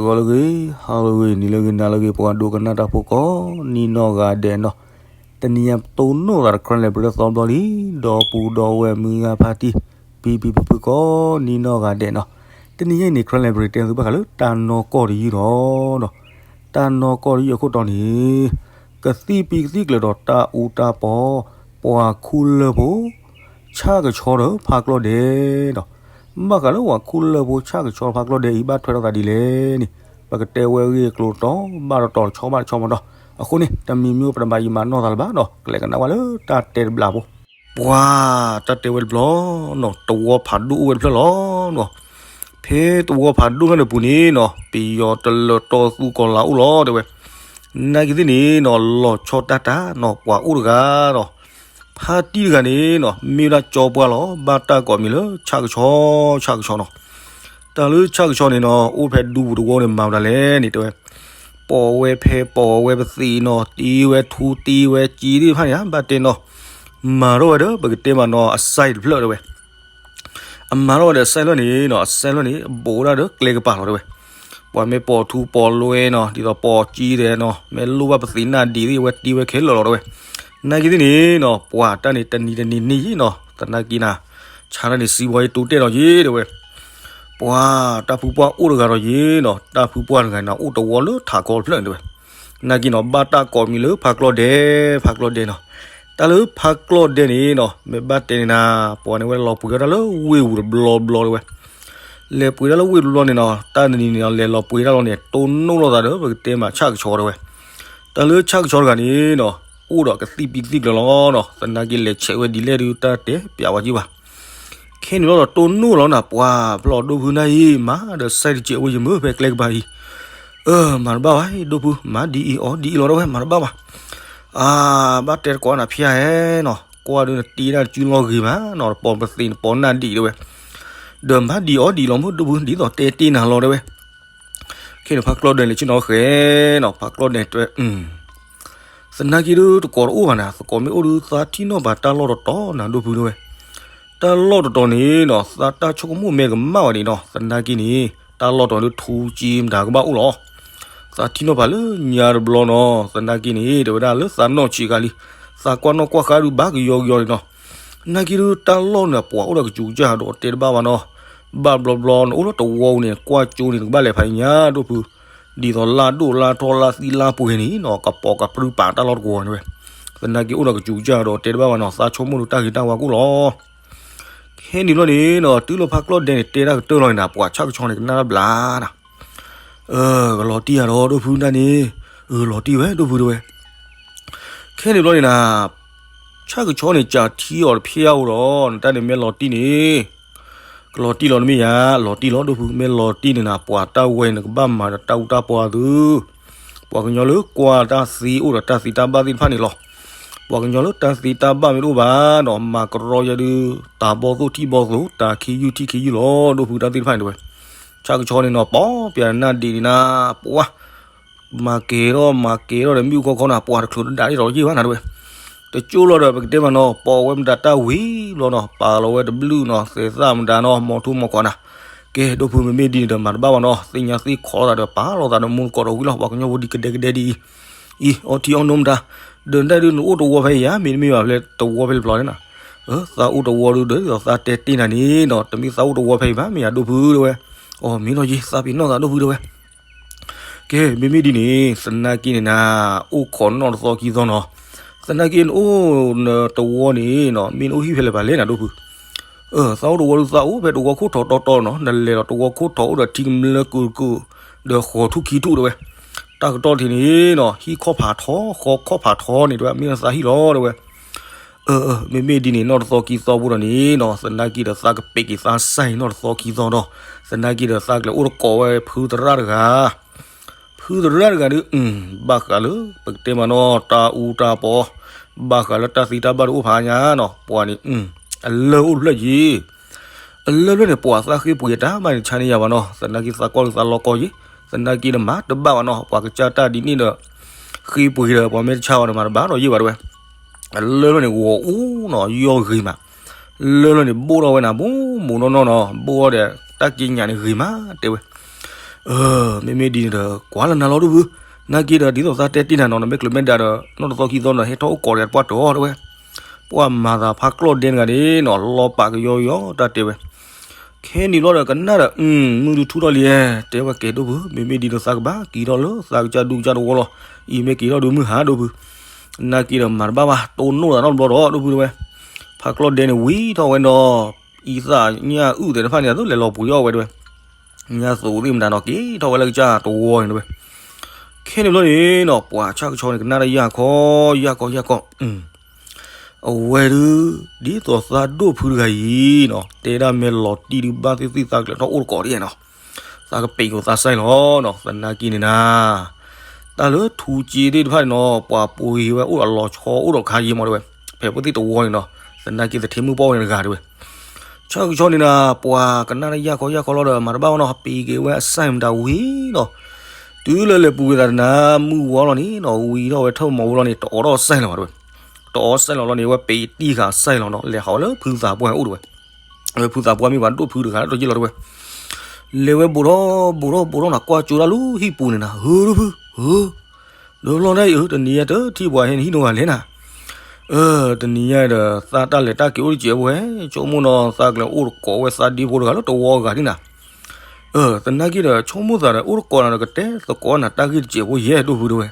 ဂီၤလၢအဂ့ၤ, ဟါလၢအဂ့ၤ, နံၤလၢအဂ့ၤ, နၤလၢအဂ့ၤ, ပှၤဒိကနၣ်တၢ်ဖိကိးနံၤနီၢ်ဂၤဒဲးနီၤ, တနံၤညါပတိၢ်နီၣ်သးဒီး Karen Library သီဘျီလံ, ဒီပုၢ်ဒီဝဲၢ်မုၢ်ဂၤဖါတံၢ် ဖံဖံဖုဖုကိးနံၤနီၢ်ဂၤဒဲးနီၤ, တနံၤညါအံၤန့ၣ် Karen Library တဲသုဘၣ်ဃးလၢတၢ်နီၢ်ကီၢ်တယုၢ်ဒီး တၢ်နီၢ်ကီၢ်တယုၢ်အခိၣ်တီန့ၣ် ကသံၣ်ပံကသံၣ်ကျၢၤဒီးတၢ်အူတၢ်ပီ, ပှၤခူလၢၢ်ဖိ ဆၣ်ကဆီဒီးဖါကျီၢ်ဒဲးဒီး, ဘၣ်ဃးလၢပှၤခူလၢၢ်ဖိဆၣ်ကဆီဖါကျီၢ်ဒဲးအံၤ ဘၣ်ထွဲထီၣ်သးဒ်လဲၣ်န့ၣ် ပကတဲဝဲအဂ့ၢ်အကျိၤတီတီ ဘၣ်တီတီတဆီဘၣ်တဆီမးဒီး, အဃိန့ၣ် တမံၤမံၤပတဘၣ်ယံာ်မၤနီၢ်သးလၢၤဘၣ်ဒီး ကလဲၤကနၣ်ဝဲလၢတၢ်တဲတဘျီဖိ ပှၤတၢ်တဲဝဲတဘျီနီၤ, တဝီဖးဒိၣ်အိၣ်ဝဲတဖျၢၣ်လီၤနီၤ, ဖဲတဝီဖးဒိၣ်ဖျၢၣ်န့ၣ်ပူၤန့ၣ်နီၤ ပယီၤတလၢၤတီသူကီၤလၤအိၣ်လီၤတဲဝဲ, နာ်က့သ့ၣ်န့ၣ်နီၤ လီၤဆီတၢ်တၢ်နီၤ ပှၤအိၣ်တဂၤဒီး ဖါတံၢ်တဂၤန့ၣ်နီၤ မ့ၢ်ဝဲဒၣ်ကၠီပှၢ်လီၤ, ဘၣ်တၢ်ကိးမံၤလၢဆၣ်ကဆီ, ဆၣ်ကဆီနီၤ, တၢ်လၢဆၣ်ကဆီန့ၣ်နီၤ အိၣ်ဖဲဒူပူၤတဝီန့ၣ် မၤမတၤလဲၣ်န့ၣ်တဲဝဲ ပိာ်ဝဲဖဲပိာ်ဝဲပသံးနီၤ, တ့ဝဲထူတ့ဝဲကံသ့ၣ်တဖၣ်န့ၣ် ဘၣ်တဲနီၤ, မၤထီၣ်ဝဲဒီး ပကတဲမးနီၤ အစဲတဖျၢၣ်တဲဝဲ, အမၤထီၣ်ဝဲဒီးအစဲဖျၢၣ်န့ၣ်နီၤ, အစဲဖျၢၣ်န့ၣ် ဘူးဝဲဒၣ်ဒီးကျဲကပၤလီၤတဲဝဲ, ပှၤမ့ၢ်ပိာ်ထူပိာ်လွဲနီၤ ဒ်သိးပိာ်ကံဒဲးနီၤ မ့ၢ်လိၣ်ဘၣ်ပသံးနၢ်ဒံးသ့ၣ်ဝဲတ့ဝဲခဲလၢာ်လီၤတဲဝဲ, နာ်က့သ့ၣ်န့ၣ်နီၤ ပှၤတၢ်န့ၣ်တနံၤတနံၤန့ၣ်ယံၤနီၤ သနာ်က့နၤ ဆါတၢ်န့ၣ်စံးဝဲယတိတဲဒီးယံၤတဲဝဲ ပှၤတၢ်ဖုပှၢ်အိၣ်တဂၤဒီးယံၤနီၤ, တၢ်ဖုပှၢ်တဂၤန့ၣ် အိၣ်တဝီလၢထးခီတဖျၢၣ်န့ၣ်တဲဝဲ, နာ်က့နီၤ ဘၣ်တၢ်ကိးမံၤလၢဖါကျီၢ်ဒဲး, ဖါကျီၢ်ဒဲးနီၤ, တၢ်လၢဖါကျီၢ်ဒဲးန့ၣ်နီၤ မ့ၢ်ဘၣ်တဲန့ၣ်နၤ ပှၤန့ၣ်ဝဲလဲၤလီၤပှ့ၤဝဲဒၣ်လၢဝ့ၢ်ပူၤတဘျီဘျီတဲဝဲ, လဲၤပှ့ၤဒၣ်လၢဝ့ၢ်တဘျီဘျီန့ၣ်နီၤ တၢ်တနံၤန့ၣ်နီၤ လဲၤလီၤပှ့ၤတၢ်လီၤန့ၣ် တိၢ်နီၣ်လိာ်သးဒီး ပကတဲမးဆၣ်ကဆီတဲဝဲ, တၢ်လၢဆၣ်ကဆီတဂၤန့ၣ်နီၤ အိၣ်ဒီးကသံၣ်ပံကသံၣ်ကျၢၤလီၤနီၤ, သနာ်က့လဲၤဆဲးဝဲဒ်လဲၣ်ဒုး တၢ်တဲပျးဝဲက့ၤဘၣ် ခဲန့ၣ်ဘျီဒီးတိၢ်နီၣ်လီၤနၤ ပှၤဖျီၣ်ဒိၣ်ဖုနၢ်အံၤ မၤဒီးစဲတကဲးဝဲ ယမုၢ်ဖဲကျဲကပၤအံၤ, အၢ မၤတဘၣ်ဘၣ် ဒိၣ်ဖု မၤဒ်အံၤအီၤဒ်အံၤလီၤတဲဝဲ မၤတဘၣ်ဘၣ်, အၢ ဘၣ်တဲတကိးနၤဖျါဟဲနီၤ ကွၢ်ဒုးနတ့ဒၣ်တစုလီၤဂ့ၤမးနီၤ တပိာ်ပသံးနပိာ်နၢ်ဒံးတဲဝဲ, ဒီးမၤဒ်အီၤဒ်အံၤလီၤမုၢ်ဒိၣ်ဖု ဒ်သိးတဲတ့ၢ်နၤလီၤတဲဝဲ, ခဲန့ၣ်ဖါကျီၢ်ဒဲးလဲၤဆ့ၣ်နီၤဃဲနီၤ ဖါကျီၢ်ဒဲးတဲဝဲ သနာ်က့ဒုးတကိးတအိၣ်ဘၣ်နၤ သကိးမ့ၢ်အိၣ်ဒုးသးထံၣ်နီၣ်ဘၣ်တၢ်လီၢ်တတီၤနၤဒိၣ်ဖုတဲဝဲ, တၢ်လီၢ်တတီၤန့ၣ်နီၤ သးတၢ်ဆိကမိၣ်မ့ၢ်ကမၣ်ဝဲန့ၣ်နီၤ သနာ်က့န့ၣ် တၢ်လီၢ်တတီၤဒုးထူကၠံမတၤကဘၣ်အိၣ်လီၤ, သးထံၣ်နီၣ်ဘၣ်လၢညါတဘျီနီၤ သနာ်က့န့ၣ် တဲဝဲဒၣ်လၢသးနီၢ်ဆံးကၤလံ, သးကွၢ်နီၣ်ကွၢ်ဃါဒုးဘၣ်ကယီကယီန့ၣ်နီၤ, သနာ်က့ဒုးတၢ်လီၢ်န့ၣ်ပှၤအိၣ်ဒီးကစူၤကစၢ်ဒီးတဲတဘၣ်ဘၣ်နီၤ, ဘၣ်ဘျီဘျီနအိၣ်လၢတဝီပူၤန့ၣ် ကွၢ်ကၠိန့ၣ် နကဘၣ်လဲၤဖးညါဒိၣ်ဖု ဒ်သိးလါဒိၣ်လါထီလါသံလါပှဲၤန့ၣ်နီၤ ကပိာ်ကပြုပာ်တၢ်လီၢ်တကဝီၤန့ၣ်ဝဲ, သနာ်က့အိၣ်ဒီးကစူၤကစၢ်ဒီးတဲတဘၣ်ဘၣ်နီၤ သးဆိကမိၣ်ဒုးတၢ်ဂ့ၤတၢ်ဝါကအိၣ်လီၤ, ခဲန့ၣ်ဘျီန့ၣ်နီၤ တုၤလၢဖါကျီၢ်ဒဲးန့ၣ် တဲတၢ်ကတၢၢ်လီၤန့ၣ်နၤ ပှၤဆၣ်ကဆီန့ၣ် ကနၣ်တၢ်ဘျါနၤ, အၢ ကလီၤတံၢ်ယၤဒီးဒိၣ်ဖုနၢ်န့ၣ်, အၢ လီၤတံၢ်ဝဲဒိၣ်ဖုတဲဝဲ ခဲန့ၣ်ဘျီန့ၣ်နၤ, ဆၣ်ကဆီန့ၣ် ကးထံအီၤတဖျၢၣ်ဧိၤဒီး နတၢ်န့ၣ်မ့ၢ်လီၤတံၢ်န့ၣ်, ကလီၤတံၢ်လီၤတမ့ၢ်ယၤ, လီၤတံၢ်လီၤဒိၣ်ဖု မ့ၢ်လီၤတံၢ်န့ၣ်နၤ ပှၤတၢ်ဝဲန့ၣ် နကဘၣ်မၤဒီးတၢ်အူတၢ်ပီသု, ပှၤကညီလၢကွၢ်တၢ်သ့အိၣ်ဒီးတၢ်သ့တၢ်ဘၣ်သ့ၣ်တဖၣ်န့ၣ်လီၤ. ပှၤကညီလၢတၢ်သ့တၢ်ဘၣ်မ့ၢ်တအိၣ်ဘၣ်ဒီး မၤကရီယဲဒုး တၢ်ဘီၣ်သိၣ်ထံၣ်ဘီၣ်သိၣ် တၢ်ခံယုၢ်ထံၣ်ခံယုၢ်လီၤ ဒိၣ်ဖုတၢ်သ့ၣ်တဖၣ်န့ၣ်တဲဝဲ. ဆၣ်ကဆီန့ၣ်နီၤ ပီပျဲနၢ်ဒံးန့ၣ်နၤ ပှၤ မၤကဲၤထီၣ်မၤကဲၤထီၣ်ဒီးမ့ၣ်အူခီခီနၤ ပှၤတချုးတဒၣ်ဒ်သိးယ့ၢ်ဘၣ်နၤတဲဝဲ. တကၠိလီၤဒီး ပကတဲမးနီၤ ပိာ်ဝဲမတၤတၢ်ဝံၤဘျီနီၤ ပာ်လီၤဝဲတဘျုးနီၤ သဲးသၣ်မတၤနီၤ မီၤထူမီၤကီးနၤ. ကဲ ဒိၣ်ဖုမ့မ့ၢ်ဒ်န့ၣ်ဒီး မၤတဘၣ်ဘၣ်နီၤ သ့ၣ်ညါသ့ၣ်ခိးလိာ်သးဒီး ပာ်လီၤသးဒီးမူတကိးဒီးဝံၤလီၤ ပှၤကညီဖိဒ်ကဒဲကဒဲဒ်အံၤ အံၤ အီထံအီနိမတၤ ဒီးနဒၣ်ဒုးနအိၣ်တဝီဖဲအံၤဧါ မ့တမ့ၢ်ဘၣ်ဖဲတဝီဖဲလဲၣ်ဖျီလဲၣ်နၤ. သးအိၣ်တဝီဒုးဒီး ဒ်သိးသးတဲတ့ၢ်နၤန့ၣ်နီၤ တမ့ၢ်သးအိၣ်တဝီဖဲအံၤဘၣ် မ့ၢ်ယၤဒိၣ်ဖုတဲဝဲ. အီၤ မ့ၢ်နီၤယ့ၢ် သးပ့ၤနီၣ်သးဒိၣ်ဖုတဲဝဲ. ကဲ မ့မ့ၢ်ဒ်န့ၣ် သနာ်က့န့ၣ်နၤ အိၣ်ခိးနီၣ်တသီခံသီနီၤ. သနာ်က့နအိၣ်နတဝီန့ၣ်နီၤ မ့ၢ်နအိၣ်ဟံၣ်ဖဲလဲၣ်ဖဲလဲၣ်နၤဒိၣ်ဖု. သးအိၣ်တဝီဒုးသးအိၣ်ဖဲတဝီခိၣ်ထီတီတီနီၤ နလဲၤဒီးတဝီခိၣ်ထီအိၣ်ဒီးထံကမျၢကုာ်ကုာ် ဒီးဃီၤထူၣ်ခံထူၣ်တဲဝဲ. တၢ်ကတီၢ်တထံၣ်န့ၣ်နီၤ ဟံၣ်ခီၣ်ဖးထီ ဃီခီၣ်ဖးထီန့ၣ်တဲဝဲ မ့ၢ်နသးဟံၣ်လီၤတဲဝဲ. အၢ မ့မ့ၢ်ဒ်န့ၣ် နီၣ်တသီခံသီဖိဒီးန့ၣ်နီၤ သနာ်က့ဒီးသးကပဲာ်က့ၤသးစၢ်အံၤနီၣ်တသီခံသီဒီး သနာ်က့ဒီးသးကလဲၤအိၣ်တကိးဝဲဖုသရၣ်တဂၤ ဖုသရၣ်တဂၤဒီး ဘၣ်ဃးလၢ ပကတဲမးနီၤ တၢ်အူတၢ်ပီ ဘၣ်ဃးလၢတၢ်သံတၢ်ဘၣ်တအိၣ်ဖးညါနီၤ ပှၤန့ၣ် အလၢၢ်အိၣ်တဖျၢၣ်ယံၤ အလၢၢ်ဖျၢၣ်န့ၣ် ပှၤသးဃ့ပှ့ၤတၢ်ဘၣ်န့ၣ် ဆါန့ၢ်ယၤဘၣ်နီၤ သနာ်က့သးကွၢ်လၢသးလီၤကီယံၤ သနာ်က့ဒီးမၤတဘၣ်ဘၣ်နီၤ ပှၤကစၢ်တၢ်ဒ်န့ၣ်ဒီး ဃ့ပှ့ၤဒီး ပှၤမ့ၢ်တဆါဘၣ်ဒီးမၤတဘၣ်ဒီးယံၤဘၣ်တဲဝဲ. အလၢၢ်ဖျၢၣ်န့ၣ် ဂီၤအူနီၤ ယီၢ်ဂ့ၤမး လၢၢ်ဖျၢၣ်န့ၣ် ဘိၣ်ထီၣ်ဝဲနၤ ဘိၣ်မိၢ်နီၢ်နီၢ်နီၤ ဘိၣ်ထီၣ်ဒီး တၢ်က့ညးန့ၣ်ဂ့ၤမးတဲဝဲ. မ့မ့ၢ်ဒ်န့ၣ်ဒီး ကွၢ်လၢနၤလီၤဒိၣ်ဖု, နာ်က့ဒီး ဒ်သိးသးတဲတ့ၢ်နၤနီၤ, နမ့ၢ်ကျၢၤမ့ၢ်ဒါဒီး နီၢ်တသီခံသီဒီး ဟဲထီၣ်အိၣ်ကိးဒီးပှၤတအီၣ်တဲဝဲ, ပှၤမၤသးဖးကျီၢ်ဒဲတဂၤန့ၣ်နီၤ လီၤပာ်ကယီယီတၢ်တဲဝဲ. ခဲန့ၣ်ဘျီဒီးကနၣ်ဒီး မုၢ်ဒုထူထီၣ်လံ, တဲဝဲကဲဒိၣ်ဖု, မ့မ့ၢ်ဒ်သိးသးကဘၣ်က့ၤထီၣ်လၢသးကစၢ်ဒူကစၢ်တဝီလီၤ, အံၤမ့ၢ်က့ၤထီၣ်ဒုးမုၢ်ဟါဒိၣ်ဖု, နာ်က့ဒီးမၤတဘၣ်ဘၣ်, တိၢ်နီၣ်သးနီတဘျီဒီးဒိၣ်ဖုတဲဝဲ, ဖးကျီၢ်ဒဲန့ၣ်ဝံၤထီၣ်ဝဲနီၤ, အံသၣ်ညၣ်အုၣ်သ့ၣ်တဖၣ်န့ၣ် အသိးလဲၤလီၤပှ့ၤအီၣ်ဝဲတဲဝဲ ညါသိးသ့ၣ်မတၤနီၤ က့ၤထီၣ်ဝဲလၢကစၢ်တဝီန့ၣ်တဲဝဲ. ခဲန့ၣ်ဘျီန့ၣ်နီၤ ပှၤဆၣ်ကဆီန့ၣ် ကနၣ်တၢ်ယၢ်ခီ ယၢ်ခီ ယၢ်ခီ, အဝဲဒုး ဒ်သိးသးဒိၣ်ဖုတဂၤအံၤနီၤ တဲဒၣ်မ့ၢ်လီၤတံၢ်ဒုးဘၣ်သ့ၣ်သ့ၣ်သးကလဲၤထီၣ်အိၣ်တကိးဒ်နီၤ, သးကပံးကိးသးစဲလီၤနီၤ, သနာ်က့န့ၣ်နၤ တၢ်လၢထူကၠ့သ့ၣ်တဖၣ်န့ၣ်နီၤ ပှၤပှ့ၤဝဲအိၣ်ဒီးလီၤဆီအိၣ်ဒီးခါယ့မးတဲဝဲ, ဖဲဖိသ့ၣ်တဝီန့ၣ်နီၤ, သနာ်က့သထ့မုၣ်ပီၣ်ဝဲန့ၣ်တဂၤတဲဝဲ ဆၣ်ကဆီန့ၣ်နၤ ပှၤကနၣ်တၢ်ယၢ်ခီယၢ်ခီလီၤဒီး မၤတဘၣ်ဝဲနီၤ ပံးက့ၤဝဲအစဲမတၤဝံၤနီၤ, တုၤလၢလဲၤပူၤကွံာ်သးတနၤ မုၢ်ဝါလီၤန့ၣ်နီၤ ဝံၤထီၣ်ဝဲထၢၣ်မီၤဝဲလီၤန့ၣ် တအီၣ်ထီၣ်စဲလီၤဘၣ်တဲဝဲ, တအီၣ်စဲလီၤလီၤန့ၣ် ဝဲပံးတံၢ်ဃာ်စဲလီၤနီၤ လဲၤဟးဝဲလၢဖုသးပှၢ်အိၣ်တဲဝဲ, ဖုသးပှၢ်မ့ၢ်ပှၤဒိၣ်ဖုတဂၤလၢတယ့ၢ်လီၤတဲဝဲ, လဲၤဝဲဘူးထီၣ်ဘူးထီၣ်ဘူးထီၣ်နၤ ကွၢ်ကၠိတၢ်လၢဟံၣ်ပူၤန့ၣ်နၤ ဧၢဒိၣ်ဖု ဧၢ ဒီးလီၤန့ၣ်အံၤ တနံၤညါတထံၣ်ပှၤဟဲန့ၣ်ဟံၣ်နီတဂၤလဲၣ်နၤ, တနံၤညါဒီး သးတၢ်လဲၤတၢ်က့ၤအိၣ်တစဲးဖိဟဲ ဆိကမိၣ်နီၤ သးကလဲၤအိၣ်တကိးဝဲသးဒ့ဖိတဂၤလၢတဝီအဂၤန့ၣ်နၤ, သနာ်က့ဒီး ဆိကမိၣ်သးဒီး အိၣ်တကိးနၤဒီး ကတဲသကိးနၤတၢ်ဂ့ၢ်တစဲးဖိယဲၢ်ဒိၣ်ဖုတဲဝဲ,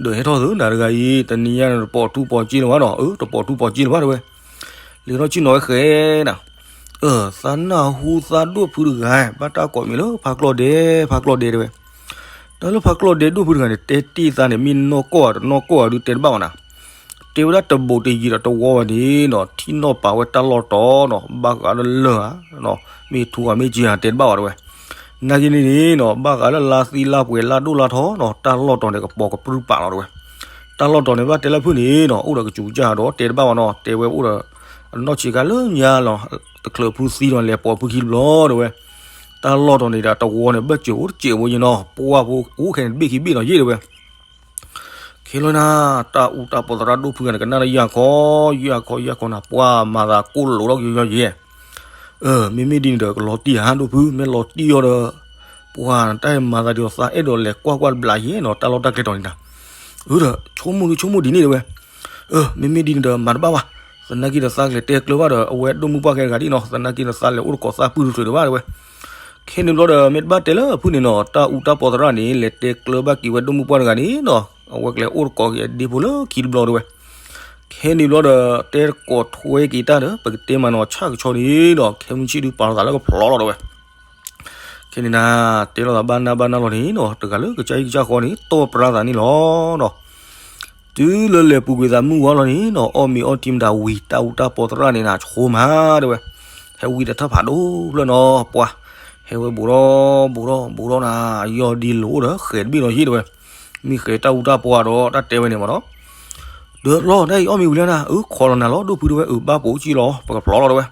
ဒီးဟဲထီၣ်သနၤတဂၤအံၤ တနံၤညါန့ၣ် တပိာ်ထူပိာ်ကၠ့လၢၤဘၣ်နီၤ အၢ တပိာ်ထူပိာ်ကၠ့လၢၤဘၣ်တဲဝဲ, လဲၤထီၣ်ဆ့ၣ်နီၤဝဲဃဲနၤ သးနၢ်ဟူသးဒိၣ်ဖုတဂၤ ဘၣ်တၢ်ကိးမံၤလၢဖးကျီၢ်ဒဲ ဖးကျီၢ်ဒဲတဲဝဲ, တၢ်လၢဖးကျီၢ်ဒဲဒိၣ်ဖုတဂၤန့ၣ် တဲတ့ၢ်သးန့ၣ် မ့ၢ်နီၢ်ကီၢ်ဧါတနီၢ်ကီၢ်ဧါဒုးတဲတဘၣ်ဘၣ်နၤ, တဲဝဲဒၣ်တဘူးတယံၤဒီးတဝီဝဲန့ၣ်နီၤ ထံၣ်နီၣ်ပာ်ဝဲတၢ်လီၢ်တီၤနီၤ ဘၣ်ဃးလၢလၢၢ်ဧါ မ့ၢ်ထူဧါမ့ၢ်ကၠ့ဧါတဲတဘၣ်ဘၣ်တဲဝဲ, နာ်က့န့ၣ်န့ၣ်နီၤ ဘၣ်ဃးလၢလါသံလါပှဲၤလါဒိၣ်လါထီနီၤ တၢ်လီၢ်တီၤန့ၣ် ကပိာ်ကပြုၢ်ပာ်လီၤတဲဝဲ, တၢ်လီၢ်တီၤန့ၣ် ဘၣ်တဲလၢဖုၣ်န့ၣ်နီၤ အိၣ်ဒီးကစူၤကစၢ်ဒီးတဲတဘၣ်ဘၣ်နီၤ တဲဝဲအိၣ်ဒီး အနီၢ်ဆံးခါလၢညါလီၤ တချုးဖုသံဒီးလဲၤပိာ်ဖုခံတဘျီတဲဝဲ, တၢ်လီၢ်တီၤန့ၣ်ဒီးတဝီန့ၣ် ဘၣ်စၢၤအိၣ်တစဲးဖိယဲၢ်နီၤ ပှၢ်ဖိအိၣ်ခဲန့ၣ်တဘ့ၣ်ခံဘ့ၣ်နီၤယဲၢ်တဲဝဲ ခဲလၢာ်နၤ တၢ်အူတၢ်ပီးသရၣ်ဒိၣ်ဖုဂၤန့ၣ် ကနၣ်လၢယၢ်ခီ ယၢ်ခီ ယၢ်ခီနၤ ပှၤမၤသးကိၢ်လိာ်ထီၣ်ကယီယီယဲၢ်, မ့မ့ၢ်ဒ်န့ၣ်ဒီး ကလီၤတံၢ်ဧါဒိၣ်ဖု မ့ၢ်လီၤတံၢ်အီၤဒီး ပှၤတၢ်ဟဲမၤသးဒ်သိးသးအဲၣ်ဒိးလဲၤကွၢ်ကွၢ်တဘျးယဲၢ်နီၤ တၢ်လီၢ်တၢ်ကျဲတီၤန့ၣ်နၤ, အၢဒီး ဆိကမိၣ်ဒုးဆိကမိၣ်ဒ်န့ၣ်တဲဝဲ, မ့မ့ၢ်ဒ်န့ၣ်ဒီး မၤတဘၣ်ဘၣ်, သနာ်က့ဒီးသးကလဲၤတဲကျၢၤဘၣ်ဒီး အဝဲဒိၣ်မုၢ်ပှၢ်ခဲတဂၤဒ်နီၤ သနာ်က့ဒီးသးလဲၤအိၣ်တကိးသးပုၢ်တထြဲးတဘၣ်တဲဝဲ ခဲန့ၣ်ဘျီဒီး မ့ၢ်တဘၣ်တဲလၢအဖုၣ်န့ၣ်နီၤ တၢ်အူတၢ်ပီးသရၣ်န့ၣ် လဲၤတဲကျၢၤဘၣ်က့ၤဝဲဒိၣ်မုၢ်ပှၢ်တဂၤန့ၣ်နီၤ အဝဲကလဲၤအိၣ်တကိးက့ၤအဒ့ဖိလၢခံတဘျီတဲဝဲ, ခဲန့ၣ်ဘျီဒီး တဲတကိးထွဲက့ၤတၢ်ဒီး ပကတဲမးနီၤ ဆၣ်ကဆီန့ၣ်ဒီး ခဲမုၢ်ဆ့ၣ်ဒုးပာ်လီၤသးလၢကဖျိးလီၤတဲဝဲ ခဲန့ၣ်နၤ တဲလိာ်သးဘၣ်နၢ်ဘၣ်နၢ်လီၤန့ၣ်နီၤ တဂၤလၢကစၢ်ဟံၣ်ကစၢ်ဃီန့ၣ် တီၢ်ပြၢသးန့ၣ်လီၤနီၤ တုၤလၢလဲၤပူၤကွံာ်သးမုၢ်ဝါလီၤန့ၣ်နီၤ အီၣ်မ့ၤအီထံမတၤဝံၤ တၢ်အူတၢ်ပီးသရၣ်န့ၣ်နၤ ဆိမးတဲဝဲ, ဟဲဝံသးတၢ်ဖးဒိၣ်ဖျၢၣ်နီၤ ပှၤ ဟဲဝဲဘူးထီၣ်ဘူးထီၣ်ဘူးထီၣ်နၤ ယီၢ်ဒ်လိာ်အိၣ်ဒီးဃဲၤတဘ့ၣ်လီၤယဲၢ်တဲဝဲ, မ့ၢ်ဃဲၤတၢ်အူတၢ်ပီးဒီးတၢ်တဲဝဲန့ၣ်မးနီၤ ဒီးလီၤ တၢ်အံၤအီၣ်မ့ၤဝံၤလံနၤ အၢ ခိးလီၤနၤလီၤ ဒိၣ်ဖုတဲဝဲ အၢ ဘၣ်ပိာ်ကံလီၤ ပကဖျိးလီၤတဲဝဲ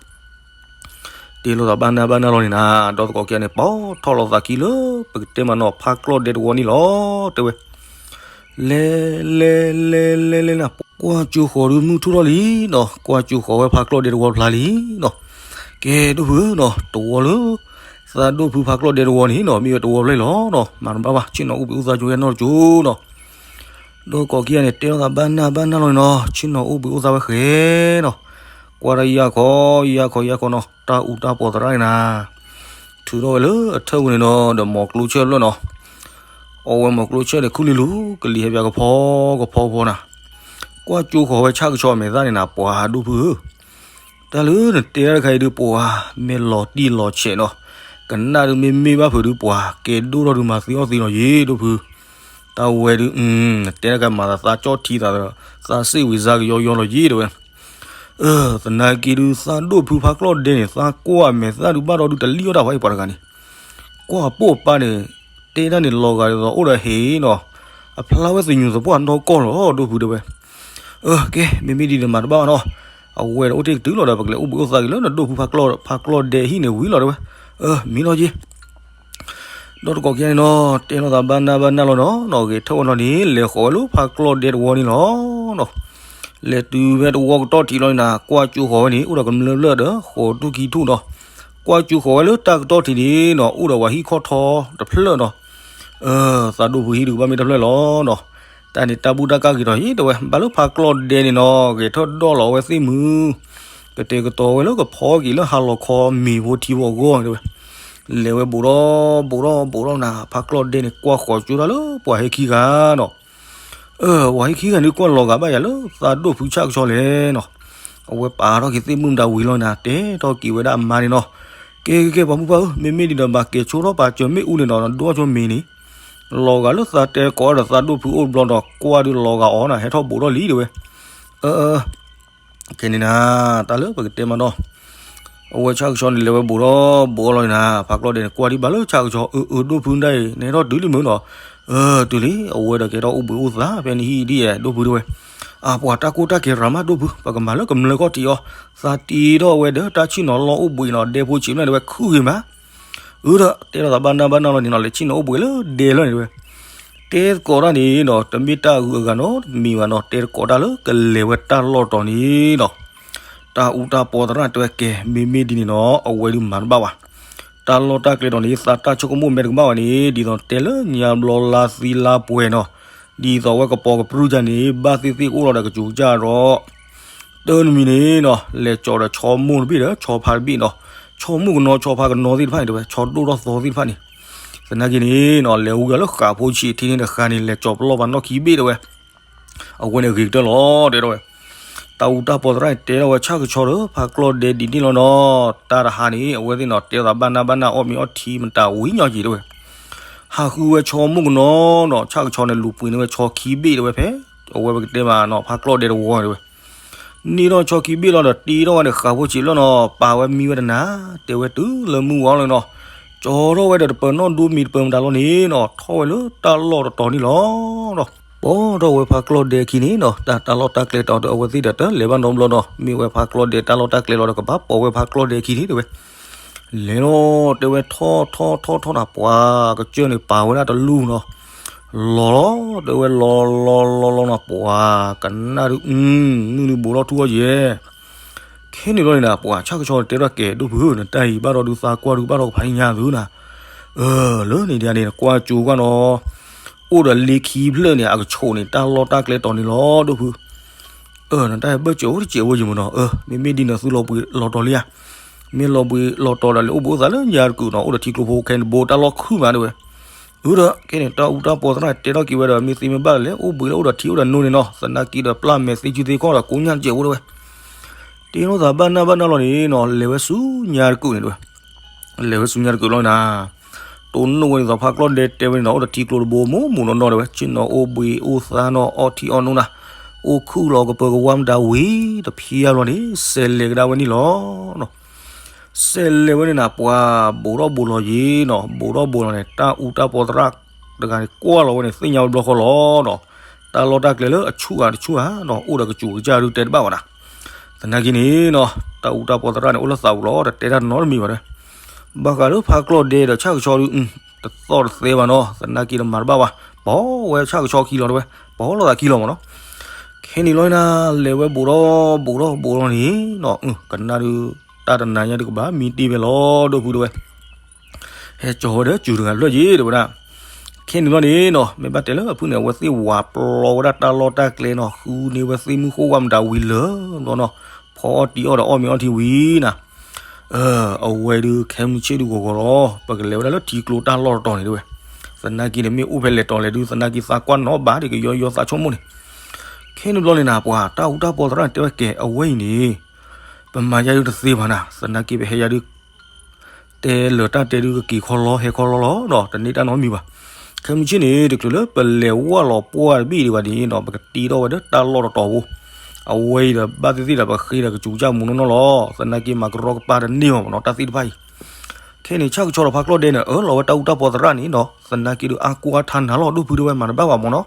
တဲလိာ်သးဘၣ်နၢ်ဘၣ်နၢ်လီၤန့ၣ်နၤ ဒီသကိးခံဂၤန့ၣ် ပီၣ်ထီၣ်လီၤသးခံလၢ ပကတဲမးနီၤ ဖးကျီၢ်ဒဲတဝီန့ၣ်လီၤ တဲဝဲ လဲၤလဲၤလဲၤလဲၤလဲၤနၤ ကွၢ်ကၠိဃီၤဒုးမုၢ်ထူၣ်ထီၣ်လံနီၤ ကွၢ်ကၠိဃီၤဝဲဖးကျီၢ်ဒဲတဝီဖျါလံနီၤ ကဲဒိၣ်ဖုနီၤ တဝီလၢ သးဒိၣ်ဖုဖးကျီၢ်ဒဲတဝီန့ၣ်နီၤ မ့ၢ်ဝဲတဝီဖျါလီၤနီၤ မၤတဘၣ်ဘၣ် ဆ့ၣ်နီၤအိၣ်ဘှံးအိၣ်သါကၠိဝဲနီၢ်တကၠိနီၤ ဒီးကိးခံဂၤန့ၣ် တဲလိာ်သးဘၣ်နၢ်ဘၣ်နၢ်လီၤန့ၣ်နီၤ ဆ့ၣ်နီၤအိၣ်ဘှံးအိၣ်သါဝဲဃဲနီၤ ကွၢ်တၢ်ယၢ်ခီ ယၢ်ခီ ယၢ်ခီနီၤ တၢ်အူတၢ်ပီးသရၣ်န့ၣ်နၤ ထုးထီၣ်ဝဲလၢအထၢၣ်ပူၤန့ၣ်နီၤ ဒီးမီၤကျိဆၢၣ်ဖျၢၣ်နီၤ အီၣ်ဝဲမီၤကျိဆၢၣ်န့ၣ် ခူလံၤလူၤ ကလံၤဟဲပၠးကဖီကဖီဖီနၤ ကွၢ်ကၠိဃီၤဝဲဆၣ်ကဆီအမဲာ်သၣ်န့ၣ်နၤ ပှၤဒိၣ်ဖုဧၢ တၢ်လၢနတဲတၢ်တခါအံၤဒုးပှၤ မ့ၢ်လီၤတံၢ်လီၤဆဲးနီၤ ကနၣ်ဒုးမ့မ့ၢ်ဘၣ်ဖုးဒုးပှၤ ကဲဒိၣ်ထီၣ်ဒုးမၤသံအီၣ်သံလီၤယ့ၢ်ဒိၣ်ဖု တၢ်ဝဲဒုး နတဲတၢ်တခါမၤသးသးကၠီၣ်ထံသးဒီး သးစ့ၣ်ဝံၤစါကယီယီလီၤယ့ၢ်တဲဝဲ သနာ်က့ဒုးသးဒိၣ်ဖုဖးကျီၢ်ဒဲန့ၣ် သးကွၢ်အမဲာ်သၣ်ဒုးဘၣ်ဒီးဒုးတလံၣ်အီၣ်တၢ်ဖးအံၤပှၤတဂၤန့ၣ် ကွၢ်အပိာ်အပၢ်န့ၣ် တဲတၢ်န့ၣ်လီၤဂာ်ဒ်သိးအိၣ်ဒီးဟ့ၣ်နီၤ အဖျါဝဲသညူးသပှၢ်နီၢ်ကီၢ်လီၤဒိၣ်ဖုတဲဝဲ အၢ ကဲ မ့မ့ၢ်ဒ်န့ၣ်မၤတဘၣ်ဘၣ်နီၤ အဝဲဒီးအိၣ်တ့ၢ်ကတုၤလီၤဒီး ပကလဲၤအိၣ်ဘှံးအိၣ်သါက့ၤလၢနဒိၣ်ဖုဖးကျီၢ်ဒဲဟံၣ်န့ၣ်ဝံၤလီၤတဲဝဲ အၢ မံလီၤယ့ၢ် ဒီးတကိးခံဂၤန့ၣ်နီၤ တဲလိာ်သးဘၣ်နၢ်ဘၣ်နၢ်လီၤနီၤ နီၢ်ဂ့ၤထၢၣ်ဝဲလီၤန့ၣ် လဲၤဃီၤဝဲလၢဖးကျီၢ်ဒဲတဝီန့ၣ်လီၤနီၤ လဲၤတုၤဖဲတဝီကတီၢ်ထံးလီၤန့ၣ်နၤ ကွၢ်ကၠိဃီၤဝဲန့ၣ် အိၣ်ဒီးကမျၢၢ်ဖျၢၣ်ဒီးဃိးထူၣ်ခံထူၣ်နီၤ ကွၢ်စူဃီၤဝဲလၢတၢ်ကတီၢ်ထံးန့ၣ်နီၤ အိၣ်ဒီးဝၤဟံၣ်ခီၣ်ထီတဖျၢၣ်နီၤ. သးဒိၣ်ဖုဟံၣ်ဒုးကဘၣ်မ့ၢ်တဖျၢၣ်လီၤနီၤ. တၢ်န့ၣ်တၢ်ဘူၣ်တၢ်ကၢ်ဂ့ၤဒီး ဟ့ၣ်တဲဝဲ ဘၣ်လၢဖါကျီၢ်ဒဲန့ၣ်နီၤ ဂဲၤထၢၣ်ဒီၣ်လီၤဝဲသ့ၣ်မုၢ် ကတဲာ်ကတီၤဝဲလၢကဖီက့ၤလၢဟါလီၤခီမ့ၤဖိထံဖိအဂီၢ်တဲဝဲ. လဲၤဝဲဘူးဒီးဘူးဒီးဘူးဒီးနၤ ဖါကျီၢ်ဒဲန့ၣ် ကွၢ်ဃီၤကၠိတၢ်လၢပှၤဟဲခံဂၤနီၤ. အၢ ပှၤဟဲခံဂၤန့ၣ် ကွၢ်လီၤဂာ်ဘၣ်ယၤလၢသးဒိၣ်ဖုဆၣ်ကဆီလဲၣ်နီၤ. အဝဲပာ်ထီၣ်က့ၤသ့ၣ်မုၣ်မတၤဝံၤလီၤနၤ တဲထီၣ်က့ၤဝဲဒၣ်အမါန့ၣ်နီၤ. ကဲကဲကဲ ပှၤမုၣ်ပှၢ်ဧၢ မ့မ့ၢ်ဒ်ဒီးဘၣ်ကဲၤဆိထီၣ်ပာ်စၢၤမ့ၣ်အူန့ၣ်နီၤ ဒိၣ်ထီၣ်ဆိမ့ၤန့ၣ် လီၤဂာ်လၢသးတဲကိးဒီးသးဒိၣ်ဖုအိၣ်တဘျီဒီး ကွၢ်ဒုးလီၤဂာ်အီၤနၤ ဟဲထီၣ်ဘူးထီၣ်လံတဲဝဲ. အၢ ခဲန့ၣ်နၤ တၢ်လၢပကတဲမးနီၤ. အဝဲဆၣ်ကဆီန့ၣ် လဲၤဝဲဘူးဒီးဘူးအီၤလီၤနၤ ဖါကျီၢ်ဒဲန့ၣ် ကွၢ်ဒံးဘၣ်လၢဆၣ်ကဆီ အၢ အၢ ဒိၣ်ဖုဒၣ်အံၤ နဟဲထီၣ်တုၤလံမုၢ်နီၤ. အၢ တုၤလံ အဝဲဒီးကဲထီၣ်အိၣ်ဘှံးအိၣ်သါဖဲန့ၣ်ဟံၣ်ဒ်ယဲ ဒိၣ်ဖုတဲဝဲ. အၢ ပှၤတၢ်ကိၢ်တၢ်ကဲၤရၤမးဒိၣ်ဖု ပကမၤလၢကမျၢၢ်ခီၣ်ထံးအီၤ သးတ့ထီၣ်ဝဲဒီးတၢ်ဆ့ၣ်နီၤလီၢ်အိၣ်ဘှံးနီၤ ဒဲဖိဆံးမ့ၢ်တဲဝဲ ခုၣ်ဂ့ၤမး အၢ ဒီးတဲထီၣ်သးဘၣ်နၢ်ဘၣ်နၢ်လီၤန့ၣ်နီၤ လဲၤဆ့ၣ်နီၤအိၣ်ဘှံးလၢဒဲလီၤန့ၣ်တဲဝဲ. တဲသကိးတၢ်န့ၣ်နီၤ တမ့ၢ်တၢ်အဂုၤအဂၤနီတမံၤဘၣ်နီၤ တဲသကိးတၢ်လၢကလဲၤဝဲတၢ်လီၢ်တီၤန့ၣ်နီၤ. တၢ်အူတၢ်ပီသရၣ်တဲဝဲ ကဲ မ့မ့ၢ်ဒ်န့ၣ်နီၤ အဝဲဒုးမၤတဘၣ်ဘၣ်. တၢ်လီၢ်တၢ်ကျဲတီၤန့ၣ် သးတၢ်ဆိကမိၣ်မဲာ်တကမၣ်ဘၣ်န့ၣ် ဒ်သိးတဲလၢညါဘျီလါသံလါပှဲၤနီၤ ဒ်သိးဝဲကပီၤကပြုၢ်ယါန့ၣ် ဘၣ်သ့ၣ်သ့ၣ်ကအိၣ်လီၤဒီးကစူၤကစၢ်ဒီး တၢ်နမံၤန့ၣ်နီၤ လဲၤကၠီၤဒီးဆီမိၢ်တဘ့ၣ်ဒီး ဆီဖါတဘ့ၣ်နီၤ, ဆီမိၢ်ကနီၤ ဆီဖါကနီၤသ့ၣ်တဖၣ်န့ၣ်တဲဝဲ ဆီဒိၣ်ထီၣ်သီသ့ၣ်တဖၣ်န့ၣ်, သနာ်က့န့ၣ်နီၤ လဲၤဝံၤလၢဃာ်ဖိဆံးထံန့ၣ်တဃာ်န့ၣ် လဲၤကၠီၤပလီၢ်ပာ်နီၣ်ခံဘ့ၣ်တဲဝဲ, အဝဲန့ၣ်ဂ့ၤကတၢၢ်လီၤ တဲထီၣ်ဝဲ, တၢ်အူတၢ်ပီသရၣ်န့ၣ် တဲထီၣ်ဝဲဆၣ်ကဆီဒီး ဖါကျီၢ်ဒဲဒ်န့ၣ်လီၤနီၤ, တၢ်တဟါန့ၣ် အဝဲသ့ၣ်နီၤ တဲသးဘၣ်နၢ်ဘၣ်နၢ်အီၣ်မ့ၤအီထံမတၤဝံၤညီက့ၤတဲဝဲ, ဟးဃုဝဲဆီမိၢ်ကနီၤနီၤ ဆၣ်ကဆီန့ၣ် လူၤပှ့ၤန့ၢ်ဝဲဆီခံဘ့ၣ်တဲဝဲဖဲ, အဝဲပကတဲမးနီၤ ဖါကျီၢ်ဒဲတဝီတဲဝဲ, န့ၢ်ထီၣ်ဆီခံဘ့ၣ်လီၤဒီး တ့ထီၣ်ဝဲန့ၣ်ဃာ်ဖိဆံးလီၤနီၤ ပာ်ဝဲမံဝဲတနၤ, တဲဝဲတုၤလၢမုၢ်ဝါလီၤနီၤ, ကၠီထီၣ်ဝဲဒီးတပၢၤနီၣ်ဒိမံၤတပၢၤမတၤလီၤန့ၣ်နီၤ ထီၣ်ဝဲလၢတၢ်လီၢ်တတီၤန့ၣ်လီၤ. ဒီးပိာ်ထီၣ်ဝဲဖါကျီၢ်ဒဲခံန့ၣ်နီၤ တၢ်တၢ်လီၢ်တၢ်ကျဲတီၤဒီးအဝဲသ့ၣ်ဒီးတလဲၤဘၣ်နီတဘျီနီၤ မ့ၢ်ဝဲဖါကျီၢ်ဒဲတၢ်လီၢ်တၢ်ကျဲလီၤဒီးကဘၣ်ပိာ်ဝဲဖါကျီၢ်ဒဲခံန့ၣ်တဲဝဲ, လဲၤလီၤတဲဝဲထီၣ်ထီၣ်ထီၣ်ထီၣ်နၤ ပှၤကစၢၢ်န့ၣ်ပာ်ဝဲဒၣ်တလူၢ်နီၤ, လီၤလီၤတဲဝဲလီၤလီၤလီၤလီၤနီၤ ပှၤကနၣ်ဒုး မုၢ်နုာ်ဘူးထီၣ်ထူၣ်အီၤယဲၢ် ခဲန့ၣ်ဘျီန့ၣ်နၤ ပှၤဆၣ်ကဆီတဲထီၣ်ကဲဒိၣ်ဖုဧၢ နတၢ်အံၤဘၣ်ထီၣ်ဒုးသးကွၢ်ဒုးဘၣ်ထီၣ်ကဖးညါသုနၤ, အၢ လၢန့ၣ်ဒ်န့ၣ် နကွၢ်ကၠိကွၢ်နီၤ, အိၣ်ဒီးလ့ခံဖျၢၣ်န့ၣ် အကဆိးန့ၣ် တၢ်လီၢ်တၢ်ကျဲတီၤန့ၣ်လီၤ ဒိၣ်ဖု, အၢ နတၢ်အံၤဘၣ်စဲးအိၣ်တစဲးအိၣ်ယံၤမးနီၤ, အၢ မ့မ့ၢ်ဒ်န့ၣ်သုလီၤဘှံးလီၤတီၤလံဧါ, မ့ၢ်လီၤဘှံးလီၤတီၤဒီးလၢအိၣ်ဘှံးအိၣ်သါလၢညါတကုာ်နီၤ အိၣ်ဒီးထံကျိဖိခဲန့ၣ် ဘိတၢ်လီၢ်ခုၣ်မးတဲဝဲ အၢဒီး ခဲန့ၣ် တၢ်အူတၢ်ပီသရၣ်တဲထီၣ်က့ၤဝဲဒီး မ့ၢ်သ့မ့ၢ်ဘၣ်လဲၣ် အိၣ်ဘှံးလၢအိၣ်ဒီးထံအိၣ်ဒီးနိန့ၣ်နီၤ သနာ်က့ဒီးပျၢ်မဲာ်သ့ၣ်ဆူၣ်သ့ၣ်ခီၣ်ဒီးကိးညါတစဲးအိၣ်တဲဝဲ, တ့ထီၣ်သးဘၣ်နၢ်ဘၣ်နၢ်လီၤန့ၣ်နီၤ လဲၤဝဲဆူညါတကုာ်န့ၣ်တဲဝဲ, လဲၤဝဲဆူညါတကုာ်လီၤနၤ, တိၢ်နီၣ်ဝဲဒ်သိးဖါကျီၢ်ဒဲတဲဝဲန့ၣ်နီၤ အိၣ်ဒီးထံကျိတဘိမိၢ်မိၢ်နီၢ်နီၢ်တဲဝဲ ဆ့ၣ်နီၤအိၣ်ဘှံးအိၣ်သါနီၤ အီထံအီနိနၤ, အိၣ်ခုၣ်လီၤကပၢၤကဝါမတၤဝံၤ တဖျါဘျီန့ၣ် စဲးလဲၤကဒါဝဲန့ၣ်လီၤ. စဲးလဲၤဝဲန့ၣ်နၤ ပှၤဘိးထီၣ်ဘိးလီၤယံၤနီၤ ဘိးထီၣ်ဘိးလီၤန့ၣ် တၢ်အူတၢ်ပီသရၣ်တဂၤန့ၣ် ကွၢ်လီၤဝဲန့ၣ် သ့ၣ်ညါဝဲတဘျီဃီလီၤနီၤ, တၢ်လီၢ်တၢ်ကျဲလၢအဆူၣ်ဧါတဆူၣ်ဧါနီၤ အိၣ်ဒီးကစူၤကစၢ်ဒုးတဲတဘၣ်ဘၣ်နၤ, သနာ်က့န့ၣ်နီၤ တၢ်အူတၢ်ပီသရၣ်န့ၣ် အိၣ်လၢသးပူၤလီၤ တတဲတၢ်နီတမံၤဘၣ်တဲဝဲ, ဘၣ်ဃးလၢဖါကျီၢ်ဒဲဒီးဆၣ်ကဆီဒုး တသီၣ်တသဲဘၣ်နီၤ သနာ်က့ဒီးမၤတဘၣ်ဘၣ် ပိာ်ဝဲဆၣ်ကဆီခံလီၤတဲဝဲ, ပိာ်လိာ်သးခံလီၤမးနီၤ, ခဲန့ၣ်လီၤနၤ လဲၤဝဲဘူးထီၣ်ဘူးထီၣ်ဘူးထီၣ်န့ၣ်နီၤ ကနၣ်ဒုး တၢ်တနၤညါဒုးကဘၣ်မံတ့ၢ်ဖဲလီၤ ဒိၣ်ဖုတဲဝဲ ဟဲကၠီၤဝဲဒီးစူၤတဂၤလွဲၢ်က့ၤတဲဝဲဒၣ်, ခဲန့ၣ်ဘျီန့ၣ်နီၤ မ့ၢ်ဘၣ်တဲလၢအဖုန့ၣ် အဝဲသ့ၣ်ဝးပျီဝဲဒၣ်တၢ်လီၢ်တၢ်ကျဲနီၤ ဃုန့ၢ်ဝဲသ့ၣ်မုၢ်ဃိၣ်ဝါမတၤဝံၤလၢာ်ဘျီနီၤ, ဖီအီၣ်တံၤအီၣ်ဒီးအီၣ်မ့ၤအီထံဝံၤနၤ, အဝဲဒုးခဲမုၢ်ဆ့ၣ်ဒုးဂီၤဂီၤလီၤ ပကလဲၤဝဲဒၣ်လၢထံကျိတၢ်လီၢ်တတီၤန့ၣ်တဲဝဲ, သနာ်က့န့ၣ် မ့ၢ်အိၣ်ဖဲလဲၤတီၤလဲၤဒုး သနာ်က့သးကွၢ်နီၤဘၣ်ဒ်ကယီယီသးဆိကမိၣ်န့ၣ်, ခဲန့ၣ်ဘျီန့ၣ်နၤ ပှၤတၢ်အူတၢ်ပီသရၣ်န့ၣ်တဲဝဲကဲ အဝဲအံၤန့ၣ် ပမၤယါဒုးတသ့ဘၣ်နၤ သနာ်က့ပဟဲယါဒုး တဲလၢာ်တၢ်တဲဒုးကက့ၤခီလီၤဟဲခီလီၤလီၤဒီး တန့ၢ်တၢ်နီတမံၤဘၣ်, ခဲမုၢ်ဆ့ၣ်န့ၣ် တချုးလၢပလဲၤဝဲလီၤပှၢ်တဘ့ၣ်ဒံးဘၣ်န့ၣ်နီၤ ပကတ့ထီၣ်ဝဲဒီးတၢ်လီၢ်တတီၤဖိ, အဝဲအံၤဒီးဘၣ်သ့ၣ်သ့ၣ်ဒီးပဃ့ဒီးကစူၤကစၢ်မူးနီၢ်နီၢ်လီၤ သနာ်က့မၤကရီကပါတန့ၢ်ဘၣ်မးနီၤ တၢ်သ့ၣ်တဖၣ်အံၤ, ခဲန့ၣ် ဆၣ်ကဆီဒီးဖါကျီၢ်ဒဲန့ၣ် အၢၣ်လီၤဝဲတၢ်အူတၢ်ပီသရၣ်န့ၣ်နီၤ သနာ်က့ဒုးအါကွၢ်ထါနၤလီၤ ဒိၣ်ဖုတဲဝဲမၤတဘၣ်ဘၣ်မးနီၤ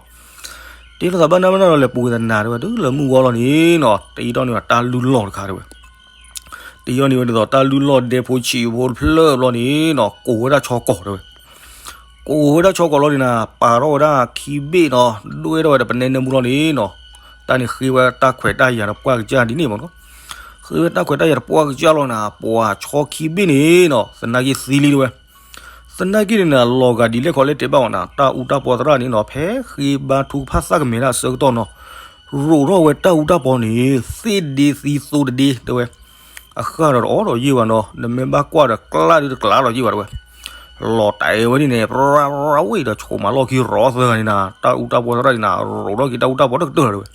တ့ထီၣ်သးဘၣ်နၢ်ဘၣ်နၢ်လီၤ လဲၤပူၤဝဲသနၤတဲဝဲ တုၤလၢမုၢ်ဝါလီၤန့ၣ်နီၤ တ့ထီၣ်န့ၢ်ဘၣ်တၢ်လုၢ်လီၢ်တခါတဲဝဲ, တ့ထီၣ်န့ၢ်ဝဲဒ်သိးတၢ်လုၢ်လီၢ်ဒဲဖိဆံးဖိတဖျၢၣ်ဘျီန့ၣ်နီၤ ကိးဝဲဒၣ်ဆီကီၢ်တဲဝဲ, ကိးဝဲဒၣ်ဆီကီၢ်လီၤန့ၣ်နၤ ပာ်ထီၣ်ဝဲဒၣ်ခံဘ့ၣ်နီၤ ဒွဲၣ်ထီၣ်ဝဲဒီးပနဲနၢမူလီၤန့ၣ်နီၤ, တၢ်န့ၣ်ဃ့ဝဲတၢ်ခွဲးတၢ်ယာ်ဒီးပှၢ်ကစၢ်ဒ်န့ၣ်မးနီၤ, ဃ ဃ့ဝဲတၢ်ခွဲးတၢ်ယာ်တပှၢ်ကစၢ်လီၤနၤ, ပှၤဆီခံဘ့ၣ်န့ၣ်နီၤ သနာ်က့သံလံတဝဲ. သနာ်က့န့ၣ်နၤ လီၤဂာ်ဒ်လဲၣ်ခီလဲၣ်တဲဘၣ်ဝဲနၤ, တၢ်အူတၢ်ပီသရၣ်န့ၣ်နီၤ ဖဲဃ့ဘါထုကဖၣ်သၣ်ကမဲာ်တၢ်အဆၢကတီၢ်နီၤ ရိးထီၣ်ဝဲတၢ်အူတၢ်ပီန့ၣ် သ့ၣ်ဒ့သံသိတဒ့တဲဝဲ, အဃၢ်ဒီးတအီၣ်ဒီးယ့ၢ်ဘၣ်နီၤ, နမ့ၢ်ဘၣ်ကွၢ်ဒီးကျါဒုတကျါဒီးယ့ၢ်ဘၣ်တဲဝဲ, လီၤတဲာ်ဝဲဒ်န့ၣ် ပြဝ့ၢ်ဒီးဆိးမၤလီၢ်ခံရီသၢဂၤန့ၣ်နၤ, တၢ်အူတၢ်ပီသရၣ်န့ၣ်နၤ ရိးထီၣ်က့ၤတၢ်အူတၢ်ပီတကတၢၢ်လီၤတဲဝဲ,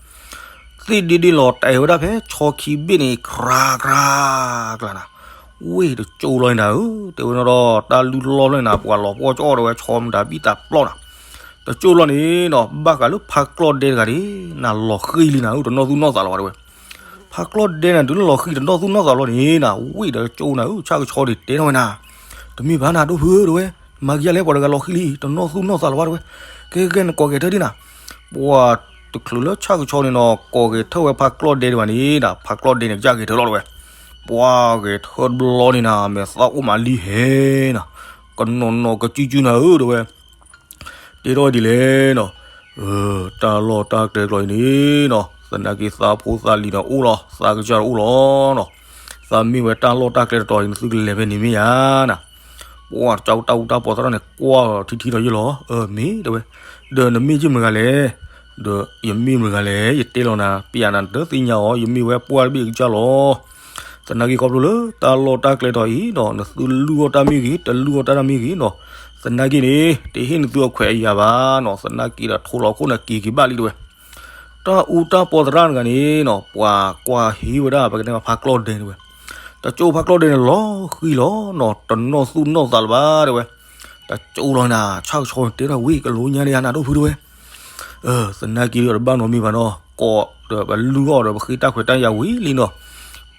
သ့ၣ်ဒ့ဒ့လီၤတဲာ်ဝဲဒၣ်ဖဲဆီခံဘ့ၣ်န့ၣ် ကြၢကြၢကျါနၤ, ဝ့ၢ်တကၠိလီၤန့ၣ်နၤဧၢ, တဲဝဲနီၤဒီး တၢ်လုၢ်လီၢ်လီၤန့ၣ်နၤ ပှၤလီၤပှီၢ်ကၠီဒီးဝဲ ဆီမတၤဘံၣ်တၢ်ပျီၢ်နၤ, တကၠိလီၤန့ၣ်နီၤ ဘၣ်ဃးလၢဖးကျီၢ်ဒဲတဂၤန့ၣ် နၤလီၤဃံၤလံနၤဧၢ တနီၣ်သူၣ်နီၣ်သးလီၤဘၣ်တဲဝဲ, ဖးကျီၢ်ဒဲနၤ တုၤလၢလီၤဃံၤတနီၣ်သူၣ်နီၣ်သးလီၤန့ၣ်နၤ ဝ့ၢ်ဒီးကၠိနၤဧၢ ဆၣ်ကဆီန့ၣ်တဲထီၣ်ဝဲနၤ, တမ့ၢ်ဘၣ်နၤဒိၣ်ဖုဧၢတဲဝဲ, မၤကယၤလဲၣ် ပှၤတဂၤလီၤဃံၤလံ တနီၣ်သူၣ်နီၣ်သးလီၤဘၣ်တဲဝဲ, ကဲကဲကဲ နကိးဂဲၤထၢၣ်ဒံနၤ, ပှၤတချုးလၢဆၣ်ကဆီန့ၣ်နီၤ ကိးဂဲၤထၢၣ်ဝဲဖးကျီၢ်ဒဲဒံးဘၣ်န့ၣ်နၤ ဖးကျီၢ်ဒဲန့ၣ်ကစၢ်ဂဲၤထၢၣ်လီၤတဲဝဲ, ပှၤဂဲၤထၢၣ်တဘျီန့ၣ်နၤ မဲာ်သၣ်အိၣ်မးလံဟဲနၤ, ကနီၤနီၤကစုကစုနၤဧၢတဲဝဲ တဲထီၣ်ဝဲဒ်လဲၣ်နီၤ, တၢ်လီၢ်တၢ်ကျဲကျီၤအံၤန့ၣ်နီၤ သနာ်က့သးဖိသးလံၤဒီးအိၣ်လီၤ သးကစၢ်ဒီးအိၣ်လီၤနီၤ, သးမ့ၢ်ဝဲတၢ်လီၢ်တၢ်ကျဲတတီၤအံၤ နသုကလဲၤဖဲန့ၣ်မ့ၢ်ယါနၤ, ပှၤတၢ်အူတၢ်ပီသရၣ်န့ၣ် ကွၢ်ထံထံဒီးယ့ၢ်လီၤ, အၢ မ့ၢ်တဲဝဲ, ဒီးနမ့ၢ်ယ့ၢ်မတၤဂၤလဲၣ်, ဒီးယမ့ၢ်မတၤဂၤလဲၣ် ယတဲလီၤနၤ ပျးနၤတသ့ၣ်ညါအီၤ ယမ့ၢ်ဝဲပှၢ်တဘ့ၣ်အကစၢ်လီၤ သနာ်က့ခီဖျိလၢတၢ်လီၢ်တၢ်ကျဲတီၤအံၤနီၤ နသုလူၢ်အီၣ်တၢ်မ့ၢ်ဂ့ၤ တလူၢ်အီၣ်တၢ်မ့ၢ်ဂ့ၤနီၤ, သနာ်က့န့ၣ် တဟ့ၣ်နသုအခွဲးအယာ်ဘၣ်နီၤ, သနာ်က့ဒီးထိးလီၤခိၣ်နၤက့ၤက့ၤဘၣ်လံတဲဝဲ, တၢ်အူတၢ်ပီသရၣ်တဂၤန့ၣ်နီၤ ပှၤကွၢ်ဟံးဝဲဒၣ် ပကတဲဖးကျီၢ်ဒဲတဲဝဲ, တကၠိဖးကျီၢ်ဒဲန့ၣ် လီၤဃံၤလီၤနီၤ တနီၣ်သူၣ်နီၣ်သးလၢၤဘၣ်တဲဝဲ, တကၠိလီၤနၤ ဆၣ်ကဆီတဲထီၣ်ဝံၤ ကလိညါဒံးနၤဒိၣ်ဖုတဲဝဲ သနာ်က့ဒီးတဘၣ်နီတမံၤဘၣ်နီၤ, ကိးဒီးပလူၢ်အီၣ်ဒီးပဃ့တၢ်ခွဲးတၢ်ယာ်ဝံၤလံနီၤ,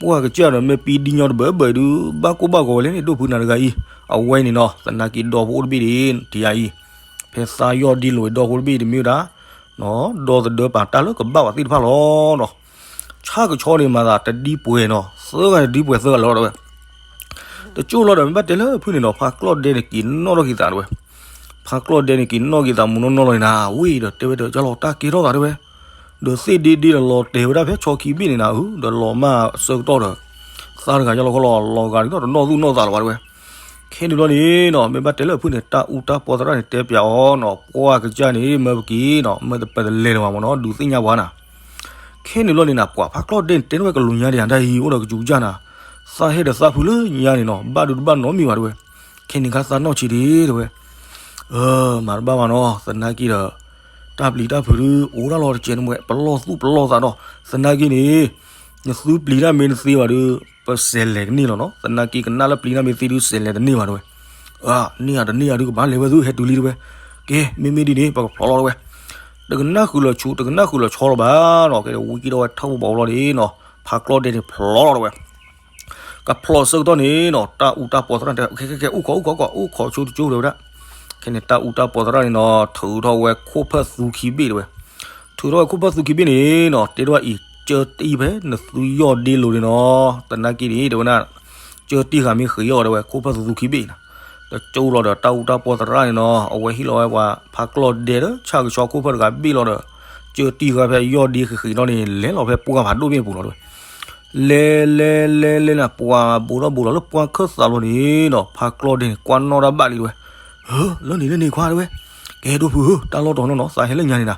ပှၢ်ကစၢ်ဒီးမ့ၢ်ပံဒံညီတဘၢဘၢဒုး ဘၣ်ကိၢ်ဘၣ်ဂီၤဝဲလဲၣ်န့ၣ် ဒိၣ်ဖုနၤတဂၤအံၤ, အဝဲန့ၣ်နီၤ သနာ်က့ဒီဖိတဘ့ၣ်ဒ်တယၤအံၤ, ဖဲသးယီၢ်ဒ့လိာ်ဝဲဒီဖိတဘ့ၣ်တမ့ၢ်ဝဲဒၣ် ဒီသဒၢပာ်တၢ်လၢကဘၣ်ဝဲသ့ၣ်တဖၣ်လီၤနီၤ, ဆၣ်ကဆီန့ၣ်မၤသးတဒံပှဲၤနီၤ သၢဂၤတဒံပှဲၤသၢဂၤလီၤတဲဝဲ တကၠိလီၤဒီးမ့ၢ်ဘၣ်တဲလၢဖုၣ်န့ၣ်နီၤ ဖးကျီၢ်ဒဲန့ၣ်က့ၤနီၣ်ထီၣ်က့ၤသးတဲဝဲ, ဖးကျီၢ်ဒဲန့ၣ်က့ၤနီၣ်က့ၤသးမုၢ်နီၢ်နီၢ်လီၤန့ၣ်နၤ ဝံၤဒီးတဲဝဲဒီးကၢ်လီၤတၢ်ကဲထီၣ်သးတဲဝဲ, ဒီးသ့ၣ်ဒ့ဒ့ဒီးလီၤတဲာ်ဝဲဒၣ်ဖဲဆီခံဘ့ၣ်န့ၣ်နၤဧၢ ဒီးလီၤမၢ်အဆၢကတီၢ်ဒီး သးတဂၤကၢ်လီၤခီလီၤ လီၤဂာ်ဒ်နီၣ်တနီၣ်သူၣ်နီၣ်သးလီၤဘၣ်တဲဝဲ, ခဲန့ၣ်ဘျီန့ၣ်နီၤ မ့ၢ်ဘၣ်တဲလၢဖုၣ်န့ၣ် တၢ်အူတၢ်ပီသရၣ်န့ၣ်တဲပျးအီၤနီၤ ပှၢ်ကစၢ်န့ၣ် မၢပက့ၤနီၤ မၢတပတလဲၤလၢၤဘၣ်မ့ၢ်နီၤ ဒုးသ့ၣ်ညါပှၤနၤ ခဲန့ၣ်ဘျီန့ၣ်နၤ ပှၤဖးကျီၢ်ဒဲန့ၣ် တဲထီၣ်ဝဲကလိညါဒံးနၤတၢ်အံၤ အိၣ်ဒီးကစူၤကစၢ်နၤ, သးဟဲဒီးသးဖုလၢညါန့ၣ်နီၤ ဘၣ်ဒုးတဘၣ်နီတမံၤဘၣ်တဲဝဲ, ခဲန့ၣ်ခါသးနီၢ်ဆံးဒံးတဲဝဲ, မၤတဘၣ်ဘၣ်နီၤ သနာ်က့ဒီး တၢ်ပျံၤတၢ်ဖုးဒုး အိၣ်ဒၣ်လီၤတကဲးန့ၣ်ဝဲ ပလီၢ်သူၣ်ပလီၢ်သးဒီး သနာ်က့န့ၣ် နသုပျံၤတၢ်မ့ၢ်တသ့ဘၣ်ဒုး ပစဲးလဲၤကန့ၢ်လီၤနီၤ သနာ်က့ကနၣ်လၢပျံၤတၢ်မ့ၢ်သ့ဒုး စဲးလဲၤတန့ၢ်ဘၣ်တဲဝဲ, န့ၢ်ဧါတန့ၢ်ဧါဒုး ကဘၣ်လဲၤဝဲသုဟဲတုၤလံတဲဝဲ, ကဲ မ့မ့ၢ်ဒ်န့ၣ် ပကဖျိးလီၤတဲဝဲ, တကနၣ်ဃုာ်လီၤဆူ တကနၣ်ဃုာ်လီၤဆီလီၤဘၣ်နီၤ ကဲဝံက့ၤထီၣ်ဝဲထၢၣ်ဖိဘီဖိလီၤန့ၣ်နီၤ ဖးကျီၢ်ဒဲန့ၣ်ဖျိးလီၤတဲဝဲ ကဖျိးဆၢကတီၢ်န့ၣ်နီၤ တၢ်အူတၢ်ပီသရၣ်န့ၣ်တဲ ကဲ ကဲ ကဲ အိၣ်ခိး အိၣ်ခိး အိၣ်ခိးဆိတကၠိတဲဝဲဒၣ်, ခဲန့ၣ်တၢ်အူတၢ်ပီသရၣ်န့ၣ်နီၤ ထုးထီၣ်ဝဲခိၣ်ဖၢၣ်သူခံဘ့ၣ်တဲဝဲ, ထုးထီၣ်ဝဲခိၣ်ဖၢၣ်သူခံဘ့ၣ်န့ၣ်နီၤ တဲထီၣ်ဝဲအံၤ ကၢတံၢ်ဖဲနသုယီၢ်ဒ့လိၤန့ၣ်နီၤ သနာ်က့န့ၣ် တဲဝဲဒၣ် ကၢတံၢ်ဃာ်မ့ၢ်ဃ့အီၤတဲဝဲ ခိၣ်ဖၢၣ်သူသူခံဘ့ၣ်နီၤ, တကၠိလီၤဒီးတၢ်အူတၢ်ပီသရၣ်န့ၣ်နီၤ အဝဲဟ့ၣ်လီၤဝဲပှၤ ဖးကျီၢ်ဒဲဒီးဆၣ်ကဆီခိၣ်ဖၢၣ်တဂၤဘ့ၣ်လီၤဒီး ကၢတံၢ်ဃာ်ဖဲယီၢ်ဒ့ဃ့ဃ့နီၤန့ၣ် လဲၤလီၤဖဲပှၢ်ဖးဒိၣ်မ့ၣ်ပူၤလီၤတဲဝဲ လဲၤလဲၤလဲၤလဲၤနၤ ပှၤဘူးထီၣ်ဘူးထီၣ်လၢပှၢ်ခၢၣ်သးလီၤန့ၣ်နီၤ ဖးကျီၢ်ဒဲန့ၣ် ကွၢ်နီၣ်တၢ်ဘၣ်လံတဲဝဲ, ဟၢ လၢန့ၣ်လၢန့ၣ်ခွါတဲဝဲ, ကဲဒိၣ်ဖုဧၢ တၢ်လီၢ်တတီၤနီၤနီၤ သးဟဲလၢညါန့ၣ်နၤ,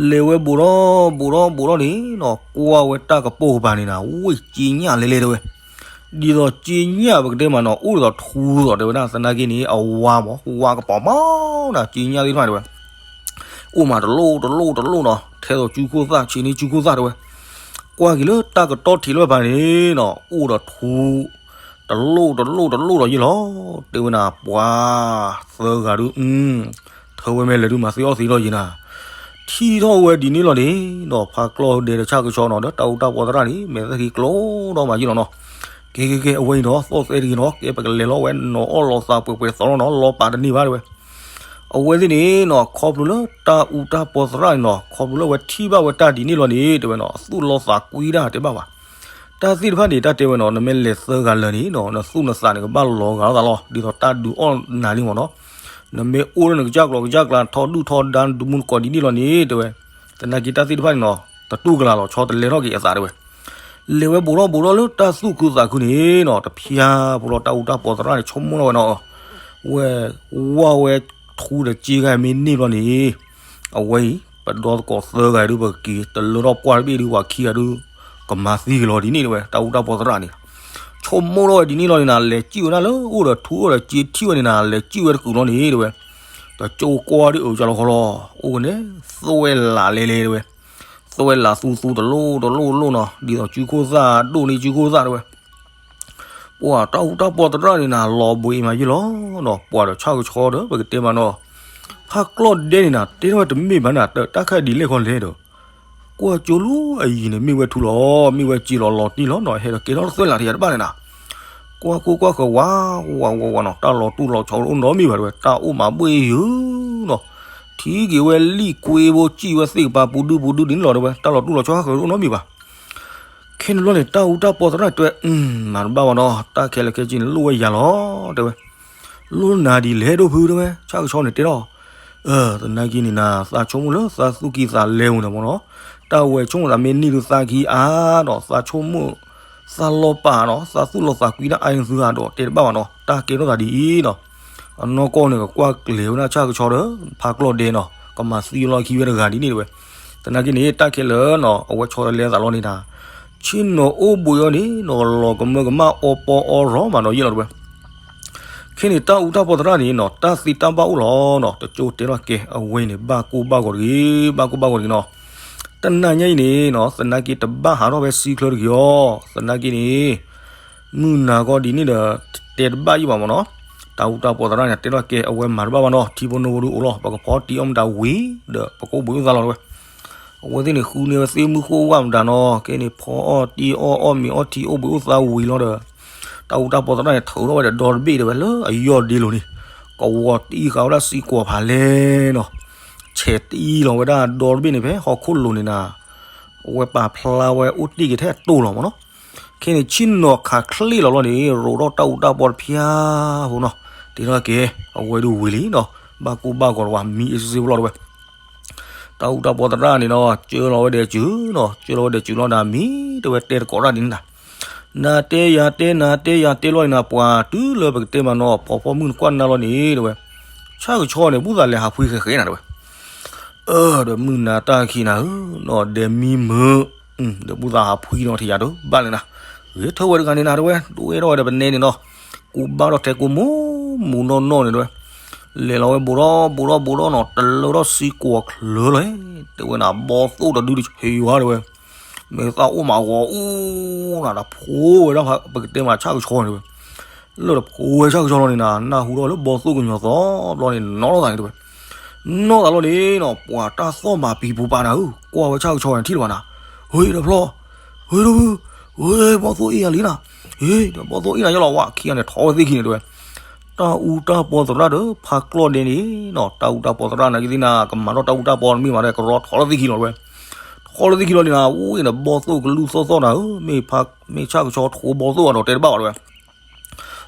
လဲၤဝဲဘူးထီၣ်ဘူးထီၣ်ဘူးထီၣ်န့ၣ်နီၤ ကွၢ်ဝဲတၢ်ကပိာ်ကပၤန့ၣ်နၤ ဝ့ၢ်က့ညၣ်လဲၤလဲၤတဲဝဲ, ဒ်သိးက့ညၣ်ပကတဲမးနီၤ အိၣ်ဒ်သိးထူသိးတဲဝဲဒၣ် သနာ်က့န့ၣ် အဝါမး ဝါကပီၤမးနၤ က့ညၣ်သ့ၣ်တဖၣ်တဲဝဲ အိၣ်မးတလိၣ်တလိၣ်တလိၣ်နီၤ ထဲသိးစုခိၣ်သၣ် ဆံးန့ၢ်စုခိၣ်သၣ်တဲဝဲ, ကွၢ်က့ၤလၢတၢ်ကတီၢ်ထံးလၢပၤန့ၣ်နီၤ အိၣ်ဒီးထူ တလိၣ်တလိၣ်တလိၣ်ဒီးယ့ၢ်လီၤ တဲဝဲနၤ ပှၤသၢဂၤဒုး ထၢဝဲမဲာ်လဲၤဒုးမၤသ့အီၣ်သ့ဒီးယ့ၢ်နၤ, ထံၣ်ထီၣ်ဝဲဒ်န့ၣ်လီၤန့ၣ်နီၤ ဖးကျီၢ်ဒဲဒီးဆၣ်ကဆီနီၤ ဒီးတၢ်အူတၢ်ပီသရၣ်န့ၣ် မဲာ်သၣ်ခံကျိဒီးမၤယ့ၢ်လီၤနီၤ, ကဲကဲကဲ အဝဲအံၤနီၤ သီၣ်သဲတဂ့ၤနီၤ ကဲပကလဲၤလီၤဝဲနီၤ အီၣ်လီၤသးပှဲၤပှဲၤသီလီၤနီၤ လီၤပာ်တန့ၢ်ဘၣ်တဲဝဲ အဝဲသ့ၣ်န့ၣ်နီၤ ခီဖျိလၢတၢ်အူတၢ်ပီသရၣ်န့ၣ်နီၤ ခီဖျိလၢအဝဲထံၣ်ဘၣ်ဝဲတၢ်ဒ်န့ၣ်လီၤန့ၣ် တဲဝဲနီၤ အသူၣ်လီၤသးကွံတၢ်တဲဘၣ်ဘၣ်. တၢ်သ့ၣ်တဖၣ်န့ၣ် တၢ်တဲဝဲနီၤ နမ့ၢ်လဲၤသၢဂၤလၢာ်န့ၣ်နီၤ နသူၣ်နသးန့ၣ် ကဘၣ်လီၤဂာ်လိာ်သးလီၤ ဒ်သိးတၢ်ဒုးအီၣ်နၤလံမ့ၢ်နီၤ. နမ့ၢ်အိၣ်လၢနကစၢ်ကျိၤကစၢ်ကျါ ထီဒုၣ်ထီဒါ နဒုးမူနကိးဒ်န့ၣ်လီၤန့ၣ် တဲဝဲ သနာ်က့တၢ်သ့ၣ်တဖၣ်န့ၣ်နီၤ တတူၢ်ကလာ်လီၤဆီ တလဲၤထီၣ်က့ၤအသးတဲဝဲ. လဲၤဝဲဘူးထီၣ်ဘူးထီၣ်လၢတၢ်သူၣ်ခုသးခုန့ၣ်နီၤ, တဖျါဖိလီၤ တၢ်အူတၢ်ပီၤသရၣ်န့ၣ် ဆိကမိၣ်ထီၣ်ဝဲနီၤ, ဝဲ ဝါဝဲထူဒီးစ့ဂၤမ့ၢ်န့ၢ်ဘျီန့ၣ် အဝဲအံၤ ပဒီသကိးသၢဂၤဒုး ပကက့ၤတလၢထီၣ်ပှၢ်တဘ့ၣ်ဒုး ပှၤခံဂၤဒုး ကမၤသံကလီၤဒ်န့ၣ်တဝဲ တၢ်အူတၢ်ပီၤသရၣ်န့ၣ် ဆိကမိၣ်ထီၣ်ဝဲဒ်န့ၣ်လီၤန့ၣ်နၤ, လဲၤစံၣ်ဝဲဒၣ်လၢအိၣ်ဒီးထူအိၣ်ဒီးစ့ထံၣ်ဝဲန့ၣ်နၤ, လဲၤစံၣ်ဝဲတကုာ်လီၤန့ၣ်တဝဲ, တကၠိကွၢ်ဒုးအုးကလီၤဃီလီၤ, အိၣ်ကန့ၣ် သွဲၣ်လးလဲၤလဲၤတဝဲ, သွဲၣ်လးသူသူတလိၣ်တလိၣ်လိၣ်နီၤ, ဒ်သိးစုခိၣ်သၣ်ဒိၣ်န့ၢ်စုခိၣ်သၣ်တဝဲ ပှၤတၢ်အူတၢ်ပီၤသရၣ်န့ၣ်နၤ လီၤဘှံးအံၤမးယ့ၢ်လီၤနီၤ, ပှၤဒီးဆၣ်ကဆီဒီး ပကတဲမးနီၤ, ဖးကျီၢ်ဒဲန့ၣ်နၤ တဲထီၣ်ဝဲတမ့ၢ်ဘၣ်နၤ, တၢ်ခါဒ်လဲၣ်ခီလဲၣ်ဒီး ကွၢ်ကၠိလီၤအယံၤန့ၣ် မ့ၢ်ဝဲထူလီၤ, မ့ၢ်ဝဲစ့လီၤ လီၤတံၢ်လီၤနီၤ, ဟဲဒီးကဲထီၣ်သွဲၣ်လးထံးယၤတဘၣ်န့ၣ်နၤ, ကွၢ်ကိၢ်ကွၢ်ဃၢၤဝး ဝးဝးဝးနီၤ, တၢ်လီၤတူၢ်လီၤဆီတအိၣ်နီတမံၤဘၣ်တဝဲ, တၢ်အိၣ်မးဘှံးယုၤနီၤ, ထံက့ၤဝဲလံၣ်ကွ့ဘိ စံၣ်ဝဲသ့ၣ်ကပၤပူၤဒုပူၤဒုဒ်န့ၣ်လီၤတဝဲ, တၢ်လီၤတူၢ်လီၤဆီဟးဃၢၤတအိၣ်နီတမံၤဘၣ် ခဲန့ၣ်ဘျီန့ၣ် တၢ်အူတၢ်ပီၤသရၣ်တဲဝဲ, မၤတဘၣ်ဘၣ်နီၤ, တၢ်ခဲလၢာ်ခဲဆ့န့ၣ် လိၣ်ဝဲယၤလီၤ တဲဝဲ, လိၣ်နၤဒ်လဲၣ်ဒိၣ်ဖုတဲဝဲ, ဆၣ်ကဆီန့ၣ်တဲထီၣ်, သနာ်က့န့ၣ်နၤ သးဆိကမိၣ်လၢသးသူၣ်ကံၢ်သးလဲပူၤန့ၣ်မ့ၢ်နီၤ, တၢ်ဝဲဆိကမိၣ်သးမ့ၢ်န့ၢ်ဒုးသးကဟံးအါဒီး သးဆိကမိၣ် သးလီၤပာ်နီၤ, သးသူၣ်လီၤသးကွံတၢ်အါန့ၣ်သုဂၤဒီးတဲတဘၣ်ဘၣ်နီၤ, တၢ်ကဲထီၣ်သးဒ်အံၤနီၤ အနီၢ်ကီၢ်န့ၣ် ကကွၢ်ကျဲၤဝဲဒၣ်ဆၣ်ကဆီဒီး ဖးကျီၢ်ဒဲနီၤ, ကမၤသံလီၤခံဝဲတဂၤဒ်န့ၣ်တဝဲ, သနာ်က့န့ၣ် တၢ်ခဲလၢာ်နီၤ အဝဲဆီတလဲသးလီၤန့ၣ်နၤ, ဆ့ၣ်နီၤအိၣ်ဘှံးအီၤန့ၣ်နီၤ လီၤကမၢကမၣ်အီပီအီရီမးနီၤယ့ၢ်လီၤတဝဲ, ခဲန့ၣ် တၢ်အူတၢ်ပီၤသရၣ်န့ၣ်နီၤ တၢ်သ့တၢ်ဘၣ်အိၣ်လီၤနီၤ, တကၠိတဲထီၣ်ကဲ အဝဲန့ၣ် ဘၣ်ကိၢ်ဘၣ်ဂီၤတဂ့ၤ, ဘၣ်ကိၢ်ဘၣ်ဂီၤတဂ့ၤနီၤ, တနၤညါအံၤန့ၣ်နီၤ သနာ်က့တဘၣ်ဟးထီၣ်ဖဲဆံချၢတဂ့ၤအီၤ, သနာ်က့န့ၣ် မုၢ်နၤခီဒ်န့ၣ်ဒီး တဲတဘၣ်ယံၤဘၣ်မ့ၢ်နီၤ, တၢ်အူတၢ်ပီၤသရၣ်န့ၣ် တဲထီၣ်ကဲ အဝဲမၤတဘၣ်ဘၣ်နီၤ, ထံဖိနိဖိဒုးအိၣ်လီၤ ပကဖီတံၢ်အီၣ်မတၤဝံၤဒီး ပကအိၣ်ဘှံးအိၣ်သါလီၤတဝဲ အဝဲသ့ၣ်န့ၣ် ဃုန့ၢ်ဝဲသ့ၣ်မုၢ်ဃိၣ်ဝၣ်မတၤနီၤ, ကဲန့ၣ် ဖီအီၣ်တံၢ်အီၣ် အီၣ်မ့ၤအီထံ အိၣ်ဘှံးအိၣ်သါဝံၤလီၤဒီး တၢ်အူတၢ်ပီၤသရၣ်န့ၣ် ထုးထီၣ်ဝဲဒီးဒီတဘ့ၣ်တဲဝဲလၢအယီၢ်ဒ့လိၤန့ၣ်, ကဝီၤတံၢ်ဃာ်ဝဲဒၣ်စံကွီၤဖးလဲၢ်နီၤ, ဆဲးတံၢ်လီၤဝဲဒၣ်ဒီတဘ့ၣ်န့ၣ် ဖဲဟီၣ်ခိၣ်လိၤန့ၣ်နၤ, အဝဲပာ်ဖျါဝဲအိၣ်တ့ၢ်က့ၤထဲအတိၢ်လီၤမ့ၢ်နီၤ, ခဲန့ၣ် ဆ့ၣ်နီၤခးချ့လီၤလီၤန့ၣ် ရိးထီၣ်တၢ်အူတၢ်ပီၤတဖျါဖိနီၤ, တဲထီၣ်ကဲ အဝဲဒုးဝံၤလံနီၤ, ဘၣ်ကိၢ်ဘၣ်ဂီၤတဝဲ မံအ့စ့ဖိလီၤတဝဲ တၢ်အူတၢ်ပီၤသရၣ်န့ၣ်နီၤ ကၢလီၤဝဲဒီးစုနီၤ, ကၢလီၤဝဲဒီးစုလီၤဒီးမံ တဲဝဲတဲတကိးတၢ်ဒ်န့ၣ်နၤ, နၤတဲယၤတဲ နၤတဲယၤတဲလီၤန့ၣ်နၤ ပှၤတုၤလၢပကတဲမးနီၤ ဖီဖီမုၢ်နကွၢ်နၤလီၤန့ၣ် တဲဝဲ, ဆၣ်ကဆီန့ၣ် ဘူၣ်သးလဲၤဟးဖှံဃဲဃဲနၤ တဲဝဲ, ဒီးမုၢ်နၤတၢ်ခံးနၤဧၢ, နီၢ်ဒဲမံမုာ်, ဒီးဘူၣ်သးဟးဖှံနီၤထံၣ်ယၤတဘၣ်လဲၣ်နၤ, ဂ့ၤထၢဝဲတဂၤန့ၣ်နၤ တဲဝဲ, ဒိၣ်ဝဲထီၣ်ဝဲဒီးပနဲန့ၣ်နီၤ, ကူဘၣ်ထီၣ်ထဲကူမူမူနီၢ်နီၢ်န့ၣ် တဲဝဲ, လဲၤလီၤဝဲဘူးထီၣ်ဘူးထီၣ်ဘူးထီၣ်နီၤ တလၢထီၣ်စံကွီၤချၢလီၤ, တဲဝဲနၤ ဘီသိၣ်တဒုတဆံးဝါ တဲဝဲ, မ့ၢ်သၣ်အိၣ်မးဂီၤအူနၤ တဖိဝဲဒၣ် ပကတဲမးဆၣ်ကဆီန့ၣ် တဲဝဲ လၢတဖိဝဲဆၣ်ကဆီလီၤန့ၣ်နၤ နၢ်ဟူထီၣ်လၢဘီသိၣ်ကညီၤသီဘျီန့ၣ် နီၢ်ထီၣ်သးန့ၣ်တဲဝဲ, နီၢ်သးလီၤန့ၣ်နီၤ ပှၤတၢ်သီၣ်မၤပံၤပူၤပာ်နၤဧၢ, ကွၢ်ဝဲဆၣ်ကဆီန့ၣ်ထံၣ်လၢၤဘၣ်နၤ, ဟ့ၣ်ဒီးဖျီၣ်, ဟ့ၣ်ဒီးဖု, ဟ့ၣ် ဘီသိၣ်အ့ၣ်ယၤလံနၤ, ဟ့ၣ်ဒီးဘီသိၣ်အ့ၣ်နၤယလီၤဝဲ ခံဂၤန့ၣ်ထီၣ်ဝဲသ့ၣ်ခံန့ၣ်တဲဝဲ, တၢ်အူတၢ်ပီၤသရၣ်ဒီးဖးကျီၢ်ဒဲန့ၣ်နီၤ တၢ်အူတၢ်ပီၤသရၣ်နာ်က့သ့ၣ်နၤ ကမၤထီၣ်တၢ်အူတၢ်ပီၤတမ့ၢ်ဘၣ်ဒီး ကရီထီၣ်လၢသ့ၣ်ခံလီၤတဲဝဲ, ထီၣ်လၢသ့ၣ်ခံလီၤန့ၣ်နၤ အူအ့ၣ်န့ၣ်ဘီသိၣ်ကလုၢ်သီၣ်သီၣ်နၤဧၢ, မ့ၢ်ဖး မ့ၢ်ဆၣ်ကဆီထိဘီသိၣ်ဘၣ်ဒီးတဲတဘၣ်ဘၣ်တဲဝဲ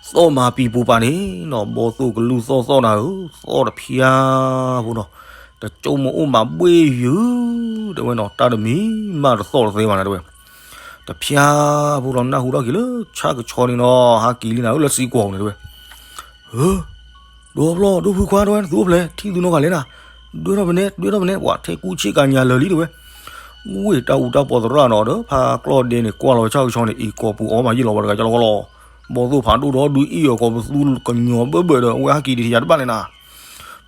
သီၣ်မၤပံၤပူၤပာ်န့ၣ်နီၤ ဘီသိၣ်ကလုၢ်သီၣ်သီၣ်နၤဧၢ, သီၣ်တဖျါဖိနီၤ, တကၠိမ့ၢ်အိၣ်မးဘှ့ၣ်ယုၤ တဲဝဲနီၤ တၢ်တမံၤမးတသီၣ်တသဲဘၣ်နၤတဲဝဲ, တဖျါဖိဒီးနၢ်ဟူထီၣ်က့ၤလၢဆၣ်ကဆီန့ၣ်နီၤ ဟးက့ၤလံနၤဧၢ လၢစံကွီၤန့ၣ်တဲဝဲ, ဒိးဖျီၣ်ဒိးဖုခွါတဲဝဲ သုအိၣ်ဖျဲၣ် ထံၣ်သုနီတဂၤလဲၣ်နၤ, ဒွဲထီၣ်ပနဲ ဒွဲထီၣ်ပနဲ ပှၤထဲကူဆ့ကၤညါလၢာ်လံတဲဝဲ, ဝ့ၢ်တၢ်အူတၢ်ပီၤသရၣ်နီၤ ဒီးဖးကျီၢ်ဒဲန့ၣ် ကွၢ်လီၤဝဲဆၣ်ကဆီန့ၣ် အံၤကိာ်ပူၤအီၤမးယ့ၢ်လီၤဝဲတဂၤကလီကလီ, ဘီသိၣ်ဖးဒိၣ်ဒီးဒုးအ့ၣ်အီၤကိာ်ပသူကညီၤဘၢၣ်ဘၢၣ်ဒီး အဝဲဟးက့ၤဒံးထံၣ်ယၤတဘၣ်လဲၣ်နၤ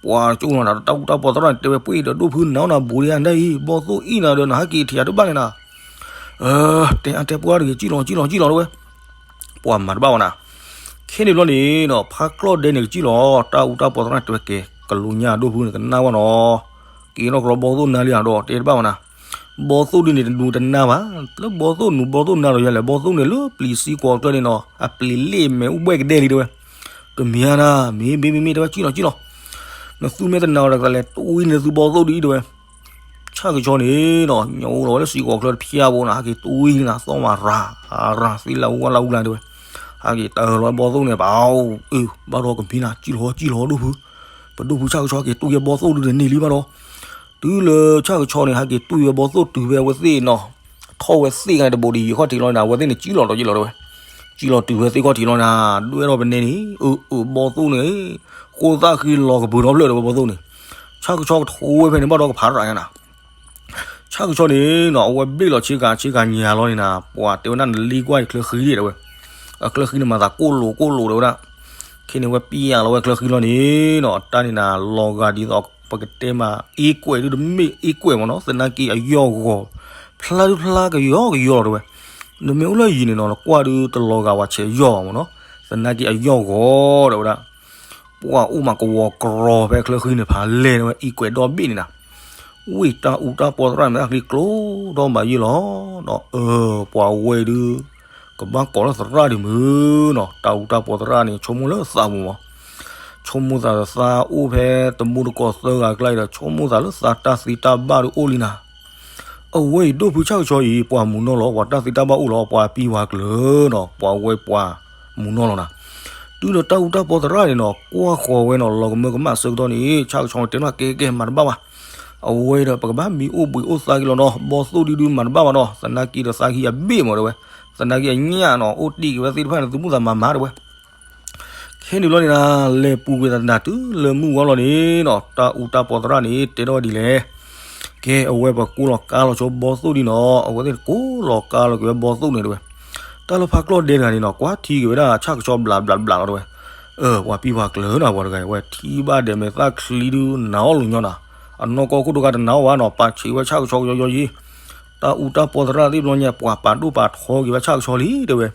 ပှၤကၠိနီၤ တၢ်အူတၢ်ပီၤသရၣ်န့ၣ် တဲဝဲပှ့ၤဒီးဒိၣ်ဖုနၤနၤဘူးဒံးယၤဒ်အံၤ ဘီသိၣ်အ့ၣ်နၤဒီးနဟးက့ၤထံၣ်ယၤတဘၣ်လဲၣ်နၤ, တဲအါတဲပှၤတဂ့ၤ ကံၣ်လီၤကံၣ်လီၤကံၣ်လီၤတဲဝဲ, ပှၤမၤတဘၣ်ဝဲနၤ, ခဲန့ၣ်ဘျီန့ၣ်နီၤ ဖးကျီၢ်ဒဲန့ၣ်ကစံၣ်လီၤ တၢ်အူတၢ်ပီၤသရၣ်တဲဝဲကဲ ကလူညါဒိၣ်ဖုန့ၣ်ကနၣ်ဝဲနီၤ, က့ၤထီၣ်ကျီဘီသိၣ်နၤလံဧါဒီးတဲတဘၣ်ဝဲနၤ, ဘီသိၣ်ဒ်န့ၣ်တနူတနၤဘၣ်, လၢဘီသိၣ်နူဘီသိၣ်နၤဒီးယၤလဲၣ် ဘီသိၣ်န့ၣ်လၢပျံၤစံကွီၤကျၢၢ်န့ၣ်နီၤ အပျံၤလ့ၣ်မဲာ်အိၣ်ဘှဲၣ်ကဒဲလံတဲဝဲ, ကမ့ၢ်ဧါနၤ မ့ၢ်မ့ၢ်မ့ၢ်မ့ၢ်တဲဝဲ ကံၣ်လီၤကံၣ်လီၤ, နသုမ့ၢ်တနာ်အီၤဒီး ကလဲၤတွံၢ်န့ၢ်သုဘီသိၣ်ဒ်အံၤတဲဝဲ, ဆၣ်ကဆီန့ၣ်နီၤ ညိးလီၤဝဲလၢစံကွီၤကျၢၢ်တဖျါဖိနီၤ ဟးက့ၤတွံၢ်န့ၢ်နၤ သီၣ်မၤရၤ ရၤသ့လၢအူဝါလၢအူလၢတဲဝဲ, ဟးက့ၤတၢ်လီၤဘီသိၣ်န့ၣ် ပအူ အ့ ဘၣ်ဒီးကမ့ၢ်နၤ ကံၣ်လီၤကံၣ်လီၤဒိၣ်ဖု, ပဒိၣ်ဖုဆၣ်ကဆီဟဲက့ၤတွံၢ်ယဲဘီသိၣ်ဒုးတန့ၢ်လံဘၣ်ဒီး, တုၤလၢဆၣ်ကဆီန့ၣ် ဟဲက့ၤတွံၢ်ယဲဘီသိၣ်တုၤဖဲအဝဲသ့ၣ်နီၤ ထီၣ်ဝဲသ့ၣ်ခါန့ၣ်တဘိးဒံးယံာ်ခီၣ်ထံးလီၤန့ၣ် အဝဲသ့ၣ်န့ၣ် ကံလီၤဒီးယံာ်လီၤတဲဝဲ, ကံလီၤတုၤဝဲသ့ၣ်ခီၣ်ထံးလီၤန့ၣ် ဒွဲၣ်ထီၣ်ပနဲန့ၣ် အၢ အၢ ဘီၣ်သိၣ်န့ၣ် ဃိသၣ်ဃံလီၤကပၢၤထီၣ်ဖျၢၣ်တဲဝဲ ဘီၣ်သိၣ်န့ၣ်, ဆၣ်ကဆီကထိဝဲဖဲန့ၣ် ဘၣ်ဒီးကဖးရၤညါနၤ ဆၣ်ကဆီန့ၣ်နီၤ အဝဲဘ့ၣ်လီၤဆ့ကၤဆ့ကၤညါလီၤန့ၣ်နၤ ပှၤတဲဝဲဒၣ်နလံကွၢ်အံၤချၢဃံဒဲးတဲဝဲ, အချၢဃံန့ၣ်မၤသးကိၣ်လိၤကိၣ်လိၤတဲဝဲဒၣ်, ခဲန့ၣ်ဝဲပံယၤလီၤဝဲချၢဃံလီၤန့ၣ်နီၤ တၢ်န့ၣ်နၤ လီၤဂာ်ဒ်သိး ပကတဲမး အ့ကွဲးဒုတမ့ၢ်အ့ကွဲးမ့ၢ်နီၤ သနာ်က့အယီၢ်ဂီၤ, ဖျါဒုဖျါကယီကယီလီၤတဲဝဲ, နမ့ၢ်အိၣ်လၢယံၤန့ၣ်နီၤ နကွၢ်ဒုတလီၤဂာ်ဝဲဆဲးယီၢ်ဘၣ်မ့ၢ်နီၤ, သနာ်က့အယီၢ်ဂီၤတဲဝဲဒၣ် ပှၤအိၣ်မးကဝီၤကြီၤဖဲချၢဃံန့ၣ်ဖးလဲၢ်တဲဝဲ အ့ကွဲးဒီဘ့ၣ်န့ၣ်နၤ, ဝံၢ်တၢ်အူတၢ်ပီသရၣ်န့ၣ် မ့ၢ်တၢ်ချံကျိဒီးမၤယံာ်လီၤနီၤ အၢ ပှၤဝဲဒု ကဘၣ်ကိးလၢသရၣ်ဒံးမုၢ်နီၤ တၢ်အူတၢ်ပီသရၣ်န့ၣ် ဆိကမိၣ်လၢသးမူမး, ဆိကမိၣ်သးသးအိၣ်ဖဲတမူတကိးသၢဂၤအကျါအံၤဒီး ဆိကမိၣ်သးလၢသးတၢ်သံတၢ်ဘၣ်ဒုအိၣ်လံနၤ အဝဲအံၤဒိၣ်ဖုဆၣ်ကဆီအံၤ ပှၤမူနီၢ်လီၤ ပှၤတၢ်သံတၢ်ဘၣ်အိၣ်လီၤ ပှၤပံပှၤကျၢၤနီၤ ပှၤဝဲပှၤမူနီၢ်လီၤနၤ, တုၤဒီးတၢ်အူတၢ်ပီသရၣ်န့ၣ်နီၤ ကွၢ်ဃီၤဝဲနီၤ လီၤကမၢကမၣ်ဆၢကတီၢ်န့ၣ် ဆၣ်ကဆီန့ၣ်တဲနီၤ ကဲကဲမၤတဘၣ်ဘၣ်, အဝဲဒီးပကဘၣ်မံအိၣ်ဘှံးအိၣ်သါက့ၤလီၤနီၤ ဘီၣ်သိၣ်ဒုဒုမၤတဘၣ်ဘၣ်နီၤ သနာ်က့ဒီးသးကဟံးအဘ့ၣ်မးတဲဝဲ, သနာ်က့အညၣ်နီၤ အိၣ်တံၢ်က့ၤဝဲသ့ၣ်တဖၣ်န့ၣ် သုမုၢ်သးမၤမၤတဲဝဲ ခဲန့ၣ်ဘျီန့ၣ်နၤ လဲၤပူၤကွံာ်သးတနၤတုၤလၢမုၢ်ဝါလီၤန့ၣ်နီၤ တၢ်အူတၢ်ပီသရၣ်န့ၣ် တဲထီၣ်ဝဲဒ်လဲၣ်, ကဲ အဝဲပှၤကိးလီၤကါလီၤဆိဘီၣ်သိၣ်ဒ်နီၤ အဝဲသ့ၣ်ကိးလီၤကါလီၤက့ၤဝဲဘီၣ်သိၣ်န့ၣ်တဲဝဲ, တၢ်လၢဖးကျီၢ်ဒဲတဂၤန့ၣ်နီၤ ကွၢ်ထံက့ၤဝဲဒၣ်ဆၣ်ကဆီဘျးဘျးဘျးလီၤတဲဝဲ, အၢ ပှၤပံပှၤကျၢၤနီၤ ပှၤတဂၤအံၤ ဝဲထံၣ်ဘၣ်ဒဲးမဲာ်သၣ်ချံဒုနၤအီၣ်လီၤညီနၤ, အနီၢ်ကီၢ်ခိၣ်တဂၤတနာ်အီၣ်ဘၣ်နီၤ ပာ်ဆံးဝဲဆၣ်ကဆီကယီယီယံၤ, တၢ်အူတၢ်ပီသရၣ်သ့ၣ်ဘျီညါ ပှၤပာ်ဒိၣ်ပာ်ထီက့ၤဝဲဆၣ်ကဆီလံတဲဝဲ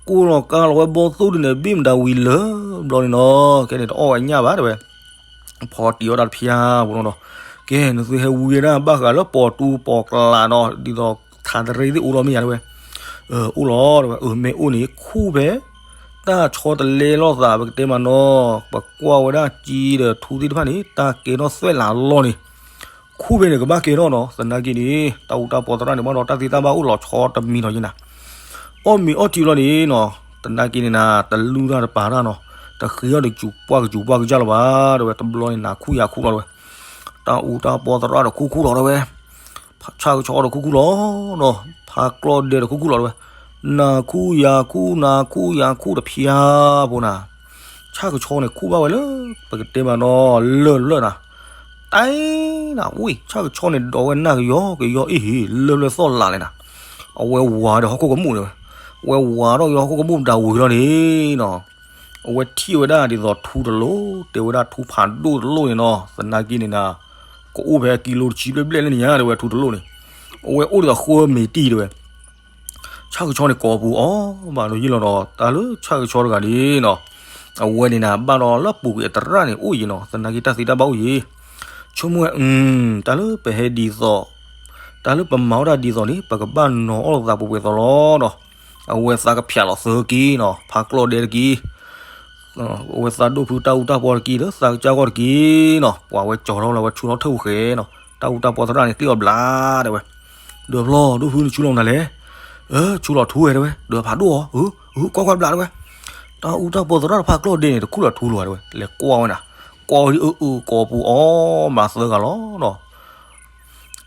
ကိးလီၤကါလီၤဝဲဘီၣ်သိၣ်ဒုန့ၣ် ဘ့ၣ်မတၤဝံၤလၢဘျီန့ၣ်နီၤ ခဲန့ၣ်တအီၣ်ဝဲညၣ်ဘၣ်တဲဝဲ, ဖီတံၢ်အီၣ်တၢ်တဖျါဖိနီၤဒီး, ကဲ နသုဟဲဝံဝဲဒၣ်ဘၣ်ဃးလၢပိာ်တူပိာ်ကလာ်နီၤ ဒ်သိးထးတရံးသ့ၣ်အိၣ်လီၤမ့ၢ်ယါတဲဝဲ, အိၣ်လီၤတဲဝဲ အၢ မ့ၢ်အိၣ်န့ၣ် ခူၣ်ဖဲ တၢ်ဆီတလဲလိာ်သး ပကတဲမးနီၤ ပကွၢ်ဝဲဒၣ်ကံဒီးထူသ့ၣ်တဖၣ်န့ၣ် တၢ်ကဲထီၣ်သွဲၣ်လးလီၢ်န့ၣ် ခူၣ်ဖဲန့ၣ်ကဘၣ်ကဲထီၣ်နီၤ သနာ်က့န့ၣ် တၢ်အူတၢ်ပီသရၣ်န့ၣ် ဘၣ်ဒီးတၢ်သံတၢ်ဘၣ်အိၣ်လီၤဆီတမံၤနီၤယဲနၤ, အီၣ်မ့ၤအီထံလီၤန့ၣ်နီၤ သနာ်က့န့ၣ်နၤ တလုၢ်တၢ်တပာ်တၢ်နီၤ တဃ့အီၣ်တစူၤပှၢ်ကစူၤပှၢ်ကစၢ်လၢၤဘၣ်တဲဝဲ တဘျီန့ၣ်နၤခူၣ်ယၤခူၣ်လီၤတဲဝဲ, တၢ်အူတၢ်ပီသရၣ်ဒီးခူၣ်ခူၣ်လီၤတဲဝဲ ဆၣ်ကဆီဒီးခူၣ်ခူၣ်လီၤနီၤ ဖးကျီၢ်ဒဲဒီးခူၣ်ခူၣ်လီၤတဲဝဲ, နၤခူၣ်ယၤခူၣ် နၤခူၣ်ယၤခူၣ်တဖျါဖိနၤ, ဆၣ်ကဆီန့ၣ်ခူၣ်ဘၣ်ဝဲလၢ ပကတဲမးနီၤ လၢၢ်လၢၢ်နၤ, တၢ်နၤ ဝံၢ် ဆၣ်ကဆီန့ၣ်ဒိးဝဲနၢ်ကယီကယီအ့ၣ်ဟ့ၣ် လၢၢ်လၢၢ်သီၣ်လးလဲၣ်နၤ, အဝဲဝၤဒီးဟီၣ်ခိၣ်ကမူၣ်န့ၣ်ဝဲ, ဝဲဝၤဒီးကယီဟီၣ်ခိၣ်ကမူၣ်မတၤဝံၤလီၤန့ၣ်နီၤ အဝဲထံၣ်ဝဲဒၣ်ဒ်သိးထူတလိၣ် တဲဝဲဒၣ်ထူဖးဒိၣ်တလိၣ်န့ၣ်နီၤ သနာ်က့န့ၣ်နၤ ကအိၣ်ဖဲကံလိတဆံဘျဲၣ်ဘျဲၣ်လၢနံၤညါတဲဝဲထူတလိၣ်န့ၣ်, အဝဲအိၣ်ဒ်သိးဃၢမ့ၤတံၢ်တဲဝဲ, ဆၣ်ကဆီန့ၣ်ကိးပူၤအီၤဘၣ်ဒီးယံာ်လီၤဒီး တၢ်လၢဆၣ်ကဆီတဂၤန့ၣ်နီၤ, အဝဲန့ၣ်နၤ ဘၣ်ဒီးလၢပူၤကွံာ်အသရၣ်န့ၣ်အိၣ်ယံၤနီၤ သနာ်က့တၢ်သံတၢ်ဘၣ်အိၣ်ယံၤ, ဆိကမိၣ်ဝဲ တၢ်လၢပဟဲဒ်သိး တၢ်လၢပမၤဝဲဒၣ်ဒ်သိးန့ၣ် ပကဘၣ်နီၤအီၣ်လိာ်သးပှဲၤပှဲၤသိးလီၤနီၤ, အဝဲသးကဖျးလီၤသၢကံနီၤ ဖးကျီၢ်ဒဲတကံ အဝဲသးဒိၣ်ဖုတၢ်အူတၢ်ပီတကံ ဒီးသးကစၢ်ဂီၢ်တကံနီၤ ပှၤဝဲကၠီၤထီၣ်လီၤဝဲဆူထီၣ်ထၢၣ်ပူၤဃဲနီၤ တၢ်အူတၢ်ပီသရၣ်န့ၣ် ကျ့အီၤဘျါတဲဝဲ, ဒီးဖျီၣ်ဒိၣ်ဖုနဆူလီၤမနုၤလဲၣ်, ဆူလီၤထူဝဲတဲဝဲ ဒီးဖးဒိၣ်အီၤ အၢ အၢ ကွၢ်ကွၢ်ဘျါတဲဝဲ, တၢ်အူတၢ်ပီသရၣ်တဖၣ်ကျီၢ်ဒဲန့ၣ် တခူၣ်လီၤထူလီၤတဲဝဲ လဲၤကွၢ်ဝဲနၤ, ကိးဒ်အၢအၢကိးပူၤအီၤမးသၢဂၤလီၤနီၤ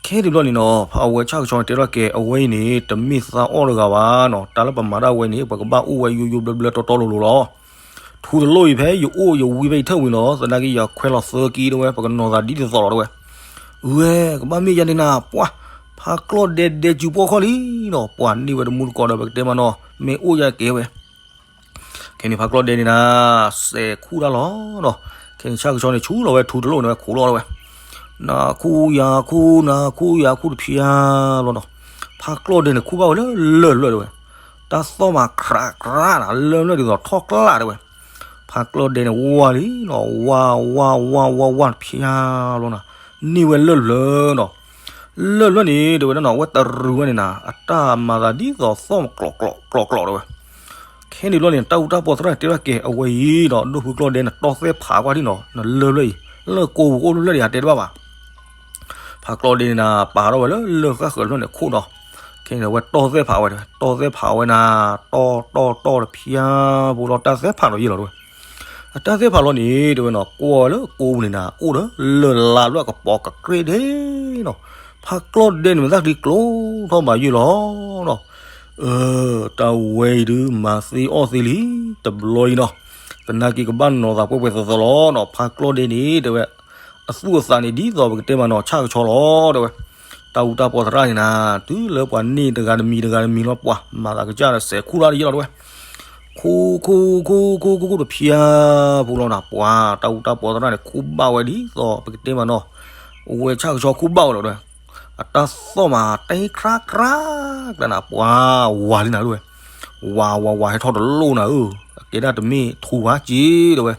ခဲဒ်ဘျီန့ၣ်နီၤ အဝဲဆၣ်ကဆီန့ၣ်တဲထီၣ်ကဲ အဝဲအံၤန့ၣ် တမ့ၢ်သးအီၣ်တဂၤဘၣ်နီၤ တၢ်လၢပမၤတၢ်ဝဲန့ၣ် ပကဘၣ်အိၣ်ဝဲယိယိဘျၢဘျၢတီတီလိၤလိၤလီၤ. ထူတလိၣ်အံၤဖဲယအိၣ်ယဝံဖဲယထၢၣ်ဝံၤနီၤ သနာ်က့ယခွဲးလီၤသၢကံတဲဝဲ ပကနီၤသးဒ်သိးသိးလီၤတဲဝဲ. ဝဲ ကဘၣ်မ့ၢ်ယါန့ၣ်နၤ ပှၤ ဖးကျီၢ်ဒဲဒဲစုပှီၢ်ခီၣ်လံနီၤ ပှၤန့ၢ်ဝဲတမူတကိးဒီး ပကတဲမးနီၤ မ့ၢ်အိၣ်ယၤကဲဝဲ ခဲန့ၣ်ဖးကျီၢ်ဒဲန့ၣ်နၤ စဲးခူၣ်တၢ်လီၤနီၤ. ခဲန့ၣ်ဆၣ်ကဆီန့ၣ် ဆူလီၤဝဲထူတလိၣ်န့ၣ်ဝဲ ခိးလီၤဝဲ နၤခူၣ်ယၤခူၣ် နၤခူၣ်ယၤခူၣ်တဖျါလီၤနီၤ. ဖးကျီၢ်ဒဲန့ၣ် ခူၣ်ဘၣ်ဝဲလၢလၢၢ်လၢၢ်တဲဝဲ. တၢ်သီၣ်မးခြးခြးနၤ လၢၢ်လၢၢ်ဒ်သိးထီၣ်ကျၢ်တဲဝဲ. ဖးကျီၢ်ဒဲန့ၣ် ဝါလံနီၤ ဝါ ဝါ ဝါ ဝါ ဝါတဖျါလီၤနီၤ. န့ၢ်ဝဲလၢၢ်လၢၢ်နီၤ. လၢၢ်လၢၢ်န့ၣ် တဲဝဲဒၣ်နီၤ အဝဲတရူးဝဲန့ၣ်နၤ အတၢ်မၤသးဒ်သိးသီၣ်ကျီးကျီးကျီးကျီးတဲဝဲ. ခဲန့ၣ်ဘျီန့ၣ် တၢ်အူတၢ်ပီသရၣ်တဲထီၣ်ကဲ အဝဲအံၤဒီး ဒိၣ်ဖုကျီၢ်ဒဲန့ၣ် တီၢ်သဲၣ်ဖးကွၢ်ဒံနီၤ နလၢၢ်လၢၢ်အံၤ လၢၢ်ကိးပူၤအိၣ်လၢၢ်လၢၢ်ဒံး အတဲတဘၣ်ဘၣ်. ဖးကျီၢ်ဒဲန့ၣ်နၤ ပာ်ထီၣ်ဝဲလၢလၢၢ်ဃၣ်ဃၢၤဖျၢၣ်န့ၣ်ခိၣ်နီၤ. ခဲန့ၣ် အဝဲတီၢ်သဲၣ်ဖးဝဲ တီၢ်သဲၣ်ဖးဝဲနၤ တီၢ်တီၢ်တီၢ်တဖျါ ဖိလီၤတၢ်သဲၣ်ဖးနီၤယံၤလီၤတဲဝဲ. အတၢ်သဲၣ်ဖးလီၤန့ၣ် တဲဝဲနီၤ ကွၢ်ဝဲလၢကိးပူၤန့ၣ်နၤ အိၣ်ဒီးလၢၢ်လါဘျီၣ်ကပီၤကကြ့ဒဲးနီၤ. ဖးကျီၢ်ဒဲန့ၣ် မ့ၢ်သၣ်ချံကျိထီၣ်ဘးယိၣ်လီၤနီၤ. အၢ တၢ်ဝဲအံၤဒုး မၤသ့အီၣ်သ့လံ တဘျီအံၤနီၤ. သနာ်က့ကဘၣ်နီၤသးပှဲၤပှဲၤသိးသိးလီၤနီၤ. ဖးကျီၢ်ဒဲန့ၣ် တဲဝဲ အသူၣ်အသးန့ၣ် ဒ်သိးပကတဲမးနီၤ ဆၣ်ကဆီလီၤ တဲဝဲ. တၢ်အူတၢ်ပီသရၣ်န့ၣ်နၤ တုၤလၢပှၤန့ၢ်တဂၤတမံၤတဂၤတမံၤလီၤ ပှၤမၤသးကစၢ်ဒီးစဲးခူၣ်လၢတယဲလီၤ တဲဝဲ. ခူၣ်ခူၣ်ခူၣ်ခူၣ်ခူၣ်ခူၣ်တဖျါဖိလီၤနၤ ပှၤတၢ်အူတၢ်ပီသရၣ်န့ၣ် ခူၣ်ဘၣ်ဝဲဒ်သိး ပကတဲမးနီၤ အဝဲဆၣ်ကဆီခူၣ်ဘၣ်ဝဲလီၤ တဲဝဲ. အတၢ်သီၣ်မး တဲခရၣ်ခရၣ် ကျါနၤ ပှၤဝၤလံနၤ တဲဝဲ. ဝၤဝၤဝၤ ဟဲထီၣ်တလိၣ်နၤဧၢ, အကဲဒၣ်တမ့ၢ်ထူဝါက့ တဲဝဲ.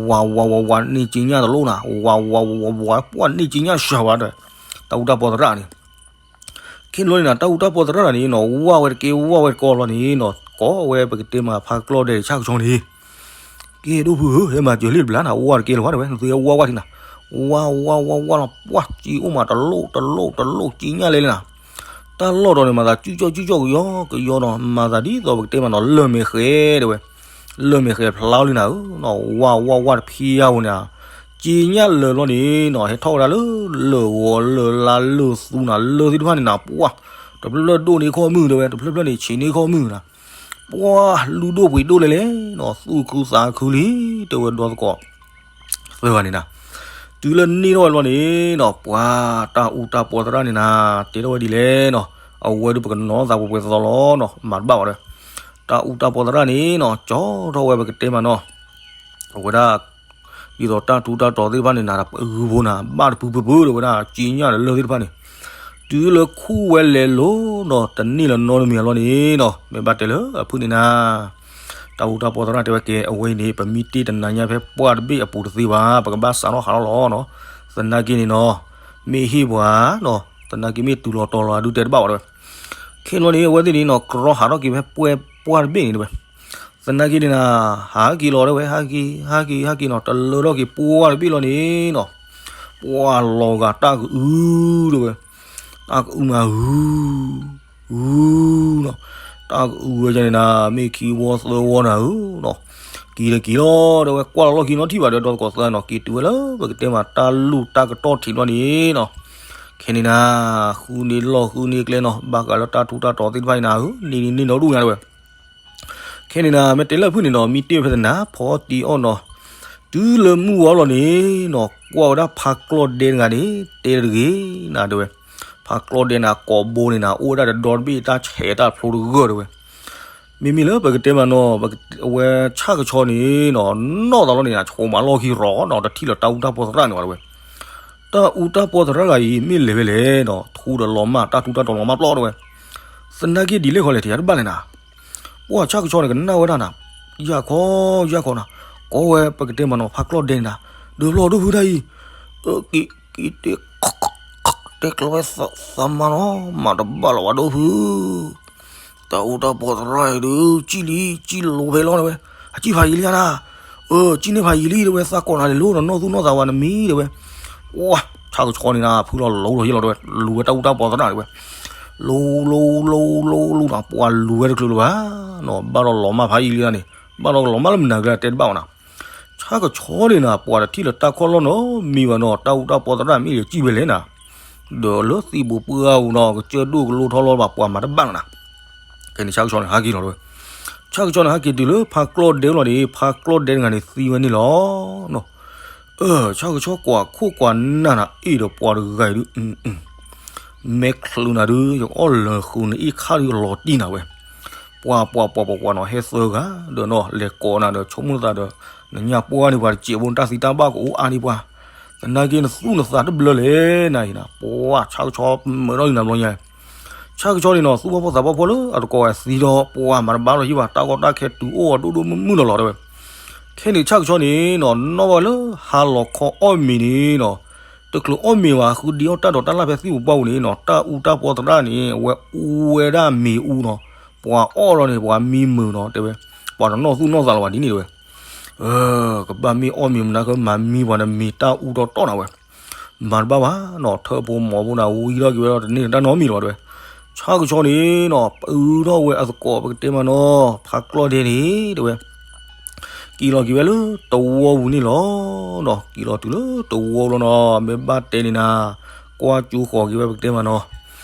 ဝၤဝၤဝၤဝၤ န့ၢ်က့ညၣ်တလိၣ်နၤ, ဝၤဝၤဝၤဝၤ ပှၤန့ၢ်က့ညၣ်စှၤဝဲဒီး တၢ်အူတၢ်ပီသရၣ်န့ၣ် ခဲန့ၣ်လီၤန့ၣ်နၤ တၢ်အူတၢ်ပီသရၣ်န့ၣ်နီၤ ဝၢ်ဝဲတကဲ ဝၢ်ဝဲတကဲလီၤန့ၣ်နီၤ ကိးဝဲပကတဲမးဖးကျီၢ်ဒဲးဆၣ်ကဆီန့ၣ် ကဲဒိၣ်ဖုဧၢ ဟဲမၤစၢၤလံတဘျီနၤ ဝၢ်တကဲလၢၤဘၣ် တဲဝဲ နသုဝဲဝၢ်ဝၢ်ထံနၤ, ဝၢ်ဝၢ်ဝၢ်ဝၢ်လီၤ ပှၤက့အိၣ်မးတလိၣ်တလိၣ်တလိၣ် က့ညၣ်လဲလဲနၤ, တၢ်လီၢ်ဒီးန့ၣ် မၤသးကၠူကၠီၣ်ကၠူကၠီၣ်ကယီကယီနီၤ မၤသးဒ်သိးပကတဲမးနီၤ လၢၢ်မဲာ်ဃဲ တဲဝဲ, လၢၢ်မဲာ်ဃဲဖျါလံနၤဧၢ, ဝၢ်ဝၢ်ဝၢ်တဖျါဧိၤန့ၣ် က့ညၣ်လၢာ်လီၤန့ၣ်နီၤ ဟဲထီၣ်ဝဲဒၣ်လၢ လၢၢ်ဂီၤလၢၢ်လါလၢၢ်သူနၤ လၢၢ်သ့ၣ်တဖၣ်န့ၣ်နၤ ပှၢ်, တဖျၢၣ်ဖျၢၣ်ဒိၣ်န့ၢ်ခီၣ်မုၢ်တဲဝဲ တဖျၢၣ်ဖျၢၣ်န့ၣ်ဆံးန့ၢ်ခီၣ်မုၢ်နၤ, ပှၢ် လုၢ်ဒိၣ်ပှ့ၤဒိၣ်လဲလဲနီၤ သူၣ်ခုသးခုလံ တဲဝဲဒီသကိး သၢဂၤန့ၣ်နၤ, တုၤလၢန့ၢ်ထီၣ်ဝဲလီၤန့ၣ်နီၤ ပှၤတၢ်အူတၢ်ပီသရၣ်န့ၣ်နၤ တဲထီၣ်ဝဲဒ်လဲၣ်နီၤ, အဝဲဒုးပကနီၤသးပှဲၤပှဲၤသိးသိးလီၤနီၤ မၤတဘၣ်ဘၣ်ဒီး တၢ်အူတၢ်ပီသရၣ်န့ၣ်နီၤ ကၠီထီၣ်ဝဲပကတဲမးနီၤ အဝဲဒၣ် ဒ်သိးတၢ်ထူးတၢ်တီၤသ့ၣ်တဖၣ်န့ၣ်နၤ တပဂုၤဖိနၤ ဘၣ်တပုၢ်ပုၢ်ပုၢ်ဒီးဝဲဒၣ် က့ညၣ်ဒီးလၢၢ်သ့ၣ်တဖၣ်န့ၣ်, တုၤလၢခူၣ်ဝဲလဲၤလိၤနီၤ တန့ၢ်လၢၤနီတမံၤအလီၢ်န့ၣ်နီၤ မ့ၢ်ဘၣ်တဲလၢအဖုၣ်န့ၣ်နၤ တၢ်အူတၢ်ပီသရၣ်တဲဝဲကဲ အဝဲအံၤန့ၣ် ပမ့ၢ်တ့ၢ်တနၤညါဖဲပှၢ်တဘ့ၣ်အပူၤတသ့ဘၣ် ပကဘၣ်စးထီၣ်ဟးထီၣ်လီၤနီၤ, သနာ်က့န့ၣ်နီၤ မ့ၢ်ဟ့ၣ်ပှၤနီၤ သနာ်က့မ့ၢ်တုၤလီၤတီၤလီၤအဒုတဲတဘၣ်ဘၣ်တဲဝဲ, ခဲန့ၣ်လီၤန့ၣ် အဝဲသ့ၣ်န့ၣ်နီၤ ကြီဟးထီၣ်က့ၤဖဲပှၢ်တဘ့ၣ်န့ၣ်တဲဝဲ သနာ်က့န့ၣ်နၤ ဟးက့ၤလီၤတဲဝဲ ဟးက့ၤ ဟးက့ၤ ဟးက့ၤနီၤ တလၢထီၣ်က့ၤပှၢ်တဘ့ၣ်လီၤန့ၣ်နီၤ, ပှၢ်လီၤဂာ်တၢ်ကအုတဲဝဲ, တၢ်ကအုမး ဂု ဂုနီၤ, တၢ်ကအုဝဲန့ၣ်နၤ မ့ၢ်ခံဝီသၢဝီနၤဧၢနီၤ, က့ၤဒီးက့ၤလီၤတဲဝဲ ကွၢ်လီၤလီၢ်ခံနီထံၣ်ဘၣ်ဒီး ဒီသကိးသၢနီၤ က့ၤတုၤဝဲလၢပကတဲမးတၢ်လူၢ်တၢ်ကတီၢ်ထံးလီၤန့ၣ်နီၤ, ခဲန့ၣ်နၤ ဃုန့ၢ်လီၢ်ဃုန့ၢ်ကျဲနီၤ ဘၣ်ဃးလၢတၢ်ထူးတၢ်တီၤသ့ၣ်တဖၣ်န့ၣ်နၤဧၢ န့ၢ်န့ၢ်န့ၢ်နီၤဒိၣ်ညါတဲဝဲ ခဲန့ၣ်နၤ မ့ၢ်တဲလၢအဖုၣ်န့ၣ်နီၤ မံတ့ၢ်ဖဲသနၤ ဖီတံအီၣ်နီၤ, တုၤလၢမုၢ်ဝါလီၤန့ၣ်နီၤ ကွၢ်ဝဲဒၣ်ဖးကျီၢ်ဒဲတဂၤန့ၣ် တဲတဂ့ၤနၤတဲဝဲ, ဖးကျီၢ်ဒဲနၤ ကိးဘိန့ၣ်နၤ အိၣ်ဝဲဒၣ်တဒီတဘ့ၣ် တၢ်ဆဲးတၢ်ဖျိတဂၢၢ်တဲဝဲ, မ့မ့ၢ်လၢပကတဲမးနီၤ အဝဲဆၣ်ကဆီန့ၣ်နီၤ နီၢ်သးလီၤန့ၣ် ဆိးမးလီၢ်ခံရီၤနီၤ တထံၣ်လၢၤတၢ်အူတၢ်ပီသရၣ်န့ၣ်ဝဲတဲဝဲ တၢ်အူတၢ်ပီသရၣ်ဂၤအံၤ မ့ၢ်လဲၤဝဲလဲၣ်နီၤ ထူဒီးလီၤမၢ် တၢ်ထူတၢ်တီၤလီၤမၢ်ပျီတဲဝဲ, သနာ်က့ဒ်လဲၣ်ဃီလဲၣ် ထံၣ်ယၤတဘၣ်လဲၣ်နၤ, ပှၢ်ဆၣ်ကဆီန့ၣ် ကနၣ်ဝဲဒၣ်နၤ, ယၢ်ခီ ယၢ်ခီနၤ, ကိးဝဲပကတဲမးနီၤ ဖးကျီၢ်ဒဲန့ၣ်နၤ, ဒုးဖျီၣ်ဒိၣ်ဖုတၢ်အံၤ, က့ၤ က့ၤတဲ တဲကျီဝဲသးမးနီၤ မၤတဘၣ်လီၤဝဲဒိၣ်ဖု တၢ်အူတၢ်ပီသရၣ်အံၤဒုး ကံၣ်လံ ကံၣ်လိၤဖဲလီၤတဲဝဲ, အကံၣ်ဖးယံာ်လံဧါနၤ, အၢ ကံၣ်န့ၢ်ဖးယံာ်လံတဲဝဲ သးကိးနၤလဲၤလိၤနီၤ နီၢ်သူၣ်နီၢ်သးဝဲနမံၤတဲဝဲ, ပှၢ် ဆၣ်ကဆီန့ၣ်နၤ ဖုလီၤလူၤထီၣ်ယဲလီၤတဲဝဲ လူၤဝဲတၢ်အူတၢ်ပီသရၣ်တဲဝဲ, လူၤ လူၤ လူၤ လူၤ လူၤနီၤ ပှၢ်လူၤဝဲတချုးလၢၤဘၣ်နီၤ ဘၣ်ဒီးလီၤမၢ်ဖးယံာ်လံန့ၣ် ဘၣ်ဒီးလီၤမၢ်လၢမနုၤကလဲာ်တဲတဘၣ်ဘၣ်နၤ ဆၣ်ကဆီန့ၣ်နၤ ပှၤတထံၣ်လၢၤတၢ်ခီၣ်လီၢ်နီတမံၤဘၣ်နီၤ တၢ်အူတၢ်ပီသရၣ်မ့ၢ်လဲၤကံၣ်ဝဲလဲၣ်နၤ, ဒီးလၢသံၣ်ဘိပှၢ်အပူၤနီၤ ကစၢၢ်ဒိၣ်ကလိထီၣ်လီၤဘၣ် ပှၤမၤတဘၣ်နၤ, ခဲန့ၣ်ဆၣ်ကဆီန့ၣ်ဟးက့ၤလီၤတဲဝဲ, ဆၣ်ကဆီန့ၣ်ဟးက့ၤတုၤလၢဖးကျီၢ်ဒဲလီၤန့ၣ် ဖးကျီၢ်ဒဲတဂၤန့ၣ်သံဝဲန့ၣ်လီၤနီၤ, အၢ ဆၣ်ကဆီကွၢ်ခိၣ်ကွၢ်နၢ်နၤ အ့ၣ်ဒီးပှၤတဂၤအံၤဒုး မဲာ်ချူးနၤဒုး ယကအီၣ်လၢာ်ဃုာ်နအ့ၣ်ခါဒုးလီၤတံၢ်နၤဝဲ, ပှၤပှၤပှၤပှၤပှၤနီၤ ဟဲသၢဂၤဒီးနီၤ လဲၤကိးနၤဒီး ဆိကမိၣ်သးဒီး နညၣ်ပှၢ်န့ၢ်ပှၤတစဲးဖိ နတၢ်သံတၢ်ဘၣ်ကအိၣ်အါန့ၢ်ပှၤ, သနာ်က့နသူၣ်နသးတဘျၢလဲၣ်နၤအံၤနၤ ပှၢ်ဆၣ်ကဆီမုာ်ထီၣ်လံနၤဘျီညါ ဆၣ်ကဆီန့ၣ်နီၤ သူၣ်ဘၣ်ဖှီၣ်သးဘၣ်ဖှီၣ်လၢအသကိးဝဲသံဒီး ပှၤမၤတဘၣ်လီၤဟံၣ်ဘၣ် တၢ်ဂီၢ်တၢ်ခဲတုၤအိၣ်အဒိၣ်ဒိၣ်မုၢ်မုၢ်လီၤလီၤတဲဝဲ, ခဲန့ၣ်ဆၣ်ကဆီန့ၣ်နီၤ နီၣ်ဘၣ်လၢဟါလီၤခီအီၣ်မ့ၤန့ၣ်နီၤ, တချုးအီၣ်မ့ၤဘၣ် ဃုဒံအီၣ်တၢ်ဒိးတၢ်လၢ်ဖဲသံၣ်ပူၤပှၢ်ပူၤန့ၣ်နီၤ တၢ်အူတၢ်ပီသရၣ်န့ၣ် အဝဲအူဝဲဒၣ်မ့ၤအူနီၤ, ပှၤအီၣ်လီၤန့ၣ် ပှၤမံမုာ်နီၤတဲဝဲ, ပှၤတနီၣ်သူၣ်နီၣ်သးလၢၤဘၣ်ဒ်န့ၣ်တဲဝဲ ကဘၣ်မ့ၢ်အီၣ်မ့ၤမနုၤကမၤမံပှၤန့ၣ် မ့ၤတၢ်အူတီတီနၤဝဲ, မၤတဘၣ်ဘၣ်နီၤ ထၢၣ်ဖိမီၤဖိနၤ ဝံထီၣ်က့ၤဝဲဒီးတန့ၢ်တၢ်နီတမံၤလီၤတဲဝဲ, ဆၣ်ကဆီန့ၣ်နီၤ ပအုထီၣ်ဝဲအသကိးပကတဲမးနီၤ ဖးကျီၢ်ဒဲန့ၣ်တဲဝဲ က့ၤလီၤက့ၤဝဲလၢတဝီပူၤန့ၣ်လီၤနီၤ က့ၤလီၤတုၤလၢတဝီလီၤနီၤ မ့ၢ်ဘၣ်တဲန့ၣ်နၤ ကွၢ်ကၠိဃီၤက့ၤဝဲပကတဲမးနီၤ,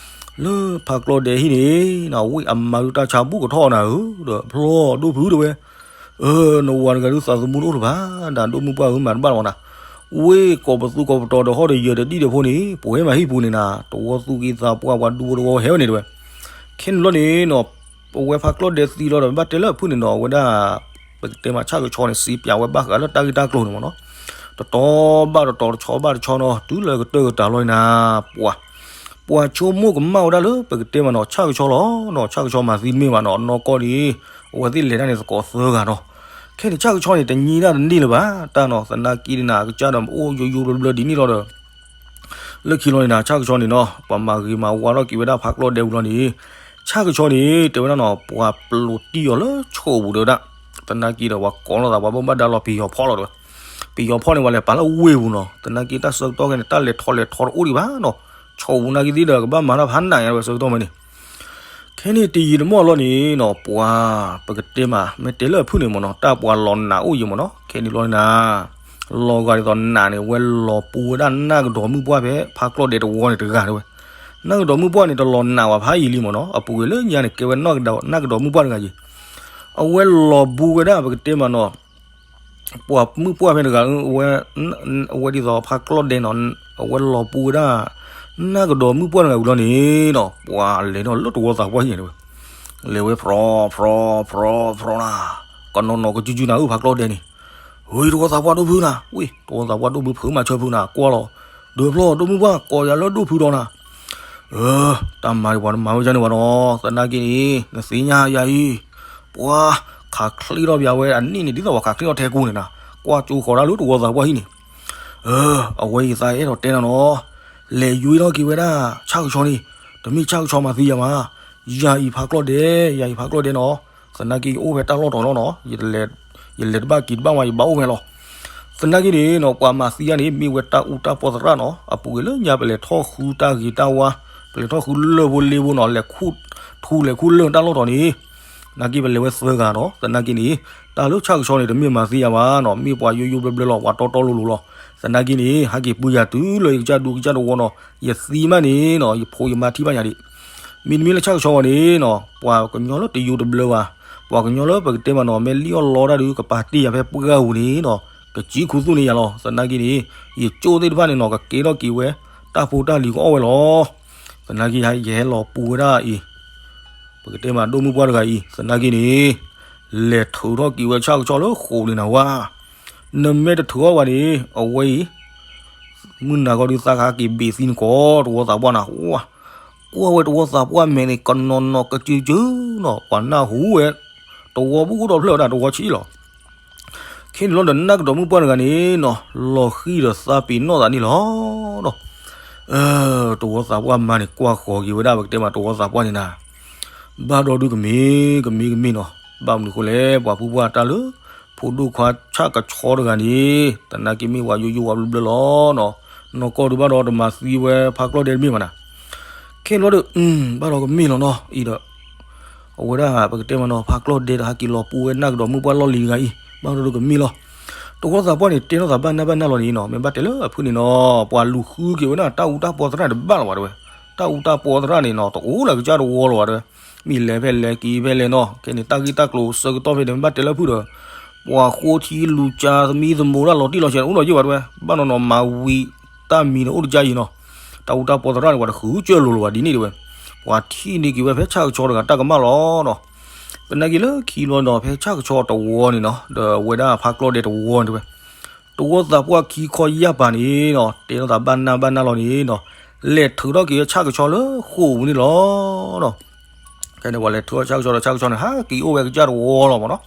လၢဖးကျီၢ်ဒဲဟံၣ်န့ၣ် ဝ့ၢ်အမါဒုးတၢ်ဆါဘူၣ်ကထီၣ်နၤဧၢ, ဒီးဖျီၣ်ဒိၣ်ဖုတဲဝဲ, အၢ နဝၤတဂၤဒုးသးသမူတအိၣ်လၢၤဘၣ်, ဒီးဒိၣ်မုၢ်ပှၢ်ဧၢ မၤတဘၣ်လၢၤဘၣ်နၤ, ဝ့ၢ်ကိးပသူကိးပတီၤဒီးဟီၣ်ဒီးယၢၤဒီးဒံၣ်ဒီးဖိန့ၣ် ပှဲၤမးဟံၣ်ပူၤန့ၣ်နၤ, တဝီသူၣ်က့သးပှၢ် ပှၤဒူဖိတဝီဟဲဝဲန့ၣ်တဲဝဲ. ခဲန့ၣ်လီၤန့ၣ်နီၤ, အဝဲဖးကျီၢ်ဒဲသံလီၤဒီး ဘၣ်တဲလၢအဖုၣ်န့ၣ်နီၤ, အဝဲဒၣ် ပကတဲမးဆၣ်ကဆီန့ၣ် စံးပၠးဝဲဘၣ်ဃးလၢတၢ်ဂ့ၢ်တၢ်ကျိၤန့ၣ်မးနီၤ, တတီၤဘၣ်တတီၤ တဆီဘၣ်တဆီနီၤ, တုၤလၢကတၢၢ်ကတၢၢ်လီၤန့ၣ်နၤ, ပှၤ ပှၤဆိကမိၣ်ကမၣ်ဝဲဒၣ်လၢပကတဲမးနီၤ ဆၣ်ကဆီလီၤနီၤ, ဆၣ်ကဆီမၤသံတမ့ၢ်ဘၣ်နီၤ, နီၢ်ကီၢ်ဒ် အဝဲသ့ၣ်လဲၤတၢ်န့ၣ်သကိးသၢဂၤနီၤ, ခဲန့ၣ်ဆၣ်ကဆီန့ၣ် တညံဒၣ်တန့ၢ်လၢၤဘၣ်, တၢ်နီၤ သနာ်က့န့ၣ်နၤ အကစၢ်ဒီးအိၣ်ယိယိဘျၢဘျၢဒ်န့ၣ်လီၤဒီး လၢခံလီၤန့ၣ်နၤ ဆၣ်ကဆီန့ၣ်နီၤ ပှၤမၤဂ့ၤမၤဝါထီၣ်က့ၤဝဲဒၣ်ဖးကျီၢ်ဒဲဝံၤလီၤန့ၣ်, ဆၣ်ကဆီန့ၣ် တဲဝဲဒၣ်နီၤ ပှၤပျိးတံၢ်အီၤလၢဆိးပူၤတဲဝဲဒၣ်, သနာ်က့ဒီးပှၤကိးလိာ်သး ပှၤဘၣ်ဘၣ်ဒါလီၤပယီၤဖီၣ်လီၤတဲဝဲ, ပယီၤဖီၣ်န့ၣ် ပှၤလဲၤပာ်လၢဝ့ၢ်ပူၤနီၤ, သနာ်က့တၢ်ဆၢကတီၢ်ခဲန့ၣ် တၢ်လဲၤထီၣ်လဲၤထီတအိၣ်ဒံးဘၣ်နီၤ, ဆိးပူၤနာ်က့သ့ၣ်ဒီး ကဘၣ်မၤတၢ်ဖးနးညါတဲဝဲ ဆၢကတီၢ်မ့ၢ်န့ၣ် ခဲန့ၣ်တယံာ်တမီၢ်လီၤန့ၣ်နီၤ ပှၤ ပကတဲမး မ့ၢ်တဲလၢအဖုၣ်န့ၣ်မ့ၢ်နီၤ တၢ်ပှၤလီၤနာ်အိၣ်ယံၤမ့ၢ်နီၤ, ခဲန့ၣ်လီၤန့ၣ်နၤ လီၤဂာ်ဒ်သိးနာ်န့ၣ် အဝဲလီၤပူၤဝဲဒၣ်နၢ်ကဒီးမုၢ်ပှၢ်ဖဲဖးကျီၢ်ဒဲတဝီန့ၣ်တဂၤတဲဝဲ, နၢ်ကဒီးမုၢ်ပှၢ်န့ၣ် တလီၤနာ်ဝဲဖးယံာ်လံမ့ၢ်နီၤ, အပူၤကွံာ်လၢညါန့ၣ် ကဲဝဲနၢ်ကဒီးမုၢ်ပှၢ်တဂၤယံၤ, အဝဲလီၤပူၤဝဲဒၣ် ပကတဲမးနီၤ ပှၤမုၢ်ပှၢ်ဖဲတဂၤ အဝဲဒ်သိးဖးကျီၢ်ဒဲနီၤ အဝဲလီၤပူၤဝဲဒၣ် နၢ်ကဒီးမုၢ်ပှၢ်တဂၤဝံၤလီၤန့ၣ်နီၤ ပှၤလဲၤထီၣ်လၢတဝီသးပှၢ်ဟံၣ်န့ၣ်တဲဝဲ, လဲၤဝဲဖြီဖြီဖြီဖြီနၤ, ကနီၤနီၤကစုကစုနၤဧၢ ဖးကျီၢ်ဒဲန့ၣ်, ဝ့ၢ်တဝီသးပှၢ်ဒိၣ်ဖုနၤ, ဝ့ၢ်တဝီသးပှၢ်ဒိၣ်ဖု ဖုးမၤဆၢဖုနၤ ကွၢ်လီၤ, ဒီးဖျီၣ်ဒိၣ်မုၢ်ပှၢ် ကိးယၤလၢဒိၣ်ဖုဒီးနၤ တၢ်မၤဒံးပှၤတမၤဝဲဒ်န့ၣ်ဘၣ်နီၤ, သနာ်က့န့ၣ် နသ့ၣ်ညါယၤအံၤ, ပှၤခးချ့ထီၣ်ပှၤဝဲအနံၣ်န့ၣ် ဒ်သိးပှၤခးချ့ထီၣ်ထဲကူန့ၣ်နၤ, ကွၢ်ကၠိဃီၤတၢ်လၢတဝီသးပှၢ်ဟံၣ်န့ၣ်, အဝဲအံၤသးအဲၣ်ဒိးတဲနၤနီၤ, လဲၤယွံထီၣ်က့ၤဝဲဒၣ် ဆၣ်ကဆီန့ၣ်, တမ့ၢ်ဆၣ်ကဆီမၤသံယၤမး, ယၤအံၤဖးကျီၢ်ဒဲ, ယၤအံၤဖးကျီၢ်ဒဲနီၤ, သနာ်က့ယအိၣ်ဖဲတၢ်လီၢ်တီၤလီၤနီၤ, ယလဲၤတဘၣ်က့ၤတဘၣ်မး ယဘၣ်အိၣ်ဖဲလီၤ သနာ်က့န့ၣ်နီၤ ပှၤမၤသံယၤန့ၣ် မ့ၢ်ဝဲတၢ်အူတၢ်ပီသရၣ်နီၤ, အပူၤကွံာ်လၢညါပလဲၤထီၣ်ဃုတၢ်ဂ့ၤတၢ်ဝါ, ပလဲၤထီၣ်ဃုလၢၢ်ဖိလ့ဖိနီၤ, လဲၤခူၣ်ထူ လဲၤခူၣ်လၢၢ်တၢ်လီၢ်တီၤန့ၣ်, သနာ်က့ပလဲၤဝဲသၢဂၤနီၤ, သနာ်က့န့ၣ် တၢ်လၢဆၣ်ကဆီန့ၣ် တမ့ၢ်မၤသံယၤဘၣ်နီၤ, မ့ၢ်ပှၤယိယိဘျၢဘျၢလီၤ, ပှၤတီတီလိၤလိၤလီၤ, သနာ်က့န့ၣ် ဟဲက့ၤပှ့ၤယၤတုၤလၢယကစၢ်ဒူကစၢ်တဝီနီၤ, ယသံမးန့ၣ်နီၤ ယဖိယမါထံၣ်ဘၣ်ယၤဒံး မ့တမ့ၢ်လၢဆၣ်ကဆီဝဲန့ၣ်နီၤ ပှၤကညီလၢတယိတဘျၢဘၣ်, ပှၤကညီလၢပကတဲမးနီၤ မ့ၢ်လံၣ်အီၣ်လီတၢ်ဒုး ကပာ်တ့ၢ်ယၤဖဲပှၢ်ပူၤန့ၣ်နီၤ, ကစံးခူသူၣ်န့ၢ်ယၤလီၤ, သနာ်က့န့ၣ် ယကၠိသ့ၣ်တဖၣ်န့ၣ်နီၤ ကကဲထီၣ်က့ၤဝဲ တၢ်ဖိတၢ်လံၤကအီၣ်ဝဲလီၤ, သနာ်က့ယဟဲလီၤပူၤဝဲဒၣ်အံၤ ပကတဲမးဒိၣ်မုၢ်ပှၢ်တဂၤအံၤ သနာ်က့န့ၣ် လဲၤထုးထီၣ်က့ၤဝဲဆၣ်ကဆီလၢဃိာ်န့ၣ်နၤဝါ, နမ့ၢ်တထုးအီၣ်ဘၣ်န့ၣ် အဝဲအံၤ မုၢ်နၤခီဒုးသးခါက့ၤဘ့ၣ်သံနကိးတဝီသးပှၢ်နၤ, ဝါ, ကွၢ်ဝဲတဝီသးပှၢ်မဲာ်န့ၣ် ကနီၤနီၤကစုကစုနီၤ ပှၤနၢ်ဟူဝဲ တဝီပူၤအိၣ်ဒီးဖျၢၣ်ဝဲဒၣ်တဝီဆံးလီၤ ခဲန့ၣ်လီၤဒီးနၢ်ကဒီးမုၢ်ပှၢ်တဂၤန့ၣ်နီၤ လီၤဃံၤဒီးသးပ့ၤနီၣ်သးန့ၣ်လီၤဒီး တဝီသးပှၢ်မါန့ၣ် ကွၢ်ဃီၤက့ၤဝဲဒၣ် ပကတဲမးတဝီသးပှၢ်န့ၣ်နၤ, ဘၣ်ဒီးဒုးကမ့ၢ်ကမ့ၢ်ကမ့ၢ်နီၤ, ဘၣ်မနုၤဃိလဲၣ် ပှၤဖုပှၢ်တၢ်လၢ ဖိဒိၣ်ခွါဆၣ်ကဆီတဂၤန့ၣ် သနာ်က့မ့ၢ်ပှၤယိယိဝဲဘျၢဘျၢလီၤနီၤ, နီၢ်ကီၢ်ဒုးဘၣ်ဒီးတမၤသံဝဲဖးကျီၢ်ဒဲတမ့ၢ်ဘၣ်နၤ, ခဲန့ၣ်လီၤဒီး ဘၣ်ဒီးကမ့ၢ်လီၤနီၤ အံၤဒီး အဝဲဒၣ်ပကတဲမးနီၤ ဖးကျီၢ်ဒဲဒီးဟဲက့ၤလီၤပူၤဝဲနၢ်ကဒီးမုၢ်ပှၢ်လီၢ်လံၤတဂၤအံၤ ဘၣ်ဒီးဒုးကမ့ၢ်လီၤ, တဝီသးပှၢ်န့ၣ် တဲထီၣ်သးဘၣ်နၢ်ဘၣ်နၢ်လီၤန့ၣ်နီၤ, မ့ၢ်ဘၣ်တဲလၢအဖုၣ်န့ၣ်နီၤ ပှၤလူၤဃုက့ၤဝဲဒၣ် တၢ်အူတၢ်ပီသရၣ်တဘၣ်လီၤဘၣ်တဲဝဲ, တၢ်အူတၢ်ပီသရၣ်န့ၣ်နီၤ တအိၣ်လၢကစၢ်တဝီလီၤဘၣ်တဲဝဲ, မ့ၢ်လဲၤဖဲလဲၣ်က့ၤဖဲလဲၣ်နီၤ, ခဲန့ၣ်တၢ်ဂ့ၢ်တၢ်ကျိၤဆၢကတီၢ်ဖဲန့ၣ် မ့ၢ်ဘၣ်တဲလၢအဖုၣ်ဒီး ပှၤဃိထံလူၤကၠါသမံသမိးတၢ်လီၤတံၢ်လီၤဆဲးအိၣ်လီၤယံၢ်ဘၣ်တဲဝဲ, ဘၣ်နီၤနီၤမၤဝံၤတၢ်မံၤန့ၣ်အိၣ်တကၢ်အံၤနီၤ, တၢ်အူတၢ်ပီသရၣ်န့ၣ် ပှၤတဃုကၢၢ်လိၤလိၤဘၣ်ဒ်န့ၣ်တဲဝဲ, ပှၤထံၣ်န့ၢ်က့ၤဝဲဖဲဆၣ်ကဆီတဂၤတၢ်ကမၣ်လီၤနီၤ, သနာ်က့လၢခံလီၤဒီးဖဲဆၣ်ကဆီတဝီန့ၣ်နီၤ ဒီးအဝဲဒၣ်ဖးကျီၢ်ဒဲတဝီန့ၣ်တဲဝဲ တဝီသးပှၢ်ခံခီယၢ်ပၤန့ၣ်နီၤ တဲထီၣ်သးဘၣ်နၢ်ဘၣ်နၢ်လီၤန့ၣ်နီၤ, လဲၤထုးထီၣ်က့ၤဝဲဆၣ်ကဆီလၢဃိာ်ပူၤန့ၣ်လီၤနီၤ, ခဲန့ၣ်ပှၤလဲၤထုးထီၣ်ဆၣ်ကဆီဒီးဆၣ်ကဆီန့ၣ် ဟးက့ၤအိၣ်ဝဲကစၢ်တဝီလီၤမးနီၤ,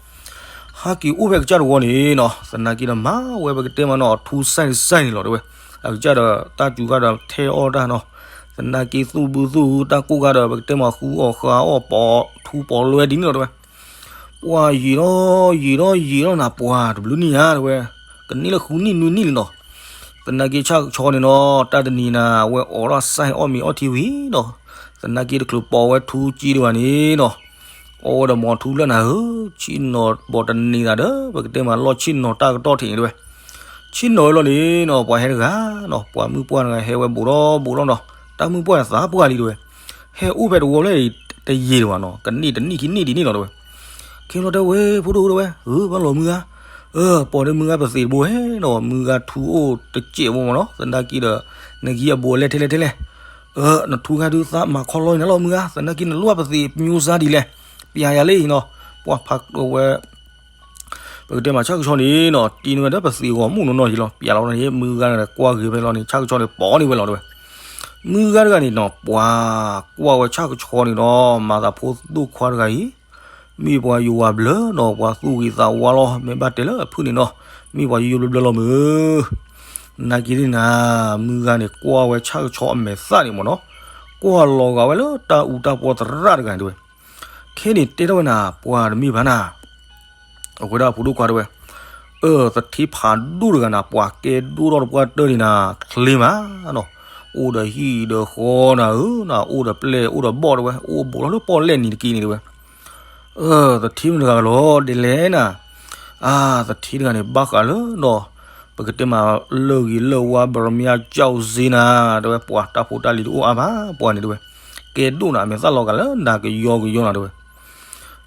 ဟးက့ၤအိၣ်ဖဲကစၢ်တဝီန့ၣ်နီၤ သနာ်က့ဒီးမၤဝဲပကတဲမးနီၤ အထူစဲန့ၣ်စဲန့ၣ်လီၤတဲဝဲ, အကစၢ်ဒီးတၢ်စူၤခါဒီးထဲအီၣ်တၢ်နီၤ, သနာ်က့သူၣ်ဘုသူၣ်တၢ်ကိၢ်ခါဒီး ပကတဲမးဃုအီၣ်ဃါအီၣ်ပီၤထူပီၤလွဲဒ်န့ၣ်လီၤတဲဝဲ ပှၤယံာ်ထီၣ်ယံာ်ထီၣ်ယံာ်ထီၣ်နၤ ပှၤတဘျုးနံၣ်ဧါတဲဝဲ, ကန့ၢ်လၢဃုနံၣ်နွံနံၣ်လံနီၤ, သနာ်က့ဆၣ်ကဆီန့ၣ်နီၤ တၢ်တနံၤနၤ အဝဲအိးထီၣ်စဲအီၣ်မ့ၤအီထံဝံၤနီၤ, သနာ်က့တချုးပိာ်ဝဲထူကံတဂၤန့ၣ်နီၤ, အီၣ်ဝဲဒီးမီၤထူလၢနၤဧၢ, ဆ့ၣ်နီၤဘီတနံၤနၤဒီး ပကတဲမးလီၢ်ဆ့ၣ်နီၤတၢ်ကတီၢ်ထံးန့ၣ်တဲဝဲ, ဆ့ၣ်နီၤဝဲလီၤန့ၣ်နီၤ ပှၤဟဲတဂၤနီၤ ပှၤမုၢ်ပှၢ်တဂၤဟဲဝဲဘူးဒီးဘူးဒီးနီၤ တၢ်မုၢ်ပှၢ်န့ၣ်သးပှၢ်လံတဲဝဲ, ဟဲအိၣ်ဖဲတဝီဖျၢၣ်အံၤတယံာ်ဒံးဘၣ်နီၤ ကနံၣ်တနံၣ်ခံနံၣ်ဒ်န့ၣ်လီၤတဲဝဲ, ခဲလီၤတဲဝဲ ဖိဒိၣ်တဲဝဲ ဧၢ ဘၣ်လီၤမုၢ်ဂၤ, ဧၢ ပိာ်န့ၢ်မုၢ်ဂၤပသံးတဘိဟဲနီၤ မုၢ်ဂၤထူအိၣ်တစဲးဘိမ့ၢ်နီၤ သနာ်က့ဒီး နကဟံးအဘူးအလဲထဲလဲၣ်ထဲလဲၣ်, ဧၢ နထူခါဒုးသးမၤခီလီအံၤနၤလီၤမုၢ်ဂၤ သနာ်က့နလိၣ်ပသံးမၠိစါဒ်လဲၣ်, ပျးယၤလၢအံၤနီၤ, ပှၤဖးဝဲ ပကတဲမးဆၣ်ကဆီန့ၣ်နီၤ တံၢ်န့ၢ်ဝဲဒီးပသံးဂီၤမုၢ်နီၢ်နီၢ်အံၤလီၤ ပျးလီၤန့ၣ် မုၢ်ဂၤတဂၤကွၢ်ဂ့ၤဖဲလီၤန့ၣ် ဆၣ်ကဆီန့ၣ်ပိာ်န့ၢ်ဝဲလီၤတဲဝဲ, မုၢ်ဂၤတဂၤန့ၣ်နီၤ ပှၤကွၢ်ဝဲဆၣ်ကဆီန့ၣ်ဒီး မၤသးဖိဒိၣ်ခွါတဂၤအံၤ မ့ၢ်ပှၤယိၤဝါဘျၢနီၤ ပှၤသူၣ်ဂ့ၤသးဝါလီၤ မ့ၢ်ဘၣ်တဲလၢအဖုၣ်န့ၣ်နီၤ မ့ၢ်ပှၤယိယိဘျၢဘျၢလီၤမုၢ် နာ်က့န့ၣ်နၤ မုၢ်ဂၤန့ၣ်ကွၢ်ဝဲဆၣ်ကဆီအမဲာ်သၣ်န့ၣ်မ့ၢ်နီၤ, ကွၢ်လီၤဂာ်ဝဲလၢတၢ်အူတၢ်ပီသရၣ်တဂၤန့ၣ်တဲဝဲ, ခဲန့ၣ်တဲထီၣ်ဝဲနၤ ပှၤတမ့ၢ်ဘၣ်နၤ, အဝဲဒၣ်ဖိဒိၣ်ခွါတဲဝဲ, အၢ သထ့ဖးဒိၣ်တဂၤနၤ ပှၤကဲဒိၣ်ထီၣ်တပှၢ်တၢၢ်န့ၣ်နၤ ချ့မးနီၤ, အိၣ်ဒီးဟံၣ်ဒီးဃီနၤဧၢနၤ အိၣ်ဒီးပျဲၢ်အိၣ်ဒီးဘီၣ်တဲဝဲ အိၣ်ဘူးထီၣ်လၢပီၣ်လဲၣ်နံၤတက့ၢ်န့ၣ်တဲဝဲ အၢ သထ့မတဂၤလီၤ ဒ်လဲၣ်နၤ, အါ သထ့တဂၤန့ၣ် ဘၣ်ဃးလၢနီၤ, ပကတဲမးလၢဂ့ၤလၢဝါ ဘရမၠၣ်ကၠီၣ်စ့နၤ, တဲဝဲ ပှၤတၢ်ဖိတၢ်လံၤတအိၣ်အါဘၣ် ပှၤန့ၣ်တဲဝဲ, ကဲဒိၣ်နၤ အမဲာ်သၣ်လီၤဂာ်လၢနၤကယီကယီနၤတဲဝဲ,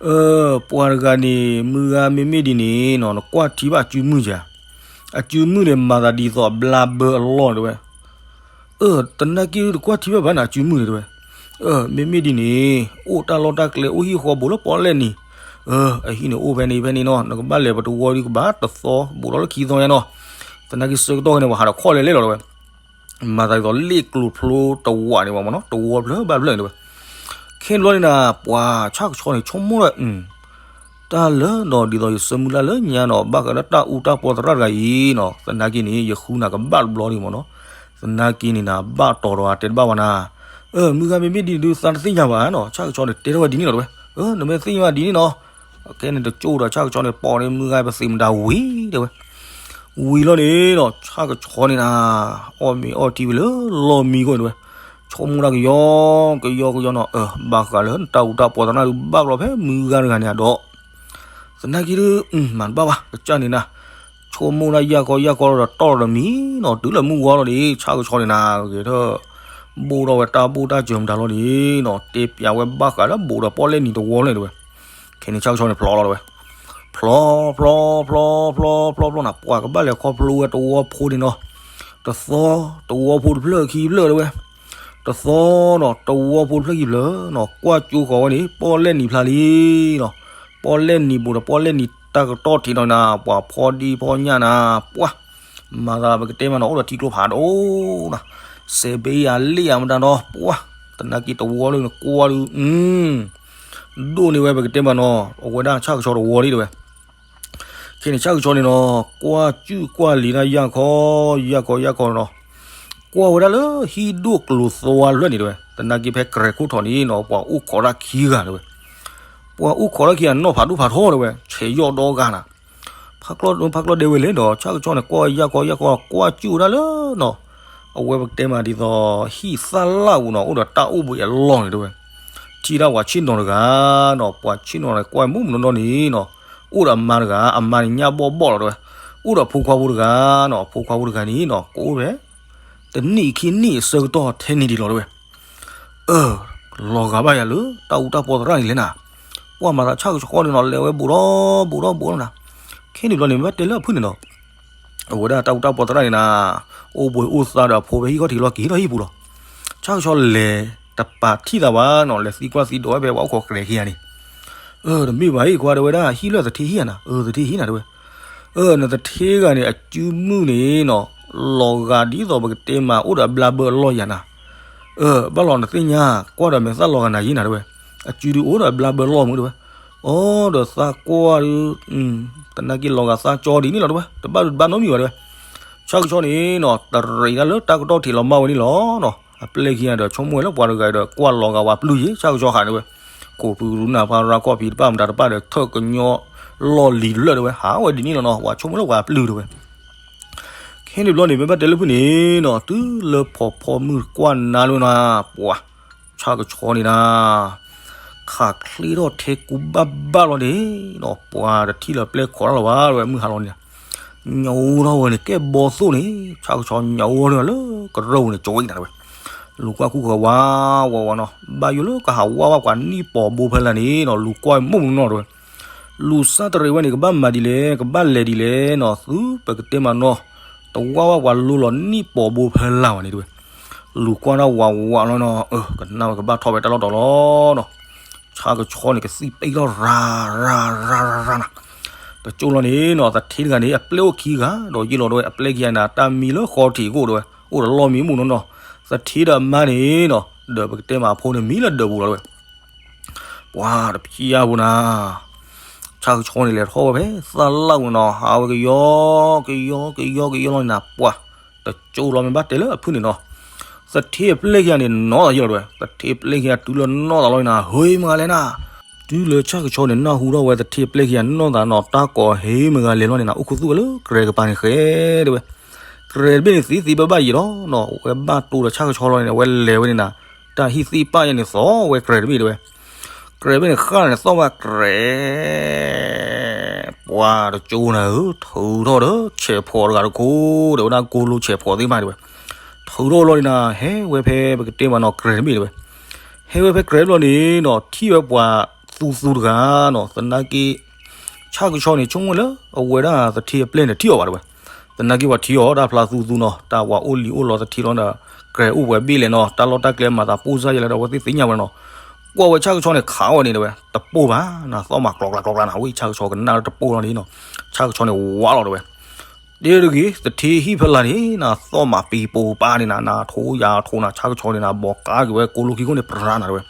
အၢ ပှၤတဂၤန့ၣ် မုၢ်ဂၤမ့မ့ၢ်ဒ်န့ၣ်နီၤ နကွၢ်ထံဘၣ်အစုမုၢ်ယၤ, အစုမုၢ်န့ၣ် မၤသးဒ်သိးအဘျါဘၢအလီၢ်တဲဝဲ အၢ သနာ်က့တကွၢ်ထံဘၣ်ဘၣ်နၤ အစုမုၢ်န့ၣ်တဲဝဲ, အၢ မ့မ့ၢ်ဒ်န့ၣ် အိၣ်တၢ်လီၢ်တၢ်ကျဲ အိၣ်ဟံၣ်ဃီဘူးလၢပီၣ်လဲၣ်နံၤ, အၢ အဟံၣ်န့ၣ်အိၣ်ဖဲန့ၣ်ဖဲန့ၣ်နီၤ နကဘၣ်လဲၤပတဝီဒုးကဘၣ်တသီ ဘူးထီၣ်လၢခံသီညါနီၤ, သနာ်က့ဆၢကတီၢ်ခဲန့ၣ် ပှၤဟးထီၣ်ခီၣ်လဲၣ်လဲၣ်လီၤတဲဝဲ, မၤသးဒ်သိးလ့ၣ်ကျိၤဖျိတဝးန့ၣ်မ့ၢ်နီၤ တဝီဖျၢၣ်ဘၣ်ဖျၢၣ်န့ၣ်တဲဝဲ, ခဲန့ၣ်ဘျီန့ၣ်နၤ ပှၤဆၣ်ကဆီန့ၣ် ဆိကမိၣ်ဒီး တၢ်လၢဒီးဒ်သိးယဆၢမုၢ်လၢ်လၢညါနီၤ ဘၣ်ဃးလၢတၢ်အူတၢ်ပီသရၣ်တဂၤအံၤနီၤ သနာ်က့န့ၣ် ယဃုနၤကဘၣ်တဘျီဒံးမ့ၢ်နီၤ, သနာ်က့န့ၣ်နၤ ဘၣ်တီၤဒီးအတဲတဘၣ်ဘၣ်နၤ, အၢ မုၢ်ဂၤမ့မ့ၢ်ဒ်န့ၣ်ဒုးသးတသ့ၣ်ညါဘၣ်နီၤ ဆၣ်ကဆီန့ၣ် တဲထီၣ်ဝဲဒ်န့ၣ်လီၤတဲဝဲ, အၢ နမ့ၢ်သ့ၣ်ညါဘၣ်ဒ်န့ၣ်နီၤ, ခဲန့ၣ်တကၠိၣ်ဒီးဆၣ်ကဆီန့ၣ် ပိာ်န့ၢ်မုၢ်ဂၤပသံးမတၤဝံၤတဲဝဲ ဝံၤလီၤန့ၣ်နီၤ ဆၣ်ကဆီန့ၣ်နၤ အီၣ်မ့ၤအီထံဝံၤလၢလီၢ်မံခိၣ်န့ၣ်တဲဝဲ, ဆိကမိၣ်တၢ်ကယီကယီကယီနီၤ အၢ ဘၣ်ဃးလၢတၢ်အူတၢ်ပီသရၣ်ဒုးဘၣ်ဘျီဖဲမုၢ်ဂၤတဂၤန့ၣ်ဒီး သနာ်က့ဒုး မၤတဘၣ်ဘၣ် ကစၢ်န့ၣ်နၤ, ဆိကမိၣ်တၢ်ယၢ်ကီယၢ်ကီဒီးတီၢ်ဒီးမံနီၤ တုၤလၢမုၢ်ဝါလီၤန့ၣ် ဆၣ်ကဆီန့ၣ်နၤ ဂဲၤထၢၣ် ဘိၣ်ထီၣ်ဝဲတၢ်ဘိၣ်တၢ်စၢၤမတၤလီၤန့ၣ်နီၤ တဲပျးဝဲဘၣ်ဃးလၢဘူးဒီးပီၣ်လဲၣ်နံၤတဝီဖျၢၣ်တဲဝဲ, ခဲန့ၣ်ဆၣ်ကဆီန့ၣ်ဖျီလီၤတဲဝဲ, ဖျီ ဖျီ ဖျီ ဖျီ ဖျီ ဖျီနၤ ပှၤကဘၣ်လဲၤခီဖျိဝဲတဝီဖိန့ၣ်နီၤ, တသီ တဝီဖိတဖျၢၣ်ခံဖျၢၣ်တဲဝဲ, တသီနီၤ တဝီဖိတဖျၢၣ်ခံဖျၢၣ်နီၤ ကွၢ်ကၠိဃီၤဝဲန့ၣ် ပီၣ်လဲၣ်နံၤဖျါလံနီၤ, ပီၣ်လဲၣ်နံၤဘူးဒီးပီၣ်လဲၣ်နံၤတၢ်ကတီၢ်ထံးနီၤနၤ ပှၤဖီဒံဖီညၣ်နၤ ပှၤ မၤသးပကတဲမးနီၤ အိၣ်ဒီးထံကျိဖးဒိၣ်နၤ, စဲးဘ့ယၤလ့ၣ်ယၤမတၤနီၤ ပှၤ သနာ်က့တဝီလၢနကွၢ်ဒုး ဒိၣ်န့ၢ်ဝဲပကတဲမးနီၤ အဝဲဒၣ်ဆၣ်ကဆီတဝီလံတဲဝဲ, ခဲန့ၣ်ဆၣ်ကဆီန့ၣ်နီၤ ကွၢ်စုၣ်ကွၢ်လံၤဒၣ်ယၢ်ခီ ယၢ်ခီ ယၢ်ခီနီၤ, ကွၢ်ဝဲဒၣ်လၢဟံၣ်ဒိၣ်ကျိၤသွါတဖျၢၣ်န့ၣ်တဲဝဲ သနာ်က့ဖဲကရဲၤခိၣ်ထီၣ်န့ၣ်နီၤ ပှၤအိၣ်ခိးတၢ်ခံဂၤတဲဝဲ, ပှၤအိၣ်ခိးတၢ်ခံဂၤနီၢ်ဖးဒိၣ်ဖးထီတဲဝဲ ဆဲးယီၣ်ဒီဂၤနၤ, ဖးကျီၢ်ဒဲဝဲလဲၣ်ဒီး ဆၣ်ကဆီန့ၣ် ကွၢ်ယၢ်ခီယၢ်ခီ ကွၢ်စုၣ်ဝဲဒၣ်လၢနီၤ, အဝဲပကတဲမးဒ်သိး ဟံၣ်သၣ်လၣ်ပူၤနီၤ အိၣ်ဒီးတၢ်အိၣ်ဘှံးအလီၢ်န့ၣ်တဲဝဲ, ထံၣ်ဒၣ်ပှၤဆ့ၣ်နီၤတဂၤနီၤ ပှၤဆ့ၣ်နီၤန့ၣ် ကွၢ်မုၢ်မုၢ်နီၢ်နီၢ်န့ၣ်နီၤ, အိၣ်ဒီးအမါတဂၤ အမါန့ၣ်ညၣ်ဘီၣ်ဘီၣ်လီၤတဲဝဲ, အိၣ်ဒီးဖိခွါဖိတဂၤနီၤ ဖိခွါဖိတဂၤန့ၣ်နီၤ ကအိၣ်ဖဲ တနံၣ်ခံနံၣ်အဆၢကတီၢ်ထဲန့ၣ်ဒံးလီၤတဲဝဲ အၢ လီၤဂာ်ဘၣ်ယၤလၢ တၢ်အူတၢ်ပီသရၣ်န့ၣ်လဲၣ်နၤ, ပှၤမၤသးဆၣ်ကဆီန့ၣ်နီၤ လဲၤဝဲဘူးဒီးဘူးဒီးဘူးလီၤနၤ, ခဲန့ၣ်ဘျီန့ၣ် မ့ၢ်ဘၣ်တဲလၢအဖုၣ်န့ၣ်နီၤ, အဝဲဒၣ်တၢ်အူတၢ်ပီသရၣ်န့ၣ်နၤ, အိၣ်ဘှံးအိၣ်သါဒီးအဖိဖဲဟံၣ်ခီၣ်ထံးလီၢ်က့ၤထီၣ်ဟံၣ်ပူၤလီၤ, ဆၣ်ကဆီလဲၤတပာ်ထံၣ်သးဘၣ်နီၤ လဲၤသံကွၢ်သံဒိးဝဲဖဲပှၤအိၣ်ခိးကရဲၤခံဂၤန့ၣ်, အၢ တမ့ၢ်ဘၣ်အံၤ ကွၢ်တဲဝဲဒၣ် ဟံၣ်လၢသထ့ဟံၣ်ဧါနၤ, အၢ သထ့ဟံၣ်နၤတဲဝဲ, အၢ နသထ့ဂၤန့ၣ် အစုမုၢ်န့ၣ်နီၤ လီၤဂာ်ဒ်သိးပကတဲမး အိၣ်ဒီးအဘျါဘၢအလီၢ်ယၤနၤ, အၢ ဘၣ်လီၤနသ့ၣ်ညါ ကွၢ်ဒီးမဲာ်သၣ်လီၤဂာ်နၤယံၤနၤတဲဝဲ, အစုဒုးအိၣ်ဒီးအဘျါဘၢလီၢ်မုၢ်တဲဝဲ, အိၣ်ဒီးသးကွၢ်ဒုး သနာ်က့လီၤဂာ်သးကၠီဒ်န့ၣ်လီၤတဲဝဲ တဘၣ်ဒုးတဘၣ်နီတမံၤဘၣ်တဲဝဲ, ဆၣ်ကဆီန့ၣ်နီၤ တရံးတၢ်လၢတၢ်ကတီၢ်ထံးလီၤမၢ်ဝဲန့ၣ်လီၤနီၤ အပျဲၢ်ခံဂၤဒီးဆိကမိၣ်ဝဲလၢပှၤတဂၤဒီးကွၢ်လီၤဂာ်ဝဲပျုၢ်ယံၤ ဆၣ်ကဆီဃးန့ၣ်ဝဲ, ခိၣ်ဖုရူနၢ်ဖါရၤကီၢ်ဖံးတပၣ်မတၤတပၣ်ဒီးထၢၣ်ကညီလီၢ်လံၤတဖျၢၣ်တဲဝဲ ဟးဝဲဒ်န့ၣ်လီၤနီၤ ပှၤဆိကမိၣ်လၢပှၤပျုၢ်တဲဝဲ ခဲန့ၣ်ဘျီန့ၣ် မ့ၢ်ဘၣ်တဲလၢဖုၣ်န့ၣ်နီၤ တုၤလၢဖီဖီမုၢ်ကွၢ်နၤလၢနၤ ပှၤ ဆၣ်ကဆီန့ၣ်နၤ ခးချ့ထီၣ်ထဲကူဘၣ်ဘၣ်လီၤန့ၣ်နီၤ ပှၤတထံၣ်လၢပျဲၢ်ခိးတၢ်လီၤဘၣ်တဲဝဲ မုၢ်ဟါလီၤန့ၣ်, ညၣ်အူထီၣ်ဝဲန့ၣ် ကဲဘီသိၣ်န့ၣ် ဆၣ်ကဆီညၣ်အူထီၣ်လၢကရၢၢ်ပူၤန့ၣ် ကၠီအံၤနၤတဝဲ, လူၤကွၢ်ကူၣ်ဃီၤဝါဝါဝါနီၤ, ဘၣ်ယိၣ်လၢကဟးဝါဝါပှၤနံၣ်ပီးဘိဖဲလၢ်န့ၣ်နီၤ, လူၤကွၢ်မိၢ်မနီၤတဝဲ, လူၤစၢ်တရံးဝဲန့ၣ် ကဘၣ်မၤဒ်လဲၣ် ကဘၣ်လဲၤဒ်လဲၣ်နီၤ, သုပကတဲမးနီၤ, တဝါဝါပှၤလူလီၤနံၣ်ပီးဘိဖဲလၢ်ဝဲန့ၣ်တဝဲ, လူၤကွၢ်ထီၣ်ဝါဝါလီၤနီၤ, ကနၣ်ဝဲကဘၣ်ထီၣ်ဝဲတၢ်လီၢ်တတီၤလီၤနီၤ, ဆၣ်ကဆီန့ၣ် ကသံၣ်ပ့ၢ်ထီၣ်ရၤရၤရၤရၤနၤ, တကၠိလီၤန့ၣ်နီၤ, သထ့တဂၤန့ၣ် အပျဲၢ်အိၣ်ခံဂၤ ဒီးယ့ၢ်လီၤတဝဲ အပျဲၢ်ခံဂၤန့ၣ် တၢ်မံလၢဃီထံးကိၣ်တဝဲ, အိၣ်ဒီးလီၢ်မံမူနီၤနီၤ, သထ့ဒီးအမါန့ၣ်နီၤ, ဒီးပကတဲမးအဖိန့ၣ် မံလၢဒၢးပူၤလီၤတဝဲ ပှၤတဖျၢၣ်ပူၤနၤ, ဆၣ်ကဆီန့ၣ် လဲၤထီၣ်ဝဲဖဲသၣ်လၣ်ပူၤနီၤ, ဟးဝဲကယီကယီကယီကယီလီၤန့ၣ်နၤ, ပှၤတကၠိလီၤမ့ၢ်ဘၣ်တဲလၢအဖုၣ်န့ၣ်နီၤ, သထ့အပျဲၢ်ခံဂၤန့ၣ် နီၢ်သးယ့ၢ်လီၤတဝဲ, သထ့အပျဲၢ်ခံဂၤတုၤလၢနီၢ်သးလီၤန့ၣ်နၤ, ဟ့မဂၤလဲၣ်နၤ, တုၤလၢဆၣ်ကဆီန့ၣ် နၢ်ဟူထီၣ်ဝဲသထ့အပျဲၢ်ခံဂၤနီၢ်သးနီၤ, တၢ်ကိးဟ့မဂၤလဲၣ်လီၤန့ၣ်နၤ, အိၣ်ခူသူၣ်ဝဲလၢကြဲးကပၤန့ၣ်ဃဲတဝဲ, ကြဲးတဘ့ၣ်န့ၣ် သ့သ့ဘၣ်ဘၣ်ယံာ်လီၤနီၤ, ဝဲဘၣ်တိၢ်ဒီးဆၣ်ကဆီလီၤန့ၣ် ဝဲလဲၤဝဲန့ၣ်နၤ, တၢ်ဟံၣ်သ့ၣ်ပၣ်ယဲန့ၣ် သီဝဲကြဲးတဘ့ၣ်တဝဲ ကြဲးဘ့ၣ်န့ၣ်ဃၣ်န့ၣ် သီၣ်ဝဲကြဲး, ပှၤတကၠိနၤဧၢ, ထုးထီၣ်ဒီးဆဲးဖိးတဂၤတခိၣ်ဒီး ဝဲဒၣ်ကိလိဆဲးဖိးသ့ၣ်တဖၣ်တဝဲ, ထုးထီၣ်လီၤန့ၣ်နၤ, ဟဲဝဲဖဲပကတဲမးနီၤ ကြဲးတဘ့ၣ်တဝဲ, ဟဲဝဲဖဲကြဲးတဘ့ၣ်လီၤန့ၣ်နီၤ, ထံၣ်ဝဲပှၤသူသူတဂၤနီၤ, သနာ်က့ ဆၣ်ကဆီန့ၣ် ဆိကမိၣ်လၢ အဝဲဒၣ်သထ့အပျဲၢ်န့ၣ် ထံၣ်အီၤဘၣ်တဝဲ, သနာ်က့ပှၤထံၣ်အီၤတၢ်ဖျါသူသူနီၤ, တၢ်ပှၤအိၣ်လံၤအိၣ်လီၤသထ့လီၤဒီး ကြဲးအိၣ်ပှဲၤဘ့ၣ်လဲၣ်နီၤ, တၢ်လီၢ်တၢ်ကျဲမၤသးပိၢ်စၢ်ယဲလဲၣ်ဒီး အဝဲသ့ၣ်သ့ၣ်ညါဝဲနီၤ, ကွၢ်ဝဲဆၣ်ကဆီန့ၣ် ခးဝဲန့ၣ်တဝဲ တပိၢ်ဘၣ်နၤ, သီၣ်မးကျီကျါကျီကျါနၤ, ဝဲဆၣ်ကဆီကနၣ်လၢတပိၢ်လီၤန့ၣ်နီၤ, ဆၣ်ကဆီန့ၣ်ဝးလီၤတဝဲ တဂ့ၤ သထ့ဟံၣ်ဖဲလၢ်န့ၣ်နၤ, သီၣ်မးပံၤပိၤပၤန့ၣ်နၤ, နၤထိယၤထိနၤ, ဆၣ်ကဆီန့ၣ်နၤ ဘီးကါက့ၤဝဲကိလိခံခိၣ်န့ၣ် ပြၤနၤတဝဲ,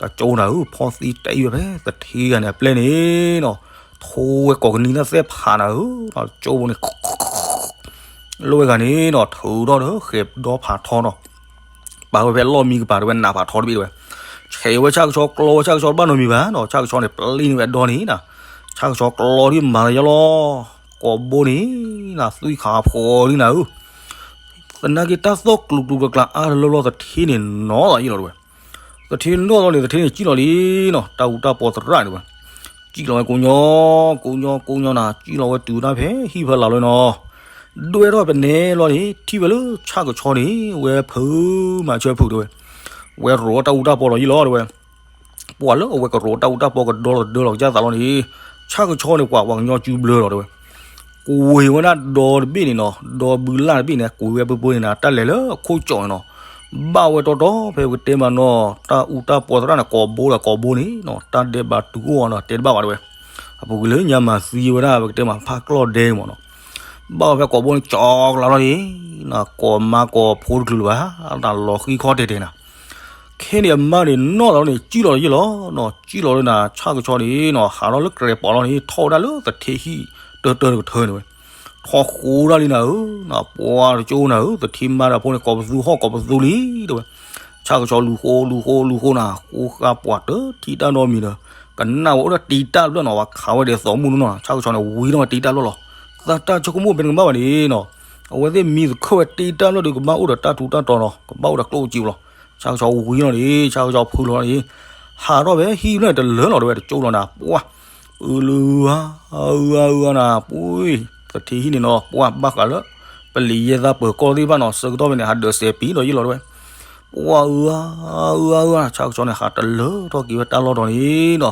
တကၠိနၤဧၢ, ဖီၣ်သံတအံၤဝဲဖဲသထ့ဂၤန့ၣ်အပျဲၢ်န့ၣ်နီၤ, ထိဝဲကိးကနံၤတၢ်သဲၣ်ဖးနၤဧၢ, တကၠိဖိန့ၣ် လၢဝဲဂၤန့ၣ်နီၤ, ထုးထီၣ်ဒီးဃဲၤဒီဖးထီနီၤ ပာ်ဝဲဖဲလီၢ်မံကပၤတဝဲ နးဖးထီတဘ့ၣ်တဝဲ, ဆဲးဝဲဆၣ်ကဆီကျီဝဲဆၣ်ကဆီတဘၣ်နီတမံၤဘၣ်နီၤ, ဆၣ်ကဆီန့ၣ် ပျံၤန့ၢ်ဝဲအဒီန့ၣ်နၤ, ဆၣ်ကဆီကျီဒ်မၤလၢယလီၤ, ကိးဘိန့ၣ်နၤ သွံၣ်ခးဖှီၣ်ဒ်နၤဧၢ, သနာ်က့တၢ်သီၣ်ကျူကျူကျါကျါအါတလၢလီၤ သထ့န့ၣ်နီၢ်လီၤယလီၤတဝဲ, သထ့နီၢ်လီၤန့ၣ် သထ့န့ၣ်စံၣ်လီၤလံနီၤ, တၢ်အူတၢ်ပီသရၣ်န့ၣ်ဝဲ စံၣ်လီၤဝဲကိးညီ ကိးညီကိးညီနၤ, စံၣ်လီၤဝဲတုၤတၢ်ဖဲဟံၣ်ဖဲလၢ်လီၤနီၤ, ဒွဲၣ်ထီၣ်ပနဲလီၤန့ၣ် ထံၣ်ဝဲလၢဆၣ်ကဆီန့ၣ် ဝဲဖုးမၤဆၢဖုးတဝဲ, ဝဲရိးတၢ်အူတၢ်ပီလီၤယလီၤတဝဲ, ပှၤလၢအဝဲကရိးတၢ်အူတၢ်ပီကဒီလီၤတဒၢလီၤကစၢ်သးလီၤန့ၣ်, ဆၣ်ကဆီန့ၣ် ပှၤပှၤကညီစုဘျၢလီၤတဝဲ, ကွံာ်ဝဲဒၣ်ဒီတဘ့ၣ်န့ၣ်နီၤ, ဒီဘုလၢ်တဘ့ၣ်န့ၣ် ကွံာ်ဝဲပၢပၢန့ၣ်နၤ, တၢ်လဲၤလၢခိၣ်ကၠီၣ်န့ၣ်နီၤ, ဘၣ်ဝဲတီတီဖဲပကတဲမးနီၤ, တၢ်အူတၢ်ပီသရၣ်န့ၣ် ကိးဘိဒီးကိးဘိန့ၣ်နီၤ, တၢ်ဒဲးဘးတုၤအိၣ်အီၤနီၤ တဲတဘၣ်ဘၣ်တဝဲ, အပူၤကွံာ်လၢညါမၤသံဝဲဒၣ် ပကတဲမးဖးကျီၢ်ဒဲမးနီၤ, ဘၣ်ဝဲဖဲကိးဘိန့ၣ် ကၠီကလါလီၤန့ၣ်, ကိးမါကိးဖိတချုးလၢၤဘၣ်, တၢ်လီၤဃံခီတဲာ်တဲာ်နၤ ခဲန့ၣ်အမါန့ၣ်နီၢ်လီၤန့ၣ် စံၣ်လီၤယဲၢ်လီၤနီၤ, စံၣ်လီၤလၢနၤ ဆၣ်ကဆီန့ၣ်နီၤ, ဟးထီၣ်လၢကြဲးပီးလီၤန့ၣ် ထီၣ်ဝဲဒၣ်လၢသထ့ဟံၣ်တၢတၢတကထၢန့ၣ်ဝဲ, ထီၣ်ဃိဒၣ်လံနၤဧၢ, ပှၤတကၠိနၤဧၢ, သထ့မါဒီးဖိန့ၣ် ကိးပသူဟီၣ်ကိးပသူလံတဝဲ, ဆၣ်ကဆီလူၤဃိလူၤဃိလူၤဃိနၤ, ဃိဃာ်ပှၤတထံၣ်တၢ်နီတမံၤဒီး, ကနၣ်ဝဲအိၣ်ဒီးတံၤတၢ်ဘျၢၣ်နီၤ, ပှၤခးဝဲဒီးသီမူၢ်နီၤ, ဆၣ်ကဆီန့ၣ် ဝံၤထီၣ်ဝဲတံၤတၢ်ဘျၢၣ်လီၤ, သးတၢ်ဆိကမိၣ်ဖဲန့ၣ်ကဘၣ်ဘၣ်န့ၣ်နီၤ, အဝဲသ့ၣ်မံသခၢၣ်ဝဲတံၤတၢ်ဘျၢၣ်ဒီး ကဘၣ်အိၣ်ဒီးတၢ်ထူးတၢ်တီၤနီၤ, ကဘၣ်အိၣ်ဒီးကျိၣ်စ့လီၤ, ဆၣ်ကဆီဝံၤလီၤန့ၣ် ဆၣ်ကဆီဖုလီၤန့ၣ်, ဟးထီၣ်ဖဲဟံၣ်ဖျၢၣ်န့ၣ်တလၢလီၤတဝဲ တကၠိလီၤနၤ, ပှၤ အုလၢအုအါအါနၤ, ပှၤ သထ့ဟံၣ်န့ၣ်နီၤ, ပှၤဘၣ်ဃးလၢ ပလံၤယဲၢ်သၣ်ပၢၤကီၢ်သ့ၣ်တဖၣ်နီၤ, ဆၢကတီၢ်ဖဲန့ၣ် ဟးဒၢးစဲးပံၤဒီးယ့ၢ်လီၤတဝဲ, ပှၤ အုအါအါအါနၤ, ဆၣ်ကဆီန့ၣ် ဟးတလၢထီၣ်က့ၤဝဲတၢ်လီၢ်တီၤန့ၣ်နီၤ,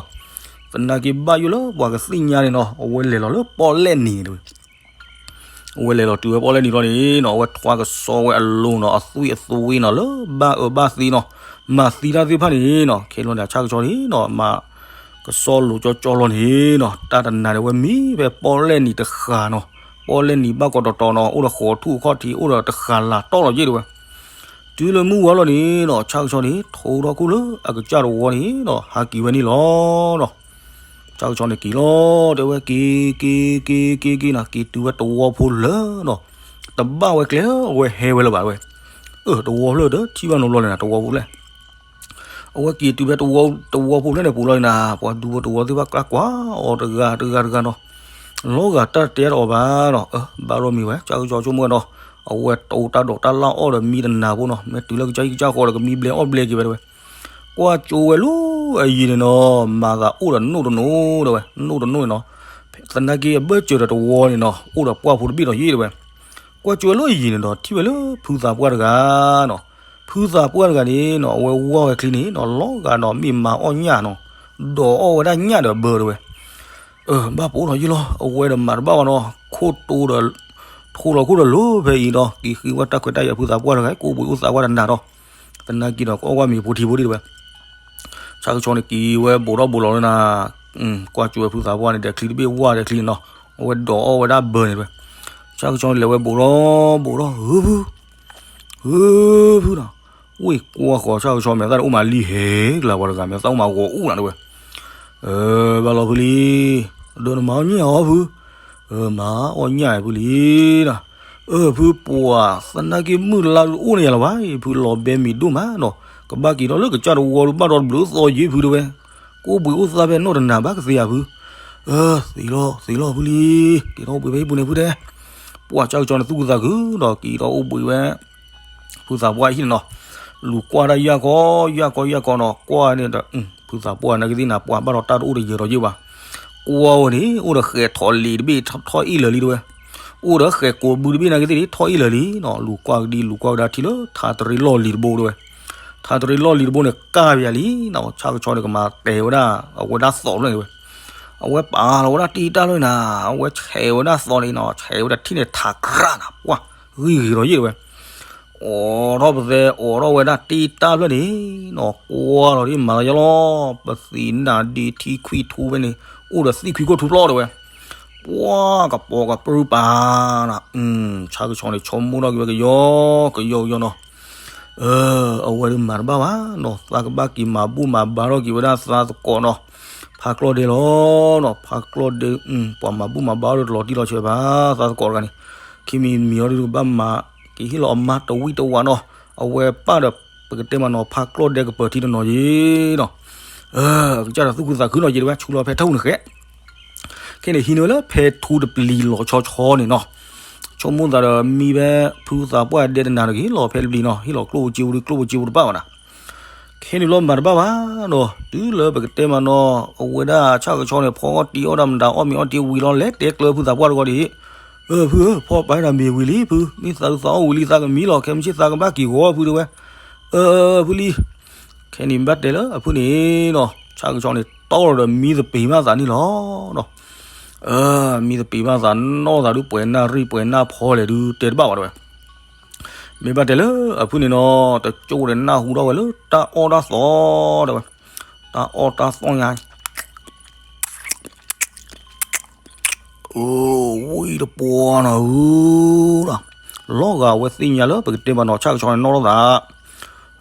သနာ်က့ဘၣ်ယိၣ်လၢပှၤကသ့ၣ်ညါန့ၣ်နီၤ, အဝဲလဲၤလီၤလၢပီၣ်လဲၣ်နံၤတဝဲ အဝဲလဲၤလီၤတုၤဝဲပီၣ်လဲၣ်နံၤလီၤန့ၣ်နီၤ, အဝဲထွါကစီဝဲအလိၤနီၤ, အသွံၣ်အသွံၣ်နီၤ, လၢဘၣ်အၢဘၣ်သီနီၤ, မၤသံတၢ်သ့ၣ်တဖၣ်န့ၣ်နီၤ, ခဲလီၤန့ၣ် ဆၣ်ကဆီန့ၣ်နီၤ, မၤကစီလိၤကၠီကၠီလီၤန့ၣ်နီၤ, တၢ်တနၤန့ၣ် အဝဲမံဖဲပီၣ်လဲၣ်နံၤတဃၣ်နီၤ, ပီၣ်လဲၣ်နံၤဘၣ်ကီးတီၤတီၤနီၤ, အိၣ်ဒီးဃိးထူၣ်အခီၣ်ထံး အိၣ်ဒီးတဃၣ်လၢ်တီၢ်လီၤယ့ၢ်တဝဲ တုၤလၢမုၢ်ဝါလီၤန့ၣ်နီၤ, ဆၣ်ကဆီန့ၣ် ထိထီၣ်ခူၣ်လၢအကစၢ်တဝီန့ၣ်နီၤ, ဟးက့ၤဝဲန့ၣ်လီၤနီၤ. ဆၣ်ကဆီန့ၣ်က့ၤလီၤ, တဲဝဲက့ၤ က့ၤ က့ၤ က့ၤ က့ၤနီၤ, က့ၤတုၤဝဲတဝီဖိလၢနီၤ, တဘၣ်ဝဲကျဲ အဝဲဟဲဝဲလၢၤဘၣ်ဝဲ, အၢ တဝီဖျၢၣ်ဒီး ထံၣ်ဘၣ်နီၤဘျီန့ၣ်နၤ, တဝီဖိဖျၢၣ် အဝဲက့ၤတုၤဖဲတဝီဖိဖျၢၣ်န့ၣ်ပူၤလီၤန့ၣ်နၤ, ပှၤဒူဖိတဝီသ့ၣ်တဖၣ်ကျါကွၢ်အီၤတဂၤတဂၤတဂၤနီၤ, လီၤဂာ်တၢ်တဲတအီၤဘၣ်နီၤ, အၢ ဘၣ်လီၤမံၤဝဲ ဆၣ်ကဆီဆိကမိၣ်ဝဲဒီး, အဝဲတိၢ်တၢ်ဒိးတၢ်လၢ်အီၣ်ဒီးမံတနၤဖိနီၤ, မ့ၢ်တုၤလၢကစၢ်ဟံၣ်ကစၢ်ဃီဒီးကမံဘျဲးအီၣ်ဘျဲးက့ၤဝဲတဲဝဲ, ကွၢ်ကၠိဝဲလၢအယံၤန့ၣ်နီၤ, မၤသးအိၣ်ဒီးနိၣ်တနိၣ်တဲဝဲ, နိၣ်တနိၣ်န့ၣ်နီၤ, ဖဲ သနာ်က့အဘၢၣ်စၢၤဒီးတဝီန့ၣ်နီၤ အိၣ်ဒီးပှၢ်ဖိတဘ့ၣ်ဒီးယ့ၣ်တဲဝဲ, ကွၢ်ကၠိဝဲလၢယံၤန့ၣ်ဒီး ထံၣ်ဝဲလၢဖုသးပှၢ်တဂၤနီၤ, ဖုသးပှၢ်တဂၤန့ၣ်နီၤ အဝဲဝါဝဲချံန့ၣ်နီၤ လီၤဂာ်ဒီးမ့ၢ်မၤအီၣ်ညၣ်နီၤ, ဒိးအီၣ်ဝဲဒၣ်ညၣ်ဒီးဘၢတဲဝဲ, အၢ ဘၣ်ပအိၣ်ထီၣ်ယ့ၣ်လီၤ အဝဲဒီးမၤတဘၣ်ဘၣ်နီၤ, ခိၣ်တိဒီး ထိလီၤခိၣ်ဒီးလိၤဖဲအံၤဒီး က့ၤဃ့ဝဲတၢ်ခွဲးတၢ်ယာ်ဖုသးပှၢ်တဂၤ ကအိၣ်ဘှံးအိၣ်သါဝဲတနၤဒီး, သနာ်က့ဒီး ကအီၣ်ကွၢ်မ့ၤဖိထံဖိဒံးတဲဝဲ, ဆၣ်ကဆီန့ၣ်က့ၤဝဲဘူးထီၣ်ဘူးလီၤလၢနၤ, ကွၢ်ကၠိဝဲဖုသးပှၢ်န့ၣ် ဒဲးချံတဘ့ၣ်ဝါဒဲးချံန့ၣ်နီၤ, အဝဲဒိးအီၣ်ဝဲဒၣ်ဘၢန့ၣ်တဲဝဲ, ဆၣ်ကဆီန့ၣ်လဲၤဝဲဘူးထီၣ်ဘူးထီၣ် ဧၢဖု ဧၢဖုနီၤ, ဝ့ၢ်ကွၢ်ဃီၤဆၣ်ကဆီမဲာ်သၣ်န့ၣ် အိၣ်မးလံဟဲကလၤပှၤတဂၤ မဲာ်သၣ်အိၣ်မးဂီၤအူၣ်နၤတဲဝဲ, ဘၣ်လီၤဖုလံ, ဒီးနမၤအီၣ်ညၣ်အီၤဖု, မၤအီၣ်ညၣ်ဖုလံနီၤ, အၢဖုပှၤ သနာ်က့မုၢ်လါဒုးအိၣ်န့ၢ်ယၤလၢၤဘၣ်, ဖုလီၤဘဲမံၤဒိၣ်မးနီၤ, ကဘၣ်က့ၤထီၣ်လၢကစၢ်တဝီဒုးဘၣ်ဒီးတဘျုးသီယ့ၣ်ဖုတဲဝဲ, ကအိၣ်ဘှံးအိၣ်သါဖဲနီၢ်တနၤဘၣ်ကသ့ဧါဖု, သ့လီၤသ့လီၤဖုလံ, က့ၤထီၣ်အိၣ်ဘှံးဖဲဟံၣ်ပူၤန့ၣ်ဖုတဲ, ပှၢ်ဆၣ်ကဆီန့ၣ်သူၣ်ခုသးခုဒီးက့ၤထီၣ်အိၣ်ဘှံးဝဲ ဖုသးပှၢ်ဟံၣ်န့ၣ်နီၤ, လူၤကွၢ်တၢ်ယၢ်ကီ ယၢ်ကီယၢ်ကီနီၤ, ကွၢ်န့ၣ်ဒီး ဖုသးပှၢ်နာ်က့သ့ၣ်နၤ ပှၤဘၣ်ဒီးတၢ်တအိၣ်တယၢၤဒီးယ့ၣ်ဘၣ်, ကွၢ်ဝဲန့ၣ် အိၣ်ဒီးဃဲးထိးလံာ်တဘ့ၣ်ထီၣ်အ့ၣ်လၢာ်လံတဲဝဲ, အိၣ်ဒီးဃဲးကိးဘုတဘ့ၣ်နာ်က့သ့ၣ်န့ၣ် ထီၣ်အ့ၣ်လၢာ်လံနီၤ, လူၤကွၢ်ကဒံလူၤကွၢ်ကဒါထံၣ်လၢထးတရံးလီၢ်လံၤတဘိတဲဝဲ, ထးတရံးလီၢ်လံၤတဘိန့ၣ် ကၢ်ပယၤလံနီၤ, ဆၣ်ကဆီန့ၣ်ကမၤတဲာ်ဝဲဒၣ် အဝဲဒၣ်သီးဖျၢၣ်န့ၣ်တဲဝဲ, အဝဲပာ်လီၤဝဲဒၣ်တ့တၢ်ဖျၢၣ်နၤ, အဝဲဆဲးဝဲဒၣ်သီးန့ၣ်နီၤ, ဆဲးဝဲဒၣ်ထံၣ်န့ၣ်ထးကြၢးနၤ, ပှၢ် ဂံၢ်ဂ့ၤဒီးယ့ၣ်တဲဝဲ, အိးထီၣ်ပသဲ အိးထီၣ်ဝဲဒၣ်တ့တၢ်ဖျၢၣ်န့ၣ်နီၤ, ကွၢ်လီၤဒ်မၤလီၤယလီၤ, ပသံးနၢ်ဒ့ထံခွံထူဖဲန့ၣ် အိၣ်ဒီးသံၣ်ခွံခိၣ်ထူဖျီတဲဝဲ, ပှၢ်ကပီၤကပြုၢ်ပာ်နၤ, ဆၣ်ကဆီန့ၣ် ဆိကမိၣ်ထီၣ်က့ၤဝဲကယီကယီကယီနီၤ, အဝဲဒုးမၤတဘၣ်ဘၣ်နီၤ, သးကဘၣ်က့ၤမၤဘူၣ်မၤဘါထီၣ်က့ၤဝဲဒၣ်သးသကိးနီၤ, ဖးကျီၢ်ဒဲးလီၤနီၤ, ဖးကျီၢ်ဒဲး ပှၤမၤဘူၣ်မၤဘါထီၣ်ဒီးတလီၤတံၢ်လီၤဆဲးဘၣ် သးသကိးတဂၤန့ၣ်, ခံမံၤမံၤအီၤဒုးကဘၣ်မၤက့ၤဟ့ၣ်လီၤအမါတဝံၣ်တဝးနီၤ, အဝဲပၢ်ဒီး ပကတဲမးနီၤ ဖးကျီၢ်ဒဲးကပၢၤထံတနီၤယ့ၣ်နီၤ, ကစၢ်ဒီးသူၣ်ခုသးခုနီၤယ့ၣ်တဲဝဲ ဆူလီၤဖဲထူၣ်န့ၣ်ဃဲ ခဲန့ၣ်ဟံးန့ၢ်ဝဲလၢဖဲထူတပျံၤလီၤဆီဆီန့ၣ်နီၤ, ဆိကမိၣ်သးဒီးမံဖဲ ဖုသးပှၢ်ဒဲတနၤတဂ့ၤ လီၤဖဲတပျံၤနီၤ, ဟ့ၣ်လီၤကျိၣ်ဧိၤစ့ဧိၤဒုး ကျိၣ်ဧိၤစ့ဧိၤတဘၣ်ဘၣ်နၤ, ခဲန့ၣ်လီၤမၤတဘၣ်ဘၣ်နီၤ, တုၤလၢပကတဲမးနီၤ အဝဲဒၣ်ဆၣ်ကဆီန့ၣ် ဖီအီၣ်တံၢ်အီၣ်တၢ်မတၤ အီၣ်မ့ၤအီၣ်တံၢ်ဝံၤလီၤ လဲၤတဲကျၢၤဖုသးပှၢ်တဂီၤဒ်အံၤ, ဖုဧၢ ဖီပာ်ဒၣ်မ့ၤဝံၤလံဖု, မ့ၢ်သးဒုးသးအီၣ်ဝံၤလံ သးကမံလီၤ ခဲမုၢ်ဆ့ၣ်သးကဘၣ်က့ၤဂီၤဖုတဲဝဲ, အၢ ဖုလံ ခဲန့ၣ်ဘၣ်တဲလၢအဖုန့ၣ်နီၤ, ဆၣ်ကဆီန့ၣ် တီၢ်လီၤဒီးမံသပ့ၤမးသးန့ၣ်လီၤ. မံသပ့ၤမးသးနီၢ်သးဒုးပှဲၤနၢ်ရံၣ်ပှဲၤနၢ်ဖီလဲၣ်ဒုးတဲတဘၣ်ဘၣ်တဲဝဲ. မ့ၢ်ဘၣ်တဲလၢအဖုန့ၣ်နီၤ, တကၠိဒီးနၢ်ဟူထီၣ်ဝဲလၢတၢ်အီၣ်တၢ်သီတဲဝဲ, တၢ်အီၣ်တၢ်သီညါ ဝံတပှီၤနီၤဧၢ, လီၤဂာ်ဝဲသ့ၣ်ညါလၢပကတဲမးနီၤ ဆၣ်ကဆီန့ၣ်နီၢ်ထီၣ်သး,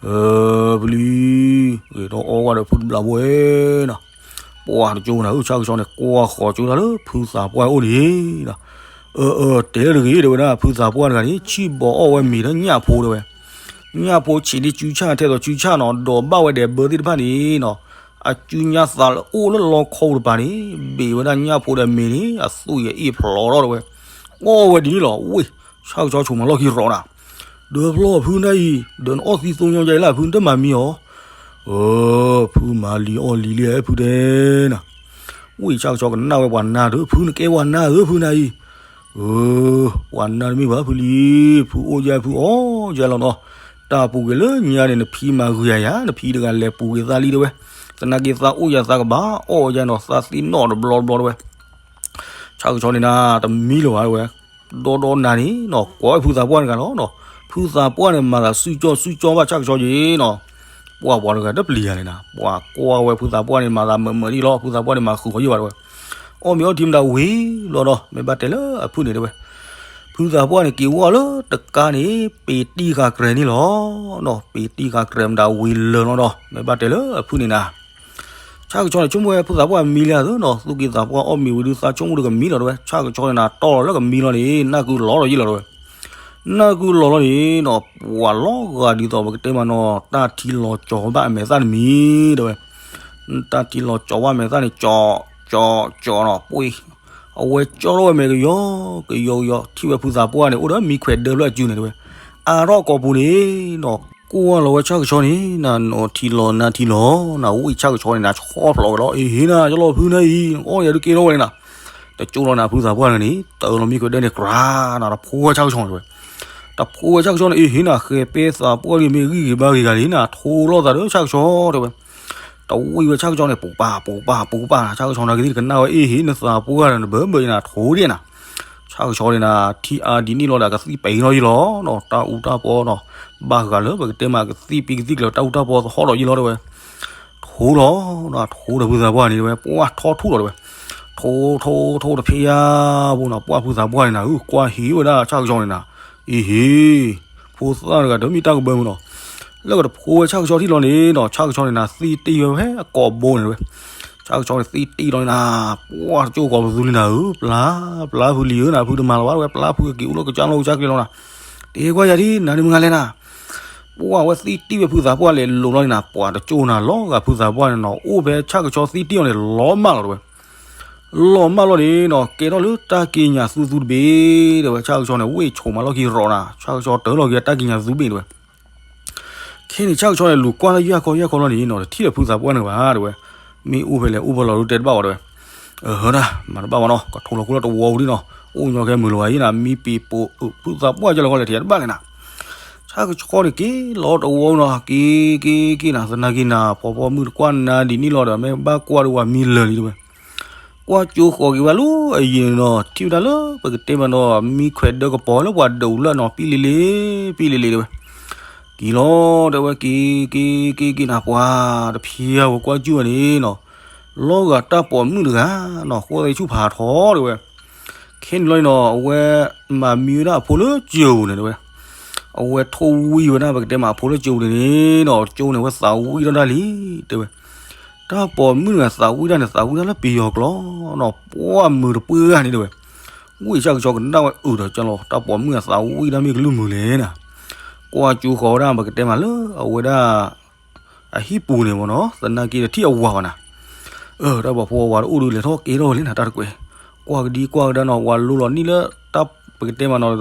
ဖုလံ, ဂ့ၤထီၣ်အီၣ်ဝဲဒီးဖုတဘျီဘၣ်နီၤ, ပှၤတကၠိနၤဧၢ ဆၣ်ကဆီန့ၣ် ကွၢ်ဃီၤကၠိတၢ်လၢဖုသးပှၢ်အိၣ်န့ၣ်, အၢ အၢ တဲလၢတဂ့ၤတဲဝဲဒၣ် ဖုသးပှၢ်တဂၤန့ၣ် ဆံၣ်ဘီအီၣ်ဝဲမ့ၤလၢညၣ်ဖိတဲဝဲ, ညၣ်ဖိဆံးန့ၢ်စုဆၣ်ထဲသိးစုဆၣ်နီၤ, ဒီးဘၣ်ဝဲဒဲးဘၢသ့ၣ်တဖၣ်န့ၣ်နီၤ, အစုညါသးလၢအိၣ်လၢလီခီပူၤတပၤန့ၣ် ဘ့ၣ်ဝဲဒၣ်ညၣ်ဖိဒီးမ့ၤန့ၣ် အသွံၣ်အအ့ၣ်ဖျိးထီၣ်တဲဝဲ, အီၣ်ဝဲဒ်န့ၣ်လီၤ. ဝ့ၢ် ဆၣ်ကဆီဆိကမိၣ်လီၢ်ခံရီနၤ, ဒီးဖျီၣ်ဖုနၢ်အံၤ ဒီးနအီၣ်သံသိညါယလဲၣ် ဖုနတမၤမံအီၤ, ဖုမၤလံအီၣ်လံလံဖုတဲနၤ, ဝ့ၢ်ဆၣ်ကဆီကနၣ်ဝဲပှၤနါဒီး ဖုနကဲပှၤနါဧၢ ဖုနၢ်အံၤ, ပှၤနါတမ့ၢ်ဘၣ်ဖုလံ, ဖုအိၣ်ယဲၢ်ဖုအီၣ်ယဲၢ်လီၤနီၤ, တၢ်ပူၤကွံာ်လၢညါန့ၣ် နဖံမၤဂ့ၤယၤ နဖံတဂၤလဲၤပူၤကွံာ်သးလံတဲဝဲ, သနာ်က့သးအိၣ်ယၤသးကဘၣ်အီၣ်ယဲၢ်နီၤ သးသ့ၣ်နီၣ်တဘျီတဘျီတဲဝဲ, ဆၣ်ကဆီန့ၣ်နၤ တမံလၢၤဘၣ်တဲဝဲ, ဒီဒီနၤန့ၣ်နီၤ ကွၢ်ဝဲဖုသးပှၢ်တဂၤလီၤနီၤ, ဖုသးပှၢ်န့ၣ် မၤသးစုကၠီစုကၠီဘၣ်ဆၣ်ကဆီယ့ၤနီၤ, ပှၤပှၤတဂၤတပျံၤယၤန့ၣ်နၤ, ပှၤကွၢ်ဝဲဖုသးပှၢ်န့ၣ် မၤသးမုာ်မုာ်ဒ်လီၤ ဖုသးပှၢ်န့ၣ် မၤဃုာ်ဃီၤယိၣ်ဘၣ်တဲဝဲ, အီၣ်မ့ၤအီထံမတၤဝံၤလီၤဒီး မ့ၢ်ဘၣ်တဲလၢအဖုန့ၣ်တဲဝဲ, ဖုသးပှၢ်န့ၣ်က့ၤဝီလၢတကါန့ၣ် ပ့ၤတံၢ်ဃာ်ကြဲၤန့ၣ်လီၤနီၤ, ပ့ၤတံၢ်ဃာ်ကြဲၤမတၤဝံၤလၢာ်လီၤဒီး မ့ၢ်ဘၣ်တဲလၢအဖုန့ၣ်နၤ ဆၣ်ကဆီန့ၣ် ဆိကမိၣ်ဝဲဖုသးပှၢ်မံလံဧါသ့နီၤ, သူၣ်က့သးပှၢ်အီၣ်မ့ၤဝံၤဒုး သးဆိကမိၣ်ဒီးကမံလီၤတဲဝဲ, ဆၣ်ကဆီန့ၣ်နၤ တီၢ်လီၤလၢကမံလီၤန့ၣ် နၢ်ကုလီၤဒီးယ့ၢ်လီၤတဲဝဲ, နၢ်ကုလီၤလီၤန့ၣ်နီၤ ပှၤလီၤဂာ်ဒ်သိးပကတဲမးနီၤ တၢ်ထံလီၤကၠီၤဘၣ်အမဲာ်သၣ်တမံၤတဲဝဲ, တၢ်ထံလီၤကၠီၤဘၣ်အမဲာ်သၣ်န့ၣ် ကၠီၤ ကၠီၤ ကၠီၤနီၤ ပှ့ၤ အဝဲကၠီထီၣ်ဝဲမဲာ်ကယီကယီကယီ ထံၣ်ဝဲဖုသးပှၢ်န့ၣ် အိၣ်ဒီးမံခွဲးဒၢဖျၢၣ်အစုန့ၣ်တဲဝဲ, အါထီၣ်ကိာ်ပူၤန့ၣ်နီၤ ကွၢ်လီၤဝဲဆၣ်ကဆီန့ၣ် နနီၤထံလီၤနါထံလီၤ နဝံၣ်ဆၣ်ကဆီန့ၣ် နဆီဖျိးဝဲလီၤ အ့ဟ့နၤ ယလီၤဖုနၢ်အံၤ အီၣ်ယၤဒုးကဲထီၣ်ဝဲန့ၣ်နၤ, တကၠိလီၤနၤ ဖုသးပှၢ်န့ၣ်န့ၣ် တအၢလီၤမံခီဒၢန့ၣ် ကြၤနၤ တဖိဝဲဆၣ်ကဆီန့ၣ်တဲဝဲ. တဖိဝဲဆၣ်ကဆီန့ၣ် အ့ဟ့နၤ ဃဲၤပဲသးပှၢ်ဂ့ၤ မ့ၢ်ဂံၢ်ဂ့ၤဘါဂ့ၤဂၤလံနၤ ထိလီၤသးဒီးဆၣ်ကဆီတဲဝဲ. တဝံၣ်ဝဲဆၣ်ကဆီန့ၣ် ပူၤပာ်ပူၤပာ်ပူၤပာ်နၤ ဆၣ်ကဆီနၤ ကသံၣ်တကနၣ်ဝဲ အ့ဟ့ နသးပှၢ်ဒီးနဘၢဘၢအံၤနၤ ထိဒ်နၤ. ဆၣ်ကဆီန့ၣ်နၤ ထံအါဒ်န့ၣ်လီၤဒီး ကသံၣ်ပဲာ်အံၤနီၢ်ယံလီၤ တၢ်အူတၢ်ပီနီၤ ဘၣ်ဃးလၢပကတဲမး ကသံၣ်ပံကသံၣ်ကျၢၤ တၢ်အူတၢ်ပီသဟီၣ်ဒီးယံလီၤတဲဝဲ. ထိလီၤ ထိဒီးဖုသးပှၢ်န့ၣ်တဲဝဲ ပှၢ်ထီၣ်ထူၣ်လီၤတဲဝဲ. ထိ ထိ ထိတဖဲယါဘိနီၤ ပှၢ်ဖုသးပှၢ်န့ၣ်နၤ ကွၢ်ဟံးဝဲဒၣ်ဆၣ်ကဆီန့ၣ်နၤ အ့ဟ့ ဖိသၣ်တဂၤဒီးမ့ၢ်တၢ်ကဘၢမုၢ်နီၤ. လၢကတဖိဝဲဆၣ်ကဆီထံၣ်လီၤန့ၣ်နီၤ ဆၣ်ကဆီန့ၣ်နၤ သ့ၣ်တ့ၢ်ဝဲဖဲအကိာ်ဘိန့ၣ်တဲဝဲ. ဆၣ်ကဆီန့ၣ်သ့ၣ်တ့ၢ်လီၤန့ၣ်နၤ ပှၢ်တကၠိဃီၤပသူလံနၤဧၢ ပျၢ် ပျၢ်ဖုလံဧၢနၤ ဖုတမၤလီၤဘၣ်တဲဝဲ ပျၢ်ဖုက့ၤအိၣ်လၢကစၢ်လီၢ်ကစၢ်ကျဲလီၤနၤ. တဲကွၢ်ယၤဒ်နၤန့ၣ်မုၢ်ဂၤလဲၣ်နၤ ပှၢ်ဝဲသ့ၣ်တ့ၢ်ဝဲဖုသးပှၢ်လဲၤလိၤလီၤန့ၣ်နၤ ပှၢ်တကၠိနၤ လီၤဂာ်ဖုသးပှၢ်န့ၣ်နီၤ အိၣ်ဖဲဆၣ်ကဆီသ့ၣ်တ့ၢ်အီၤန့ၣ် လီၤမၢ်လီၤတဲဝဲ. လီၤမၢ်လီၤန့ၣ်နီၤ ကဲထီၣ်လၢတၢ်က့ၤညါသူသူတဘ့ၣ်တဲဝဲ ဆၣ်ကဆီန့ၣ် ဝ့ၢ်ဆိးမးလီၢ်ခံရီးနၤ ဆၣ်ကဆီတၢ်လီၤက့ၤတၢ်က့ၤညါသူဘ့ၣ်တဲဝဲ. ခဲန့ၣ် ဆၣ်ကဆီန့ၣ် လူၤကွၢ်လၢယွၤခီယွၤခီလီၤန့ၣ်နီၤ တထံၣ်ဒီးဖုသးပှၢ်န့ၣ်ဘၣ်တဲဝဲ. မ့ၢ်အိၣ်ဖဲလဲၣ်အိၣ်ဖဲလဲၣ်ဒီးတဲတဘၣ်ဘၣ်တဲဝဲ. အၢ ဟၢဒၣ် မၤတဘၣ်ဘၣ်နီၤ ကထိလီၤခိလီၤတဝီပူၤဒ်နီၤ အိၣ်ညီခဲမုၢ်လီၤဘၣ်အံၤနၤ မံပံၤပိာ်အုး ဖုသးပှၢ်ကလီၤခီလဲၣ်ထံၣ်တဘၣ်လဲၣ်နၤ. ဆၣ်ကဆီန့ၣ်က့ၤလီၤတဝီနီၤ က့ၤက့ၤက့ၤနၤ သနာ်က့နၤ ဖီဖီမုၢ်တကွၢ်နၤဒ်န့ၣ်လီၤဒီး မ့ၢ်ဘၣ်ကွၢ်ဒီးဝၤမံလၢာ်လံတဲဝဲ. ကွၢ်ကၠိဃီၤက့ၤဝဲလၢအယံၤန့ၣ်နီၤ ထံၣ်ဝဲဒၣ်လၢပကတဲမးနီၤ မံခွဲးဒၢကပီၤလၢပှၤဒုးလၢနီၤ ပံလ့လ့ ပံလ့လ့တဲဝဲ. က့ၤလီၤတဲဝဲ က့ၤက့ၤက့ၤနၤ ပှၢ်တဖံဝဲကွၢ်ကၠိဝဲန့ၣ်နီၤ လီၤဂာ်တၢ်ပိာ်မုၣ်တဂၤနီၤ ဃိသးဆူၣ်ဖးထီတဲဝဲ. ခဲန့ၣ်လီၤနီၤ အဝဲမၤမံဝဲဒၣ်အဖိလၢကၠိပူၤန့ၣ်တဲဝဲ. အဝဲထိၣ်ဝံၣ်ဝဲဒၣ်ပကတဲမးအဖိလၢကၠိပူၤန့ၣ်နီၤ ကၠိန့ၣ် အဝဲသးဝံၣ်ထီၣ်ဒၣ်လံတဲဝဲ. တၢ်ပိာ်မုၣ်တဂၤသးဝံၣ်ဒၣ်န့ၣ် သးဝံၣ်ဒၣ်လၢပယီၤကျိာ်နီၤ ပှၢ်မုာ်တပှၢ်ဂၤန့ၣ်တဲဝဲ. ဝံၣ်ဆၣ်ကဆီကနၣ်ဝဲအုးဒီးကလီၤ တၢ်ပိာ်မုၣ်အသးဝံၣ်ဒၣ်မ့ၢ်ကလုၢ်မုာ်လဲၣ်နၤ. ကွၢ်ကၠိဃီၤဝဲဒၣ်ပကတဲမးလၢအဝဲဒၣ် အဟံၣ်ပူၤန့ၣ်မ့ၢ်နီၤ သနာ်က့ဒီးထံၣ်အဝၤဘၣ်နၤ. အၢ တၢ်ပိာ်ဖိအဝၤတအိၣ်ဒုးလဲၤထီၣ်ကဲထီၣ်ဝဲလံနၤ တၢ်တကွဲး. ကွၢ်ကဒံကွၢ်ကဒါနီၤ ဝၤလိလီၤနံၣ်လၢတၢ်ပကတဲမးနီၤ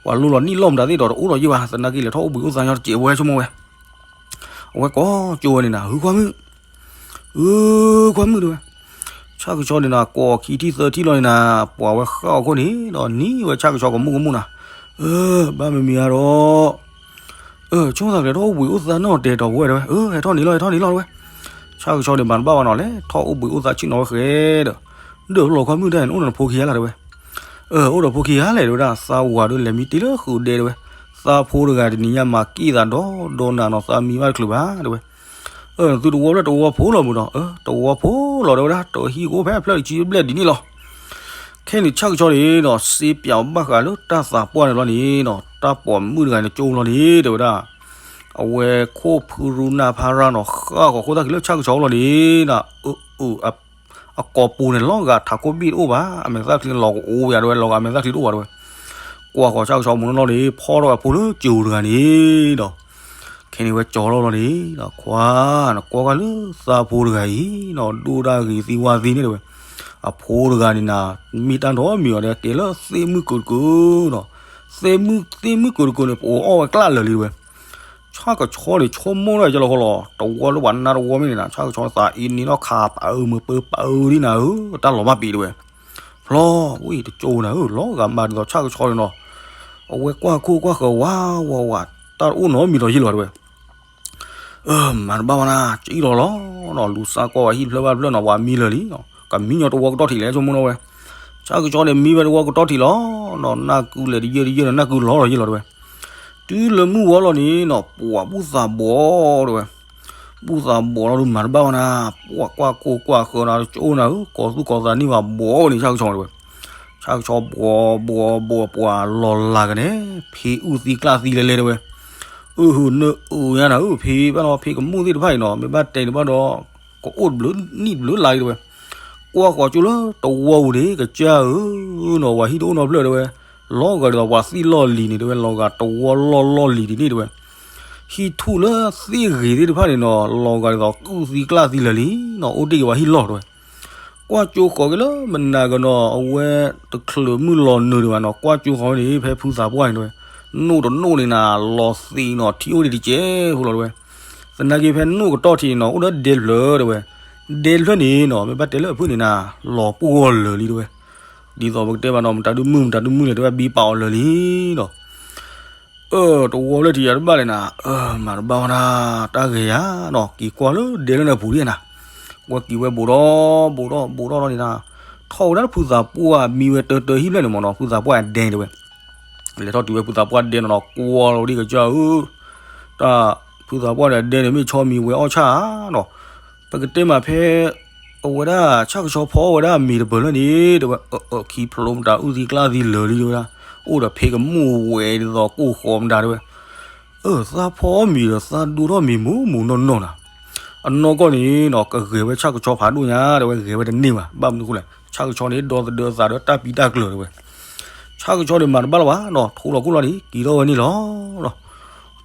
ဝၤလိလီၤနံၣ်လီၢ်မတၤသ့ၣ်ဒီးတအိၣ်လီၤယံၢ်ဘၣ် သနာ်က့လဲၤထီၣ်အိၣ်ဘှံးအိၣ်သါညီတစဲးဝဲဆိကမိၣ်ဝဲ. အဝဲကိးကၠိဝဲန့ၣ်နၤ ဟုခွါမုၣ် ဟုခွါမုၣ်တဲဝဲ. ဆၣ်ကဆီန့ၣ်နၤ ကိးခံထံၣ်သၢထံၣ်လီၤန့ၣ်နၤ ပှၤဝဲဃၣ်အီၤခိၣ်န့ၣ်ဒီးနံၤဝဲဆၣ်ကဆီကမူၣ်ကမူၣ်နၤ. အၢ ဘၣ်မမံၤဧါဒီး အၢ ဆိကမိၣ်သးကလဲၤထီၣ်အိၣ်ဘှံးအိၣ်သါနီၢ်တဲာ်တီၤပဝဲတဲဝဲ အၢ ဟဲထီၣ်န့ၣ်လီၤ ဟဲထီၣ်န့ၣ်လီၤတဲဝဲ. ဆၣ်ကဆီန့ၣ်မၤတဘၣ်ဘၣ်နီၤ လဲၤထီၣ်အိၣ်ဘှံးအိၣ်သါဆ့ၣ်နီၤဝဲဃဲဒီး ဒၢးလီၤခွါမုၣ်တၢ်န့ၣ် အိၣ်ဒီးနဖိခံဂၤလၢ်တဲဝဲ. အၢ အိၣ်ဒီးဖိခံဂၤလဲၣ်တဲဝဲဒၣ် သးဝၤဒီးလဲၤမံတ့ၢ်လၢဃုာ်ဒဲတဲဝဲ. သးဖိတဂၤတနံၤညါမၤက့ၢ်သးဒီဒီနၤနီၤ သးမံဘၣ်တချုးဘၣ်တဲဝဲ. အၢ သုတဝီဖျၢၣ်တဝီဖိလီၤမုၢ်ဒီး အၢ တဝီဖိလီၤတဲဝဲဒၣ် တဟံၣ်ကအိၣ်ဖဲအဖျၢၣ်တဆံဘျဲၣ်ဒ်န့ၣ်လီၤ. ခဲန့ၣ်ဆၣ်ကဆီန့ၣ်ဒီး စ့ပၠးဘၣ်ဃးလၢတၢ်သးပှၢ်န့ၣ်လီၤန့ၣ်ဒီး တၢ်ပိာ်မုၣ်တဂၤန့ၣ်ကၠိလီၤန့ၣ်တဲဝဲဒၣ်. အဝဲခိၣ်ဖုရူနၢ်ဖါရၢ်နီၤ ဃၣ်ဃီၤခိၣ်သၣ်ချံလၢဆၣ်ကဆီလီၤန့ၣ်ဒီး အ အကိာ်ပူၤန့ၣ် လီၤဂာ်ထးခိၣ်ဘံၣ်တအိၣ်ဘၣ် အမဲာ်သၣ်ချံလီၤကအိၣ်ဝဲယါတဲဝဲ လီၤဂာ်အမဲာ်သၣ်ချံတအိၣ်ဘၣ်တဲဝဲ. ကွၢ်ဃီၤဆၣ်ကဆီမုၢ်နီၢ်နီၢ်န့ၣ် ဖီၣ်ထီၣ်ဝဲအဖိလၢကၠိတဂၤန့ၣ်ဒီး ခဲန့ၣ်ဝဲကၠီလီၤလီၤန့ၣ်ဒီး ခွါ နကွၢ်ကွၢ်လၢသးဖိတဂၤအံၤနီၤ ဒိၣ်ဒၣ်ဂ့ၤသံဝါသံန့ၣ်တဲဝဲ. အဖိတဂၤန့ၣ်နၤ မ့ၢ်တၢ်ဒီးမံၤအီၤဒီး ကဲလၢသ့ၣ်မုၣ်ကၢးတကၢးနီၤ သ့ၣ်မုၣ် သ့ၣ်မုၣ်ကၢးတကၢးန့ၣ် ပအိၣ်အီၣ်ဝဲကျၢ်လၢာ်လံတဲဝဲ. ဆၣ်ကဆီန့ၣ် ဆိကမိၣ်ဒၣ်ကၠီလီၤဃီလီၤ တဝီလၢပှၤနါတဝီမ့ၢ်န့ၣ်နၤ ဆၣ်ကဆီန့ၣ် သးအ့န့ၣ်နီၢ်ခးပာ်အၢမုာ်ပၢပာ်အၢဒ်နၤဧၢ တၢ်လီၤမၢ်ပံၤတဲဝဲ. ဖျီ ဝံၣ်တကၠိနၤဧၢ လီၤဂာ်မးဒ်သိးဆၣ်ကဆီန့ၣ်နီၤ အဝဲကွၢ်ခိၣ်ကွၢ်ဃၢၤဝးဝးဝး တၢ်တအိၣ်နီတမံၤဒီးယံာ်လီၤတဲဝဲ. အၢ မၤတဘၣ်ဝဲနၤ ကၠီလီၤလီၤနီၤ လူၤသးကွၢ်ဝဲဟံၣ်တဖျၢၣ်ဘၣ်တဖျၢၣ်နီၤ ပှၤမံလၢာ်လံနီၤ ကမံညီတဝီကတီၢ်ထံးလဲၣ် ဆိကမိၣ်နီၤဝဲ. ဆၣ်ကဆီန့ၣ်မံဝဲတဝီကတီၢ်ထံးလီၤနီၤ နၢ်ကုလဲၤတယၢၢ်တယၢၢ်ဒီး နၢ်ကုလီၤလီၤယံာ်လီၤတဲဝဲ. တုၤလၢမုၢ်ဝီလီၤန့ၣ်နီၤ ပှၤဘူၣ်သးဘီတဲဝဲ ဘူၣ်သးဘီလီၤဒုးမၤတဘၣ်ဝဲနၤ ပှၤကွၢ်ခိၣ်ကွၢ်ဃၢၤနၤ ကၠီနၤဧၢ ကိးသူၣ်ကိးသးန့ၢ်ဘၣ်ဘီန့ၣ် ဆၣ်ကဆီတဲဝဲ. ဆၣ်ကဆီဘီဘီဘီ ပှၤလီၤလးကန့ၣ် ဖံးအုၣ်သံကျၢ်သံလဲၤလဲၤတဲဝဲ. အုၣ်ဟုၣ်နၢအုၣ်ညါနၤဧၢ ဖံးဘၣ်နီၤ ဖံးကမူၣ်သ့ၣ်တဖၣ်အံၤနီၤ မ့ၢ်ဘၣ်တဲန့ၣ်ဘၣ်ဒီး ကအိၣ်တဘျုးနံၣ်တဘျုးလါလံတဲဝဲ. ကွၢ်ဃီၤကၠိလၢတဝီပူၤန့ၣ် ကစၢ်ဧၢနီၤ ပှၤဟံၣ်တအိၣ်နီတဖျၢၣ်တဲဝဲ. လီၤဂာ်ဒ်သိးပှၤသံၣ်လီၢ်လံၤန့ၣ်တဲဝဲ လီၤဂာ်တဝီလီၢ်လီၢ်လံၤဒ်န့ၣ်တဲဝဲ. ဟံၣ်ထူၣ်လၢသ့ၣ်ဂ့ၤသ့ၣ်တဖၣ်န့ၣ်နီၤ လီၤဂာ်ဒ်သိးအုၣ်သံကျၢ်သံလၢာ်လံနီၤ အိၣ်တ့ၢ်က့ၤပှၤဟံၣ်လီၢ်တဲဝဲ. ကွၢ်ကၠိဃီၤက့ၤလၢမနၤကနီၤ အဝဲတချုးမုၢ်လီၤနုာ်ဒံးဘၣ်နီၤ ကွၢ်ကၠိဃီၤန့ၣ် ဖဲဖုသးပှၢ်န့ၣ်တဲဝဲ နိၣ်တနိၣ်န့ၣ်နၤ လီၤသံးနီၤ ထံအိၣ်ဒံးတကဲးဖိလီၤတဲဝဲ. သနာ်က့ဖဲနိၣ်ကတီၢ်ထံးန့ၣ်နီၤ အိၣ်ဒီးဒဲဖျၢၣ်တဲဝဲ. ဒဲဖျၢၣ်န့ၣ်နီၤ မ့ၢ်ဘၣ်တဲလၢအဖုၣ်န့ၣ်နၤ လီၤပှီၢ်လၢာ်လံတဲဝဲ. ဒ်သိးပကတဲဘၣ်နီၤ မတၤဒုးမုၢ် မတၤဒုးမုၢ်လဲၣ် တဲဝဲဘံပာ်အီၤလၢာ်လံနီၤ. အၢ တဝီဖျၢၣ်ထံးယၤတဘၣ်လဲၣ်နၤ, အၢ မၤတဘၣ်ဝဲဒၣ် တၢ်ဂဲၤယၤနီၤ, က့ၤကွၢ်လၢဒဲလၢန့ၣ်အပူၤဒံးနၤ, ဝဲက့ၤဝဲဘူးဒီး ဘူးဒီး ဘူးဒီးလီၤန့ၣ်နၤ, ထီၣ်ဝဲဒၣ်ဖုသးပှၢ်မံဝဲတၢတၢဟံၣ်ဖျၢၣ်န့ၣ်မ့ၢ်နီၤ, ဖုသးပှၢ်အဒဲန့ၣ်တဲဝဲ လဲၤထီၣ်တုၤဝဲဖုသးပှၢ်ဒဲနီၤနီၤ ကွၢ်လီၤဝဲဒၣ်ကစၢ်ဧၢ, တၢ်ဖုသးပှၢ်ဒီးအဒဲန့ၣ် မ့ၢ်ဆီမံၤဝဲအီၣ်ဆၣ်ဧါနီၤ, ပကတဲမးဖဲ အဝဲဒၣ်ဆၣ်ကဆီဖီအီၣ်ဝဲဒၣ်မ့ၤတပၢၤလၢန့ၣ် တဲဝဲ အၢ အၢ ခံဖျိမတၤ အုၣ်သံကျၣ်သံလၢာ်လံတဲဝဲဒၣ်, အိၣ်ဒီးဖံးကမူၣ်ဝဲဒ်သိးကိၢ်ဃီမတၤတဲဝဲ အၢ သးဖီအီၣ်မ့ၤဒီးသးဒိၣ်ထီၣ်မ့ၤမူးမူးနီၢ်နီၢ်နၤ, အနီၢ်ကီၢ်န့ၣ်နီၤ ကဂဲၤဝဲဆၣ်ကဆီဖးဒိၣ်ညါတဲဝဲ ဂဲၤဝဲတန့ၢ်ဘၣ်, ဘၣ်မနုၤအဃိလဲၣ် ဆၣ်ကဆီန့ၣ် ဒီသဒၢအသးဒီးတၢ်ပံးတၢ်ကျၢၤတဲဝဲ, ဆၣ်ကဆီန့ၣ်မၤတဘၣ်လၢၤဘၣ်နီၤ ထိလီၤခိၣ်လီၤန့ၣ် က့ၤထီၣ်ဝဲန့ၣ်လီၤ.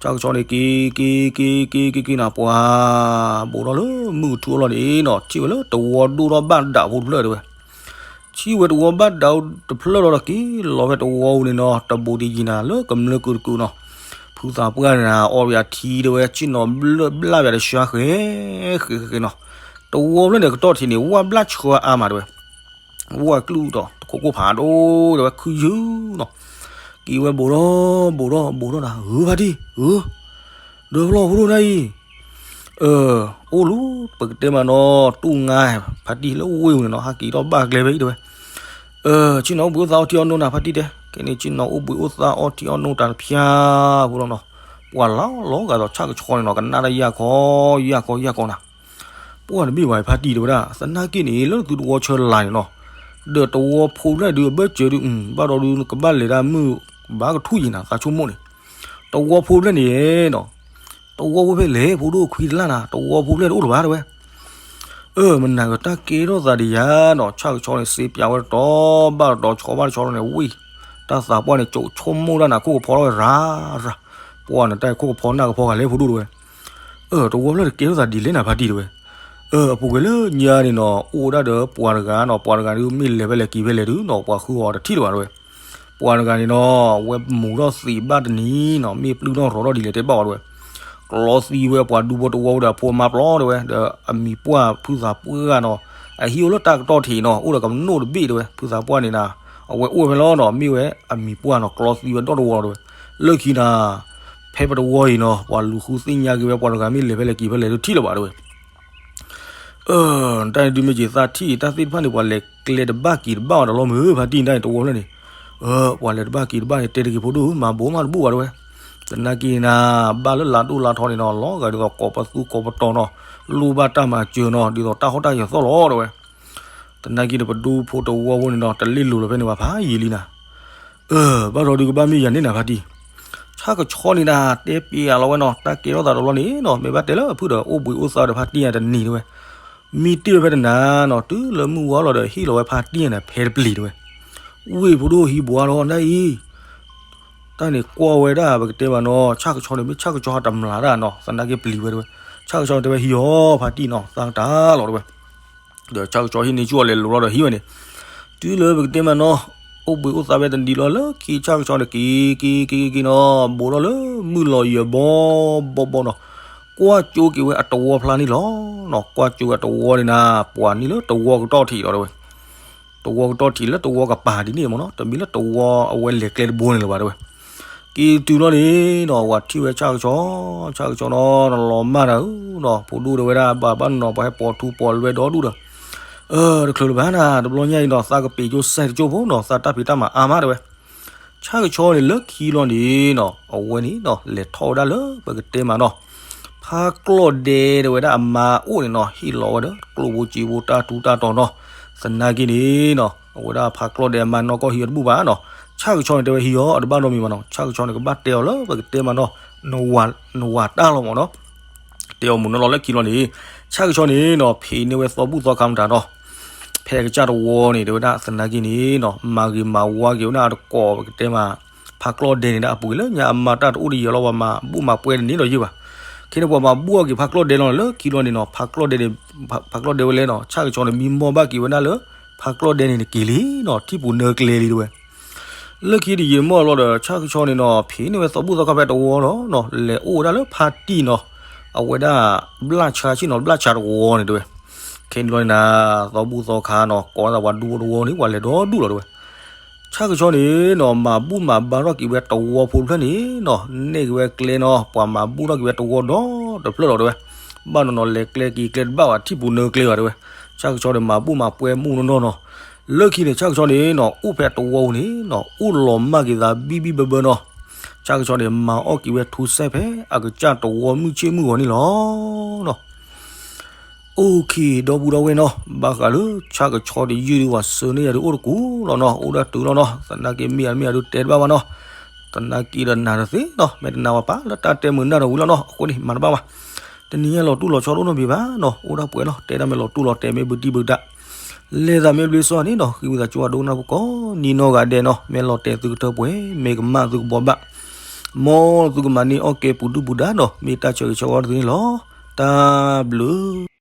ဆၣ်ကဆီန့ၣ် က့ၤ က့ၤ က့ၤ က့ၤ က့ၤ က့ၤနၤ ပှၤ ဘူးထီၣ်လၢမုၢ်ကထူအလီၢ်န့ၣ်နီၤ ထံၣ်ဝဲလၢတဝီဒိၣ်ထီၣ်ဘၣ်ဒးဖိတဖျၢၣ်တဲဝဲ, ထံၣ်ဝဲတဝီဘၣ်ဒးဖိတဖျၢၣ်လီၤဒီး က့ၤလီၤဝဲတဝီပူၤန့ၣ်နီၤ တဘူးတယံၤနၤ လၢကမျၢၢ်ကုာ်တကုာ်နီၤ, ဖုသးပှၢ်န့ၣ်နၤ အီၣ်ဝဲအထံတဲဝဲ ဆ့ၣ်နီၤဘျၢၣ်ဘျၣ်ဝဲတဆှါဃဲ ဃဲ ဃဲ ဃဲနီၤ, တဝီဖျၢၣ်န့ၣ် ကတီၢ်ထံးန့ၣ် ဝၣ်ဘျၣ်ဆှါအါမးတဲဝဲ ဝၣ်ကျုၣ်ဒီးတခိၣ်ကိၢ်ဖးဒိၣ်တဲဝဲ ခုယုၢ်နီၤ, က့ၤဝဲဘူးထီၣ် ဘူးထီၣ် ဘူးထီၣ်နၤ ဧၢ ဖါတံၢ် ဧၢ, ဒၢဖျီၣ်ဖိဒိၣ်နၤအံၤ, အၢ အိၣ်လူၤ ပကတဲမးနီၤ တူၢ်ငါ ဖါတံၢ်လၢဝ့ၢ်ပူၤန့ၣ်နီၤ ဟးက့ၤထီၣ်ဘၣ်ကျဲဖဲအံၤတဲဝဲ, အၢ ဆ့ၣ်နီၤအိၣ်ဘှံးအိၣ်သါအီထံအီနိနၤ ဖါတံၢ်တဲ, ခဲန့ၣ်ဆ့ၣ်နီၤအိၣ်ဘှံးအိၣ်သါအီထံအီနိတၢ်တဖၠါဖိလီၤနီၤ, ပှၤလီၤလီၤဂာ်ဒီးဆၣ်ကဆီန့ၣ်နီၤ ကနၣ်တၢ်ယၢ်ခီ ယၢ်ခီ ယၢ်ခီနၤ ပှၢ်တဘ့ၣ်ဝဲဖါတံၢ်တဲဝဲဒၣ် သနာ်က့န့ၣ် လၢသုတဝီဆၢလာ်န့ၣ်နီၤ, ဒီးတဝီဖိဖျၢၣ်ဒုးအဘၢၣ်စၢၤဒုး ဘၣ်ဒီးဒုးနကဘၣ်လဲၤဒၣ်မုၢ်ဘၣ်ကထူၣ်ယံၤနၤ သးဆိကမိၣ်န့ၣ်, တဝီဖိဖျၢၣ်န့ၣ်နီၤ, တဝီဖိဖျၢၣ်လဲၣ် ဖိဒိၣ်ခွံတလၢ်နၤ တဝီဖိဖျၢၣ်တအိၣ်လၢၤဘၣ်တဲဝဲ အၢ မနၤကတၢ်ကဲထီၣ်သးဒံးယၤနီၤ ဆၣ်ကဆီန့ၣ် စ့ပၠးဝဲတတီၤဘၣ်တတီၤ ဆီဘၣ်တဆီလီၤန့ၣ် ဝံၣ် တၢ်သးပှၢ်န့ၣ် ကၠိဆိကမိၣ်တၢ်နၤ ခိၣ်ကဖီထီၣ်ဝဲရၤရၤ, ပှၢ်နတၢ်ခိၣ်ကဖီနၢ်ကဖီဂၤလဲၣ်ဖိဒိၣ်တဲဝဲ, အၢ တဝီဖျၢၣ်တကဲထီၣ်သးဒ်လဲၣ်နၤ ဖါတံၢ်တဲဝဲ, အၢ အပူၤကွံာ်လၢညါန့ၣ်နီၤ အိၣ်ဝဲဒၣ်ဒီးပှၤတဂၤနီၤ ပှၤတဂၤဒုးမ့ၢ်လဲၤဖဲလဲၣ်က့ၤဖဲလဲၣ်ဒုးနီၤ ပှၤဃုအီၤတထံၣ်လၢၤဘၣ်တဲဝဲ, ပှၤတဂၤန့ၣ်နီၤ အဝဲမူၤထီၣ်သံးဘၣ်တနံၤနီၤ မ့ၢ်ပျုၢ်ထီၣ်ရီၤထီၣ်ဒ်လဲၣ်တဲဘၣ်အီၤတဲဝဲ, ကျီသံဝဲပှၤဒူဖိတဝီဒီးအဖိအမါပျီတဲဝဲ ဒီးအမံၤပှၢ်ဖုသးပှၢ်နီၤ, အဟံၣ်အိၣ်လၢတၢ်ကတီၢ်ထံးနီၤ အိၣ်ဒီးကမနိၣ်တဘ့ၣ်တဲဝဲ ဖုသးပှၢ်န့ၣ်နၤ အဝဲအိၣ်ဖဲလီၤနီၤ မ့ၢ်ဝဲအမံၤပှၢ်နီၤ ကျီသံဝဲဒီတဝီတဲဝဲ, လၢခံနၤ ဖဲပတဝီအံၤနီၤ ပှၤလူၤဃုသ့ၣ်ညါက့ၤဝဲ ပှၤတဂၤမ့ၢ်လဲၤဖဲလဲၣ်က့ၤဖဲလဲၣ်ဒုးထံၣ်လၢၤဘၣ်တဲဝဲ, အၢ တၢ်န့ၣ်ဒုးမ့ၢ်က့ၤသးထံၣ်တၢ်သ့ၣ်တဖၣ်န့ၣ် ပှၤလဲၤကျဲတဘၣ်က့ၤတဘၣ်အီၤဒီးလီၤမုၢ် ဖါတံၢ်တၢ်န့ၣ် တဝီဖျၢၣ်န့ၣ်, အၢ ပှၤလဲၤတဘၣ်က့ၤတဘၣ်န့ၣ် တဲတဂ့ၤဖိဒိၣ် မၤဘိးမးတဘူၣ်ဘၣ်တဲဝဲ, သနာ်က့နၤ ဘၣ်လၢလါဒိၣ်လါထီန့ၣ်နီၤ လီၤဂာ်ဒ်သိးကိးပသူကိးပတီၤနီၤ, လိၣ်ဘၣ်တၢ်မၤစၢၤနီၤ ဒ်သိးတၢ်ဟီၣ်တၢ်ယၢၤသီၣ်လီၤတဲဝဲ သနာ်က့ဒီးပဒူဖိတဝီဖိန့ၣ်နီၤ တလ့ၣ်လိၤလီၤဖဲန့ၣ်ဘၣ်ဖးယံာ်လံနၤ, အၢ ဘၣ်ဒီးဒုးကဘၣ်မ့ၢ်ယၤန့ၣ်နၤဖါတံၢ်, ဆၣ်ကဆီန့ၣ်နၤ တဲပျးလီၤဝဲနီၤ တၢ်ကဲထီၣ်သးတဘျီန့ၣ်နီၤ မ့ၢ်ဘၣ်တဲလၢအဖုၣ်ဒီး အိၣ်ဘှံးအိၣ်သါဒီးဖါတံၢ်ယၤတနံၤတဲဝဲ, မံတ့ၢ်ဝဲဖဲတနၤနီၤ တုၤလၢမုၢ်ဝါလီၤဒီးဟ့ၣ်လီၤဝဲဖါတံၢ်ယၤန့ၣ် ဖဲတပျံၤတဲဝဲ, ဝ့ၢ်ဖိဒိၣ်ဟံးဘှါလီၤနၤအံၤ တၢ်န့ၣ်ကွၢ်ဝဲဒၣ် ပကတဲမးနီၤ ဆၣ်ကဆီန့ၣ် မ့ၢ်ဆၣ်ကဆီဟးတမျးတၢ်နီၤ သနာ်က့ပျံၤဝဲတဲဝဲ, ဆၣ်ကဆီတဲဝဲဟံးအီၤ ဖါတံၢ်နီၤ သးကတၢၢ်လီၤတဲဝဲ, ဒီးဆၣ်ကဆီဟံးန့ၢ်ဆူၣ်အီၤလဲၤလိၤလီၤဒီးဟံးဝဲန့ၣ်, တုၤလၢပကတဲမးနီၤ အိၣ်ဘှံးအိၣ်သါဝဲတနံၤလီၤ လၢခံဆၣ်ကဆီန့ၣ် က့ၤက့ၤက့ၤက့ၤနီၤ ဘူးထီၣ်လၢမုၢ်လီၤယၢၤဘီဘီဘီနီၤ, ကွၢ်ကၠိက့ၤဝဲအတဝီဖျါန့ၣ်လီၤ, ကွၢ်ကၠိဝဲအတဝီန့ၣ်နၤ ပှၤန့ၢ်လၢတဝီကတီၢ်ထံးလီၤတဲဝဲ တဝီကတီၢ်ထံးလၢတဝီကပၤဒ်န့ၣ်မ့ၢ်နီၤ တမ့ၢ်လၢတဝီအဝဲလဲၤကျဲတဘိန့ၣ်လၢၤဘၣ်တဲဝဲ, က့ၤတုၤလီၤန့ၣ်နီၤ ဝဲထံၣ်ဝဲဆၣ်ကဆီ, ဆၣ်ကဆီနီၤ နလီၤမၢ်တၢ်ဧၢနီၤ ဖိဒိၣ်တဲဝဲဒၣ် ဘၣ်ဘၣ်နီၤ ပှၤဟဲပိာ်ထူပိာ်လွဲဒီဒူၣ်ဒီး, အၢ တချုးလၢၤဘၣ်နၤ တဘျီညါအံၤနီၤ သးကပ့ၤကၠိစဲတကၠိဖိနီၤ သးတၢ်ဖံးတၢ်မၤအါမးတဲဝဲ ဆၣ်ကဆီန့ၣ် လၢခံလီၤန့ၣ်နီၤ အဝဲန့ၣ်နီၤ လဲၤထီၣ်ဝဲဒၣ်လၢပကတဲမးနီၤ ဖါကျီၢ်ဒဲတဲဝဲဒၣ်အမါအိၣ်န့ၣ်နီၤ ဟ့ၣ်လီၤဝဲဒီးကျိၣ်ဘိစ့ဘိတၢ်ထူးတၢ်တီၤနီၤ, သနာ်က့န့ၣ်နီၤ အဝဲဒၣ်ဖါကျီၢ်ဒဲအမါနီၢ်ကီၢ်ဟံးဝဲတဘူၣ်ဘၣ်နီၤ, ဆၣ်ကဆီန့ၣ်တဲဝဲဟံးအီၤ အတဘၣ်နီတမံၤဘၣ်နီၤ ဆၣ်ကဆီန့ၣ် ကဘၣ်တဲအီၤလၢပကတဲမးနီၤ နဝၤတၢ်လီၤမ့ၢ်နီၤ တဲအီၤမုၢ်နီၤလီၤလၢခံလီၤန့ၣ်, ဆၣ်ကဆီန့ၣ်နီၤ ဖံးန့ၢ်ဝဲသီဘူၣ်သီခါမတၤနီၤ, ဖဲကစၢ်တဝီန့ၣ် တဲဝဲဒၣ်သနာ်က့န့ၣ်နီၤ မၤဂ့ၤမၤဝါက့ၤဝဲဒၣ်တကိးပကတဲမး, ဖးကျီၢ်ဒဲန့ၣ်ဒၣ်အပူၤကွံာ်လၢညါအမါတၢ်တအိၣ်တယံာ်လီၤ ပှၤမၤဘူၣ်မၤပှဲၤတန့ၢ်ဒီးယုၢ်ဘၣ်. ခဲန့ၣ်ပှၤမၤဘူၣ်အီၤက့ၤဖးကျီၢ်ဒဲလီၤ လၢခံလီၤန့ၣ်နီၤ ဖးကျီၢ်ဒဲန့ၣ် ဖးကျီၢ်ဒဲဝဲလဲၣ်နီၤ ဆၣ်ကဆီန့ၣ် မံမီၢ်ဘၣ်က့ၤဝဲဒၣ်လၢ ဖးကျီၢ်ဒဲန့ၣ်တက့ၤလံနီၤ ထံၣ်ပူၤနၢကျဲလံတဲဝဲ လၢခံတယံာ်မီၢ်လီၤဒီး ဆၣ်ကဆီန့ၣ်နီၤ ဖံးန့ၢ်ဝဲသီဘူၣ်သီခါဖဲတဝီလီၤနီၤ လဲၤအိၣ်ဝဲဒၣ်လၢဖါတံၢ်နီၤ အဝဲဒၣ် ဘျၣ်ဆါဆ့ၣ်နီၤ ဘျၣ်ဆါတဝီန့ၣ်တဲဝဲ. ခဲန့ၣ်လီၤန့ၣ်နၤ သီဘူၣ်သီခါနီၤ ကိးသးပှၤဒူဖိတဝီန့ၣ် ပှၤလဲၤဒီဒူၣ်လီၤတဲဝဲ. ဆၣ်ကဆီန့ၣ်နီၤ မၤဘူၣ်မၤဘါထီၣ်က့ၤဝဲတဝီဖိတဖျၢၣ်န့ၣ်နီၤ, နဲၣ်က့ၤဝဲကျဲနီၤ, ပှၤမၤဘူၣ်ထီၣ်က့ၤဝဲတဝီဒီတဖျၢၣ်လီၤတဲဝဲ, ဘၣ်နီၤနီၤ လဲၤကျဲက့ၤကျဲတဘၣ်ဘၣ် ထံၣ်ပူၤနၢကျဲဘၣ်တဲဝဲ, ဆၣ်ကဆီန့ၣ် မၤဘူၣ်မၤပှဲၤမူနီၢ်နီၢ်နီၤ, လၢခံန့ၣ် ဆၣ်ကဆီန့ၣ်နီၤ အိၣ်ဖဲတဝီပူၤန့ၣ်နီၤ အိၣ်လီၤမၢ်က့ၤသးဘံၣ်ဘံၣ်ဘၢဘၢနီၤ, ဆၣ်ကဆီန့ၣ် မၤအီၣ်က့ၤဝဲထူစဲဖဲအကစၢ်တဝီမုၢ်ဆ့ၣ်မုၢ်ဂီၤန့ၣ်လီၤ. OK ဒီပုၢ်ဒီဝဲၢ်နီၤ, ဘၣ်ဃးလၢဆၣ်ကဆီတယုၢ်ဒုး ပှၤဆှၢန့ၢ်ယၤဒုးအိၣ်တကူၣ်လီၤနီၤ, အိၣ်ဒၣ်တုၤလီၤနီၤ, သနာ်က့မ့ၢ်အမ့ၢ်အဒုးတဲတဘၣ်ဘၣ်နီၤ, သနာ်က့ဒီးနၤတသ့နီၤ, မ့ၢ်တနာ်ဝဲပာ်လၢတၢ်တဲမုာ်နၢ်တဝံၤလီၤနီၤ, အဃိန့ၣ် မၤတဘၣ်ဘၣ်, တနံၤညါလီၤတူၢ်လီၤဆီတအိၣ်နီတမံၤဘၣ်နီၤ, အိၣ်ဒၣ်ပှဲၤလီၤ, တဲဒၣ်မ့ၢ်လီၤတူၢ်လီၤတဲာ်မ့ၢ်ဘုတံၢ်ဘုတၢ်, လဲၤသးမ့ၢ်ဘျ့စီန့ၣ်နီၤ, ဃ့ဝံသးစူၤအဒိကနၣ်ဖိကိးနံၤနီၢ်ဂၤဒဲးနီၤ, မ့ၢ်လီၤတဲာ်သုကထၢပှဲၤ, မ့ၢ်ကမၣ်သုကဘှီဘၣ်, မ်သုကမၤန့ၢ်အီၣ်ကဲပူၤဒုၣ်ပူၤဒါနီၤ, မ့ၢ်တၢ်ဆၢဂ့ၤဆၢဝါသုန့ၣ်လီၤ, တၢ်ဘျုး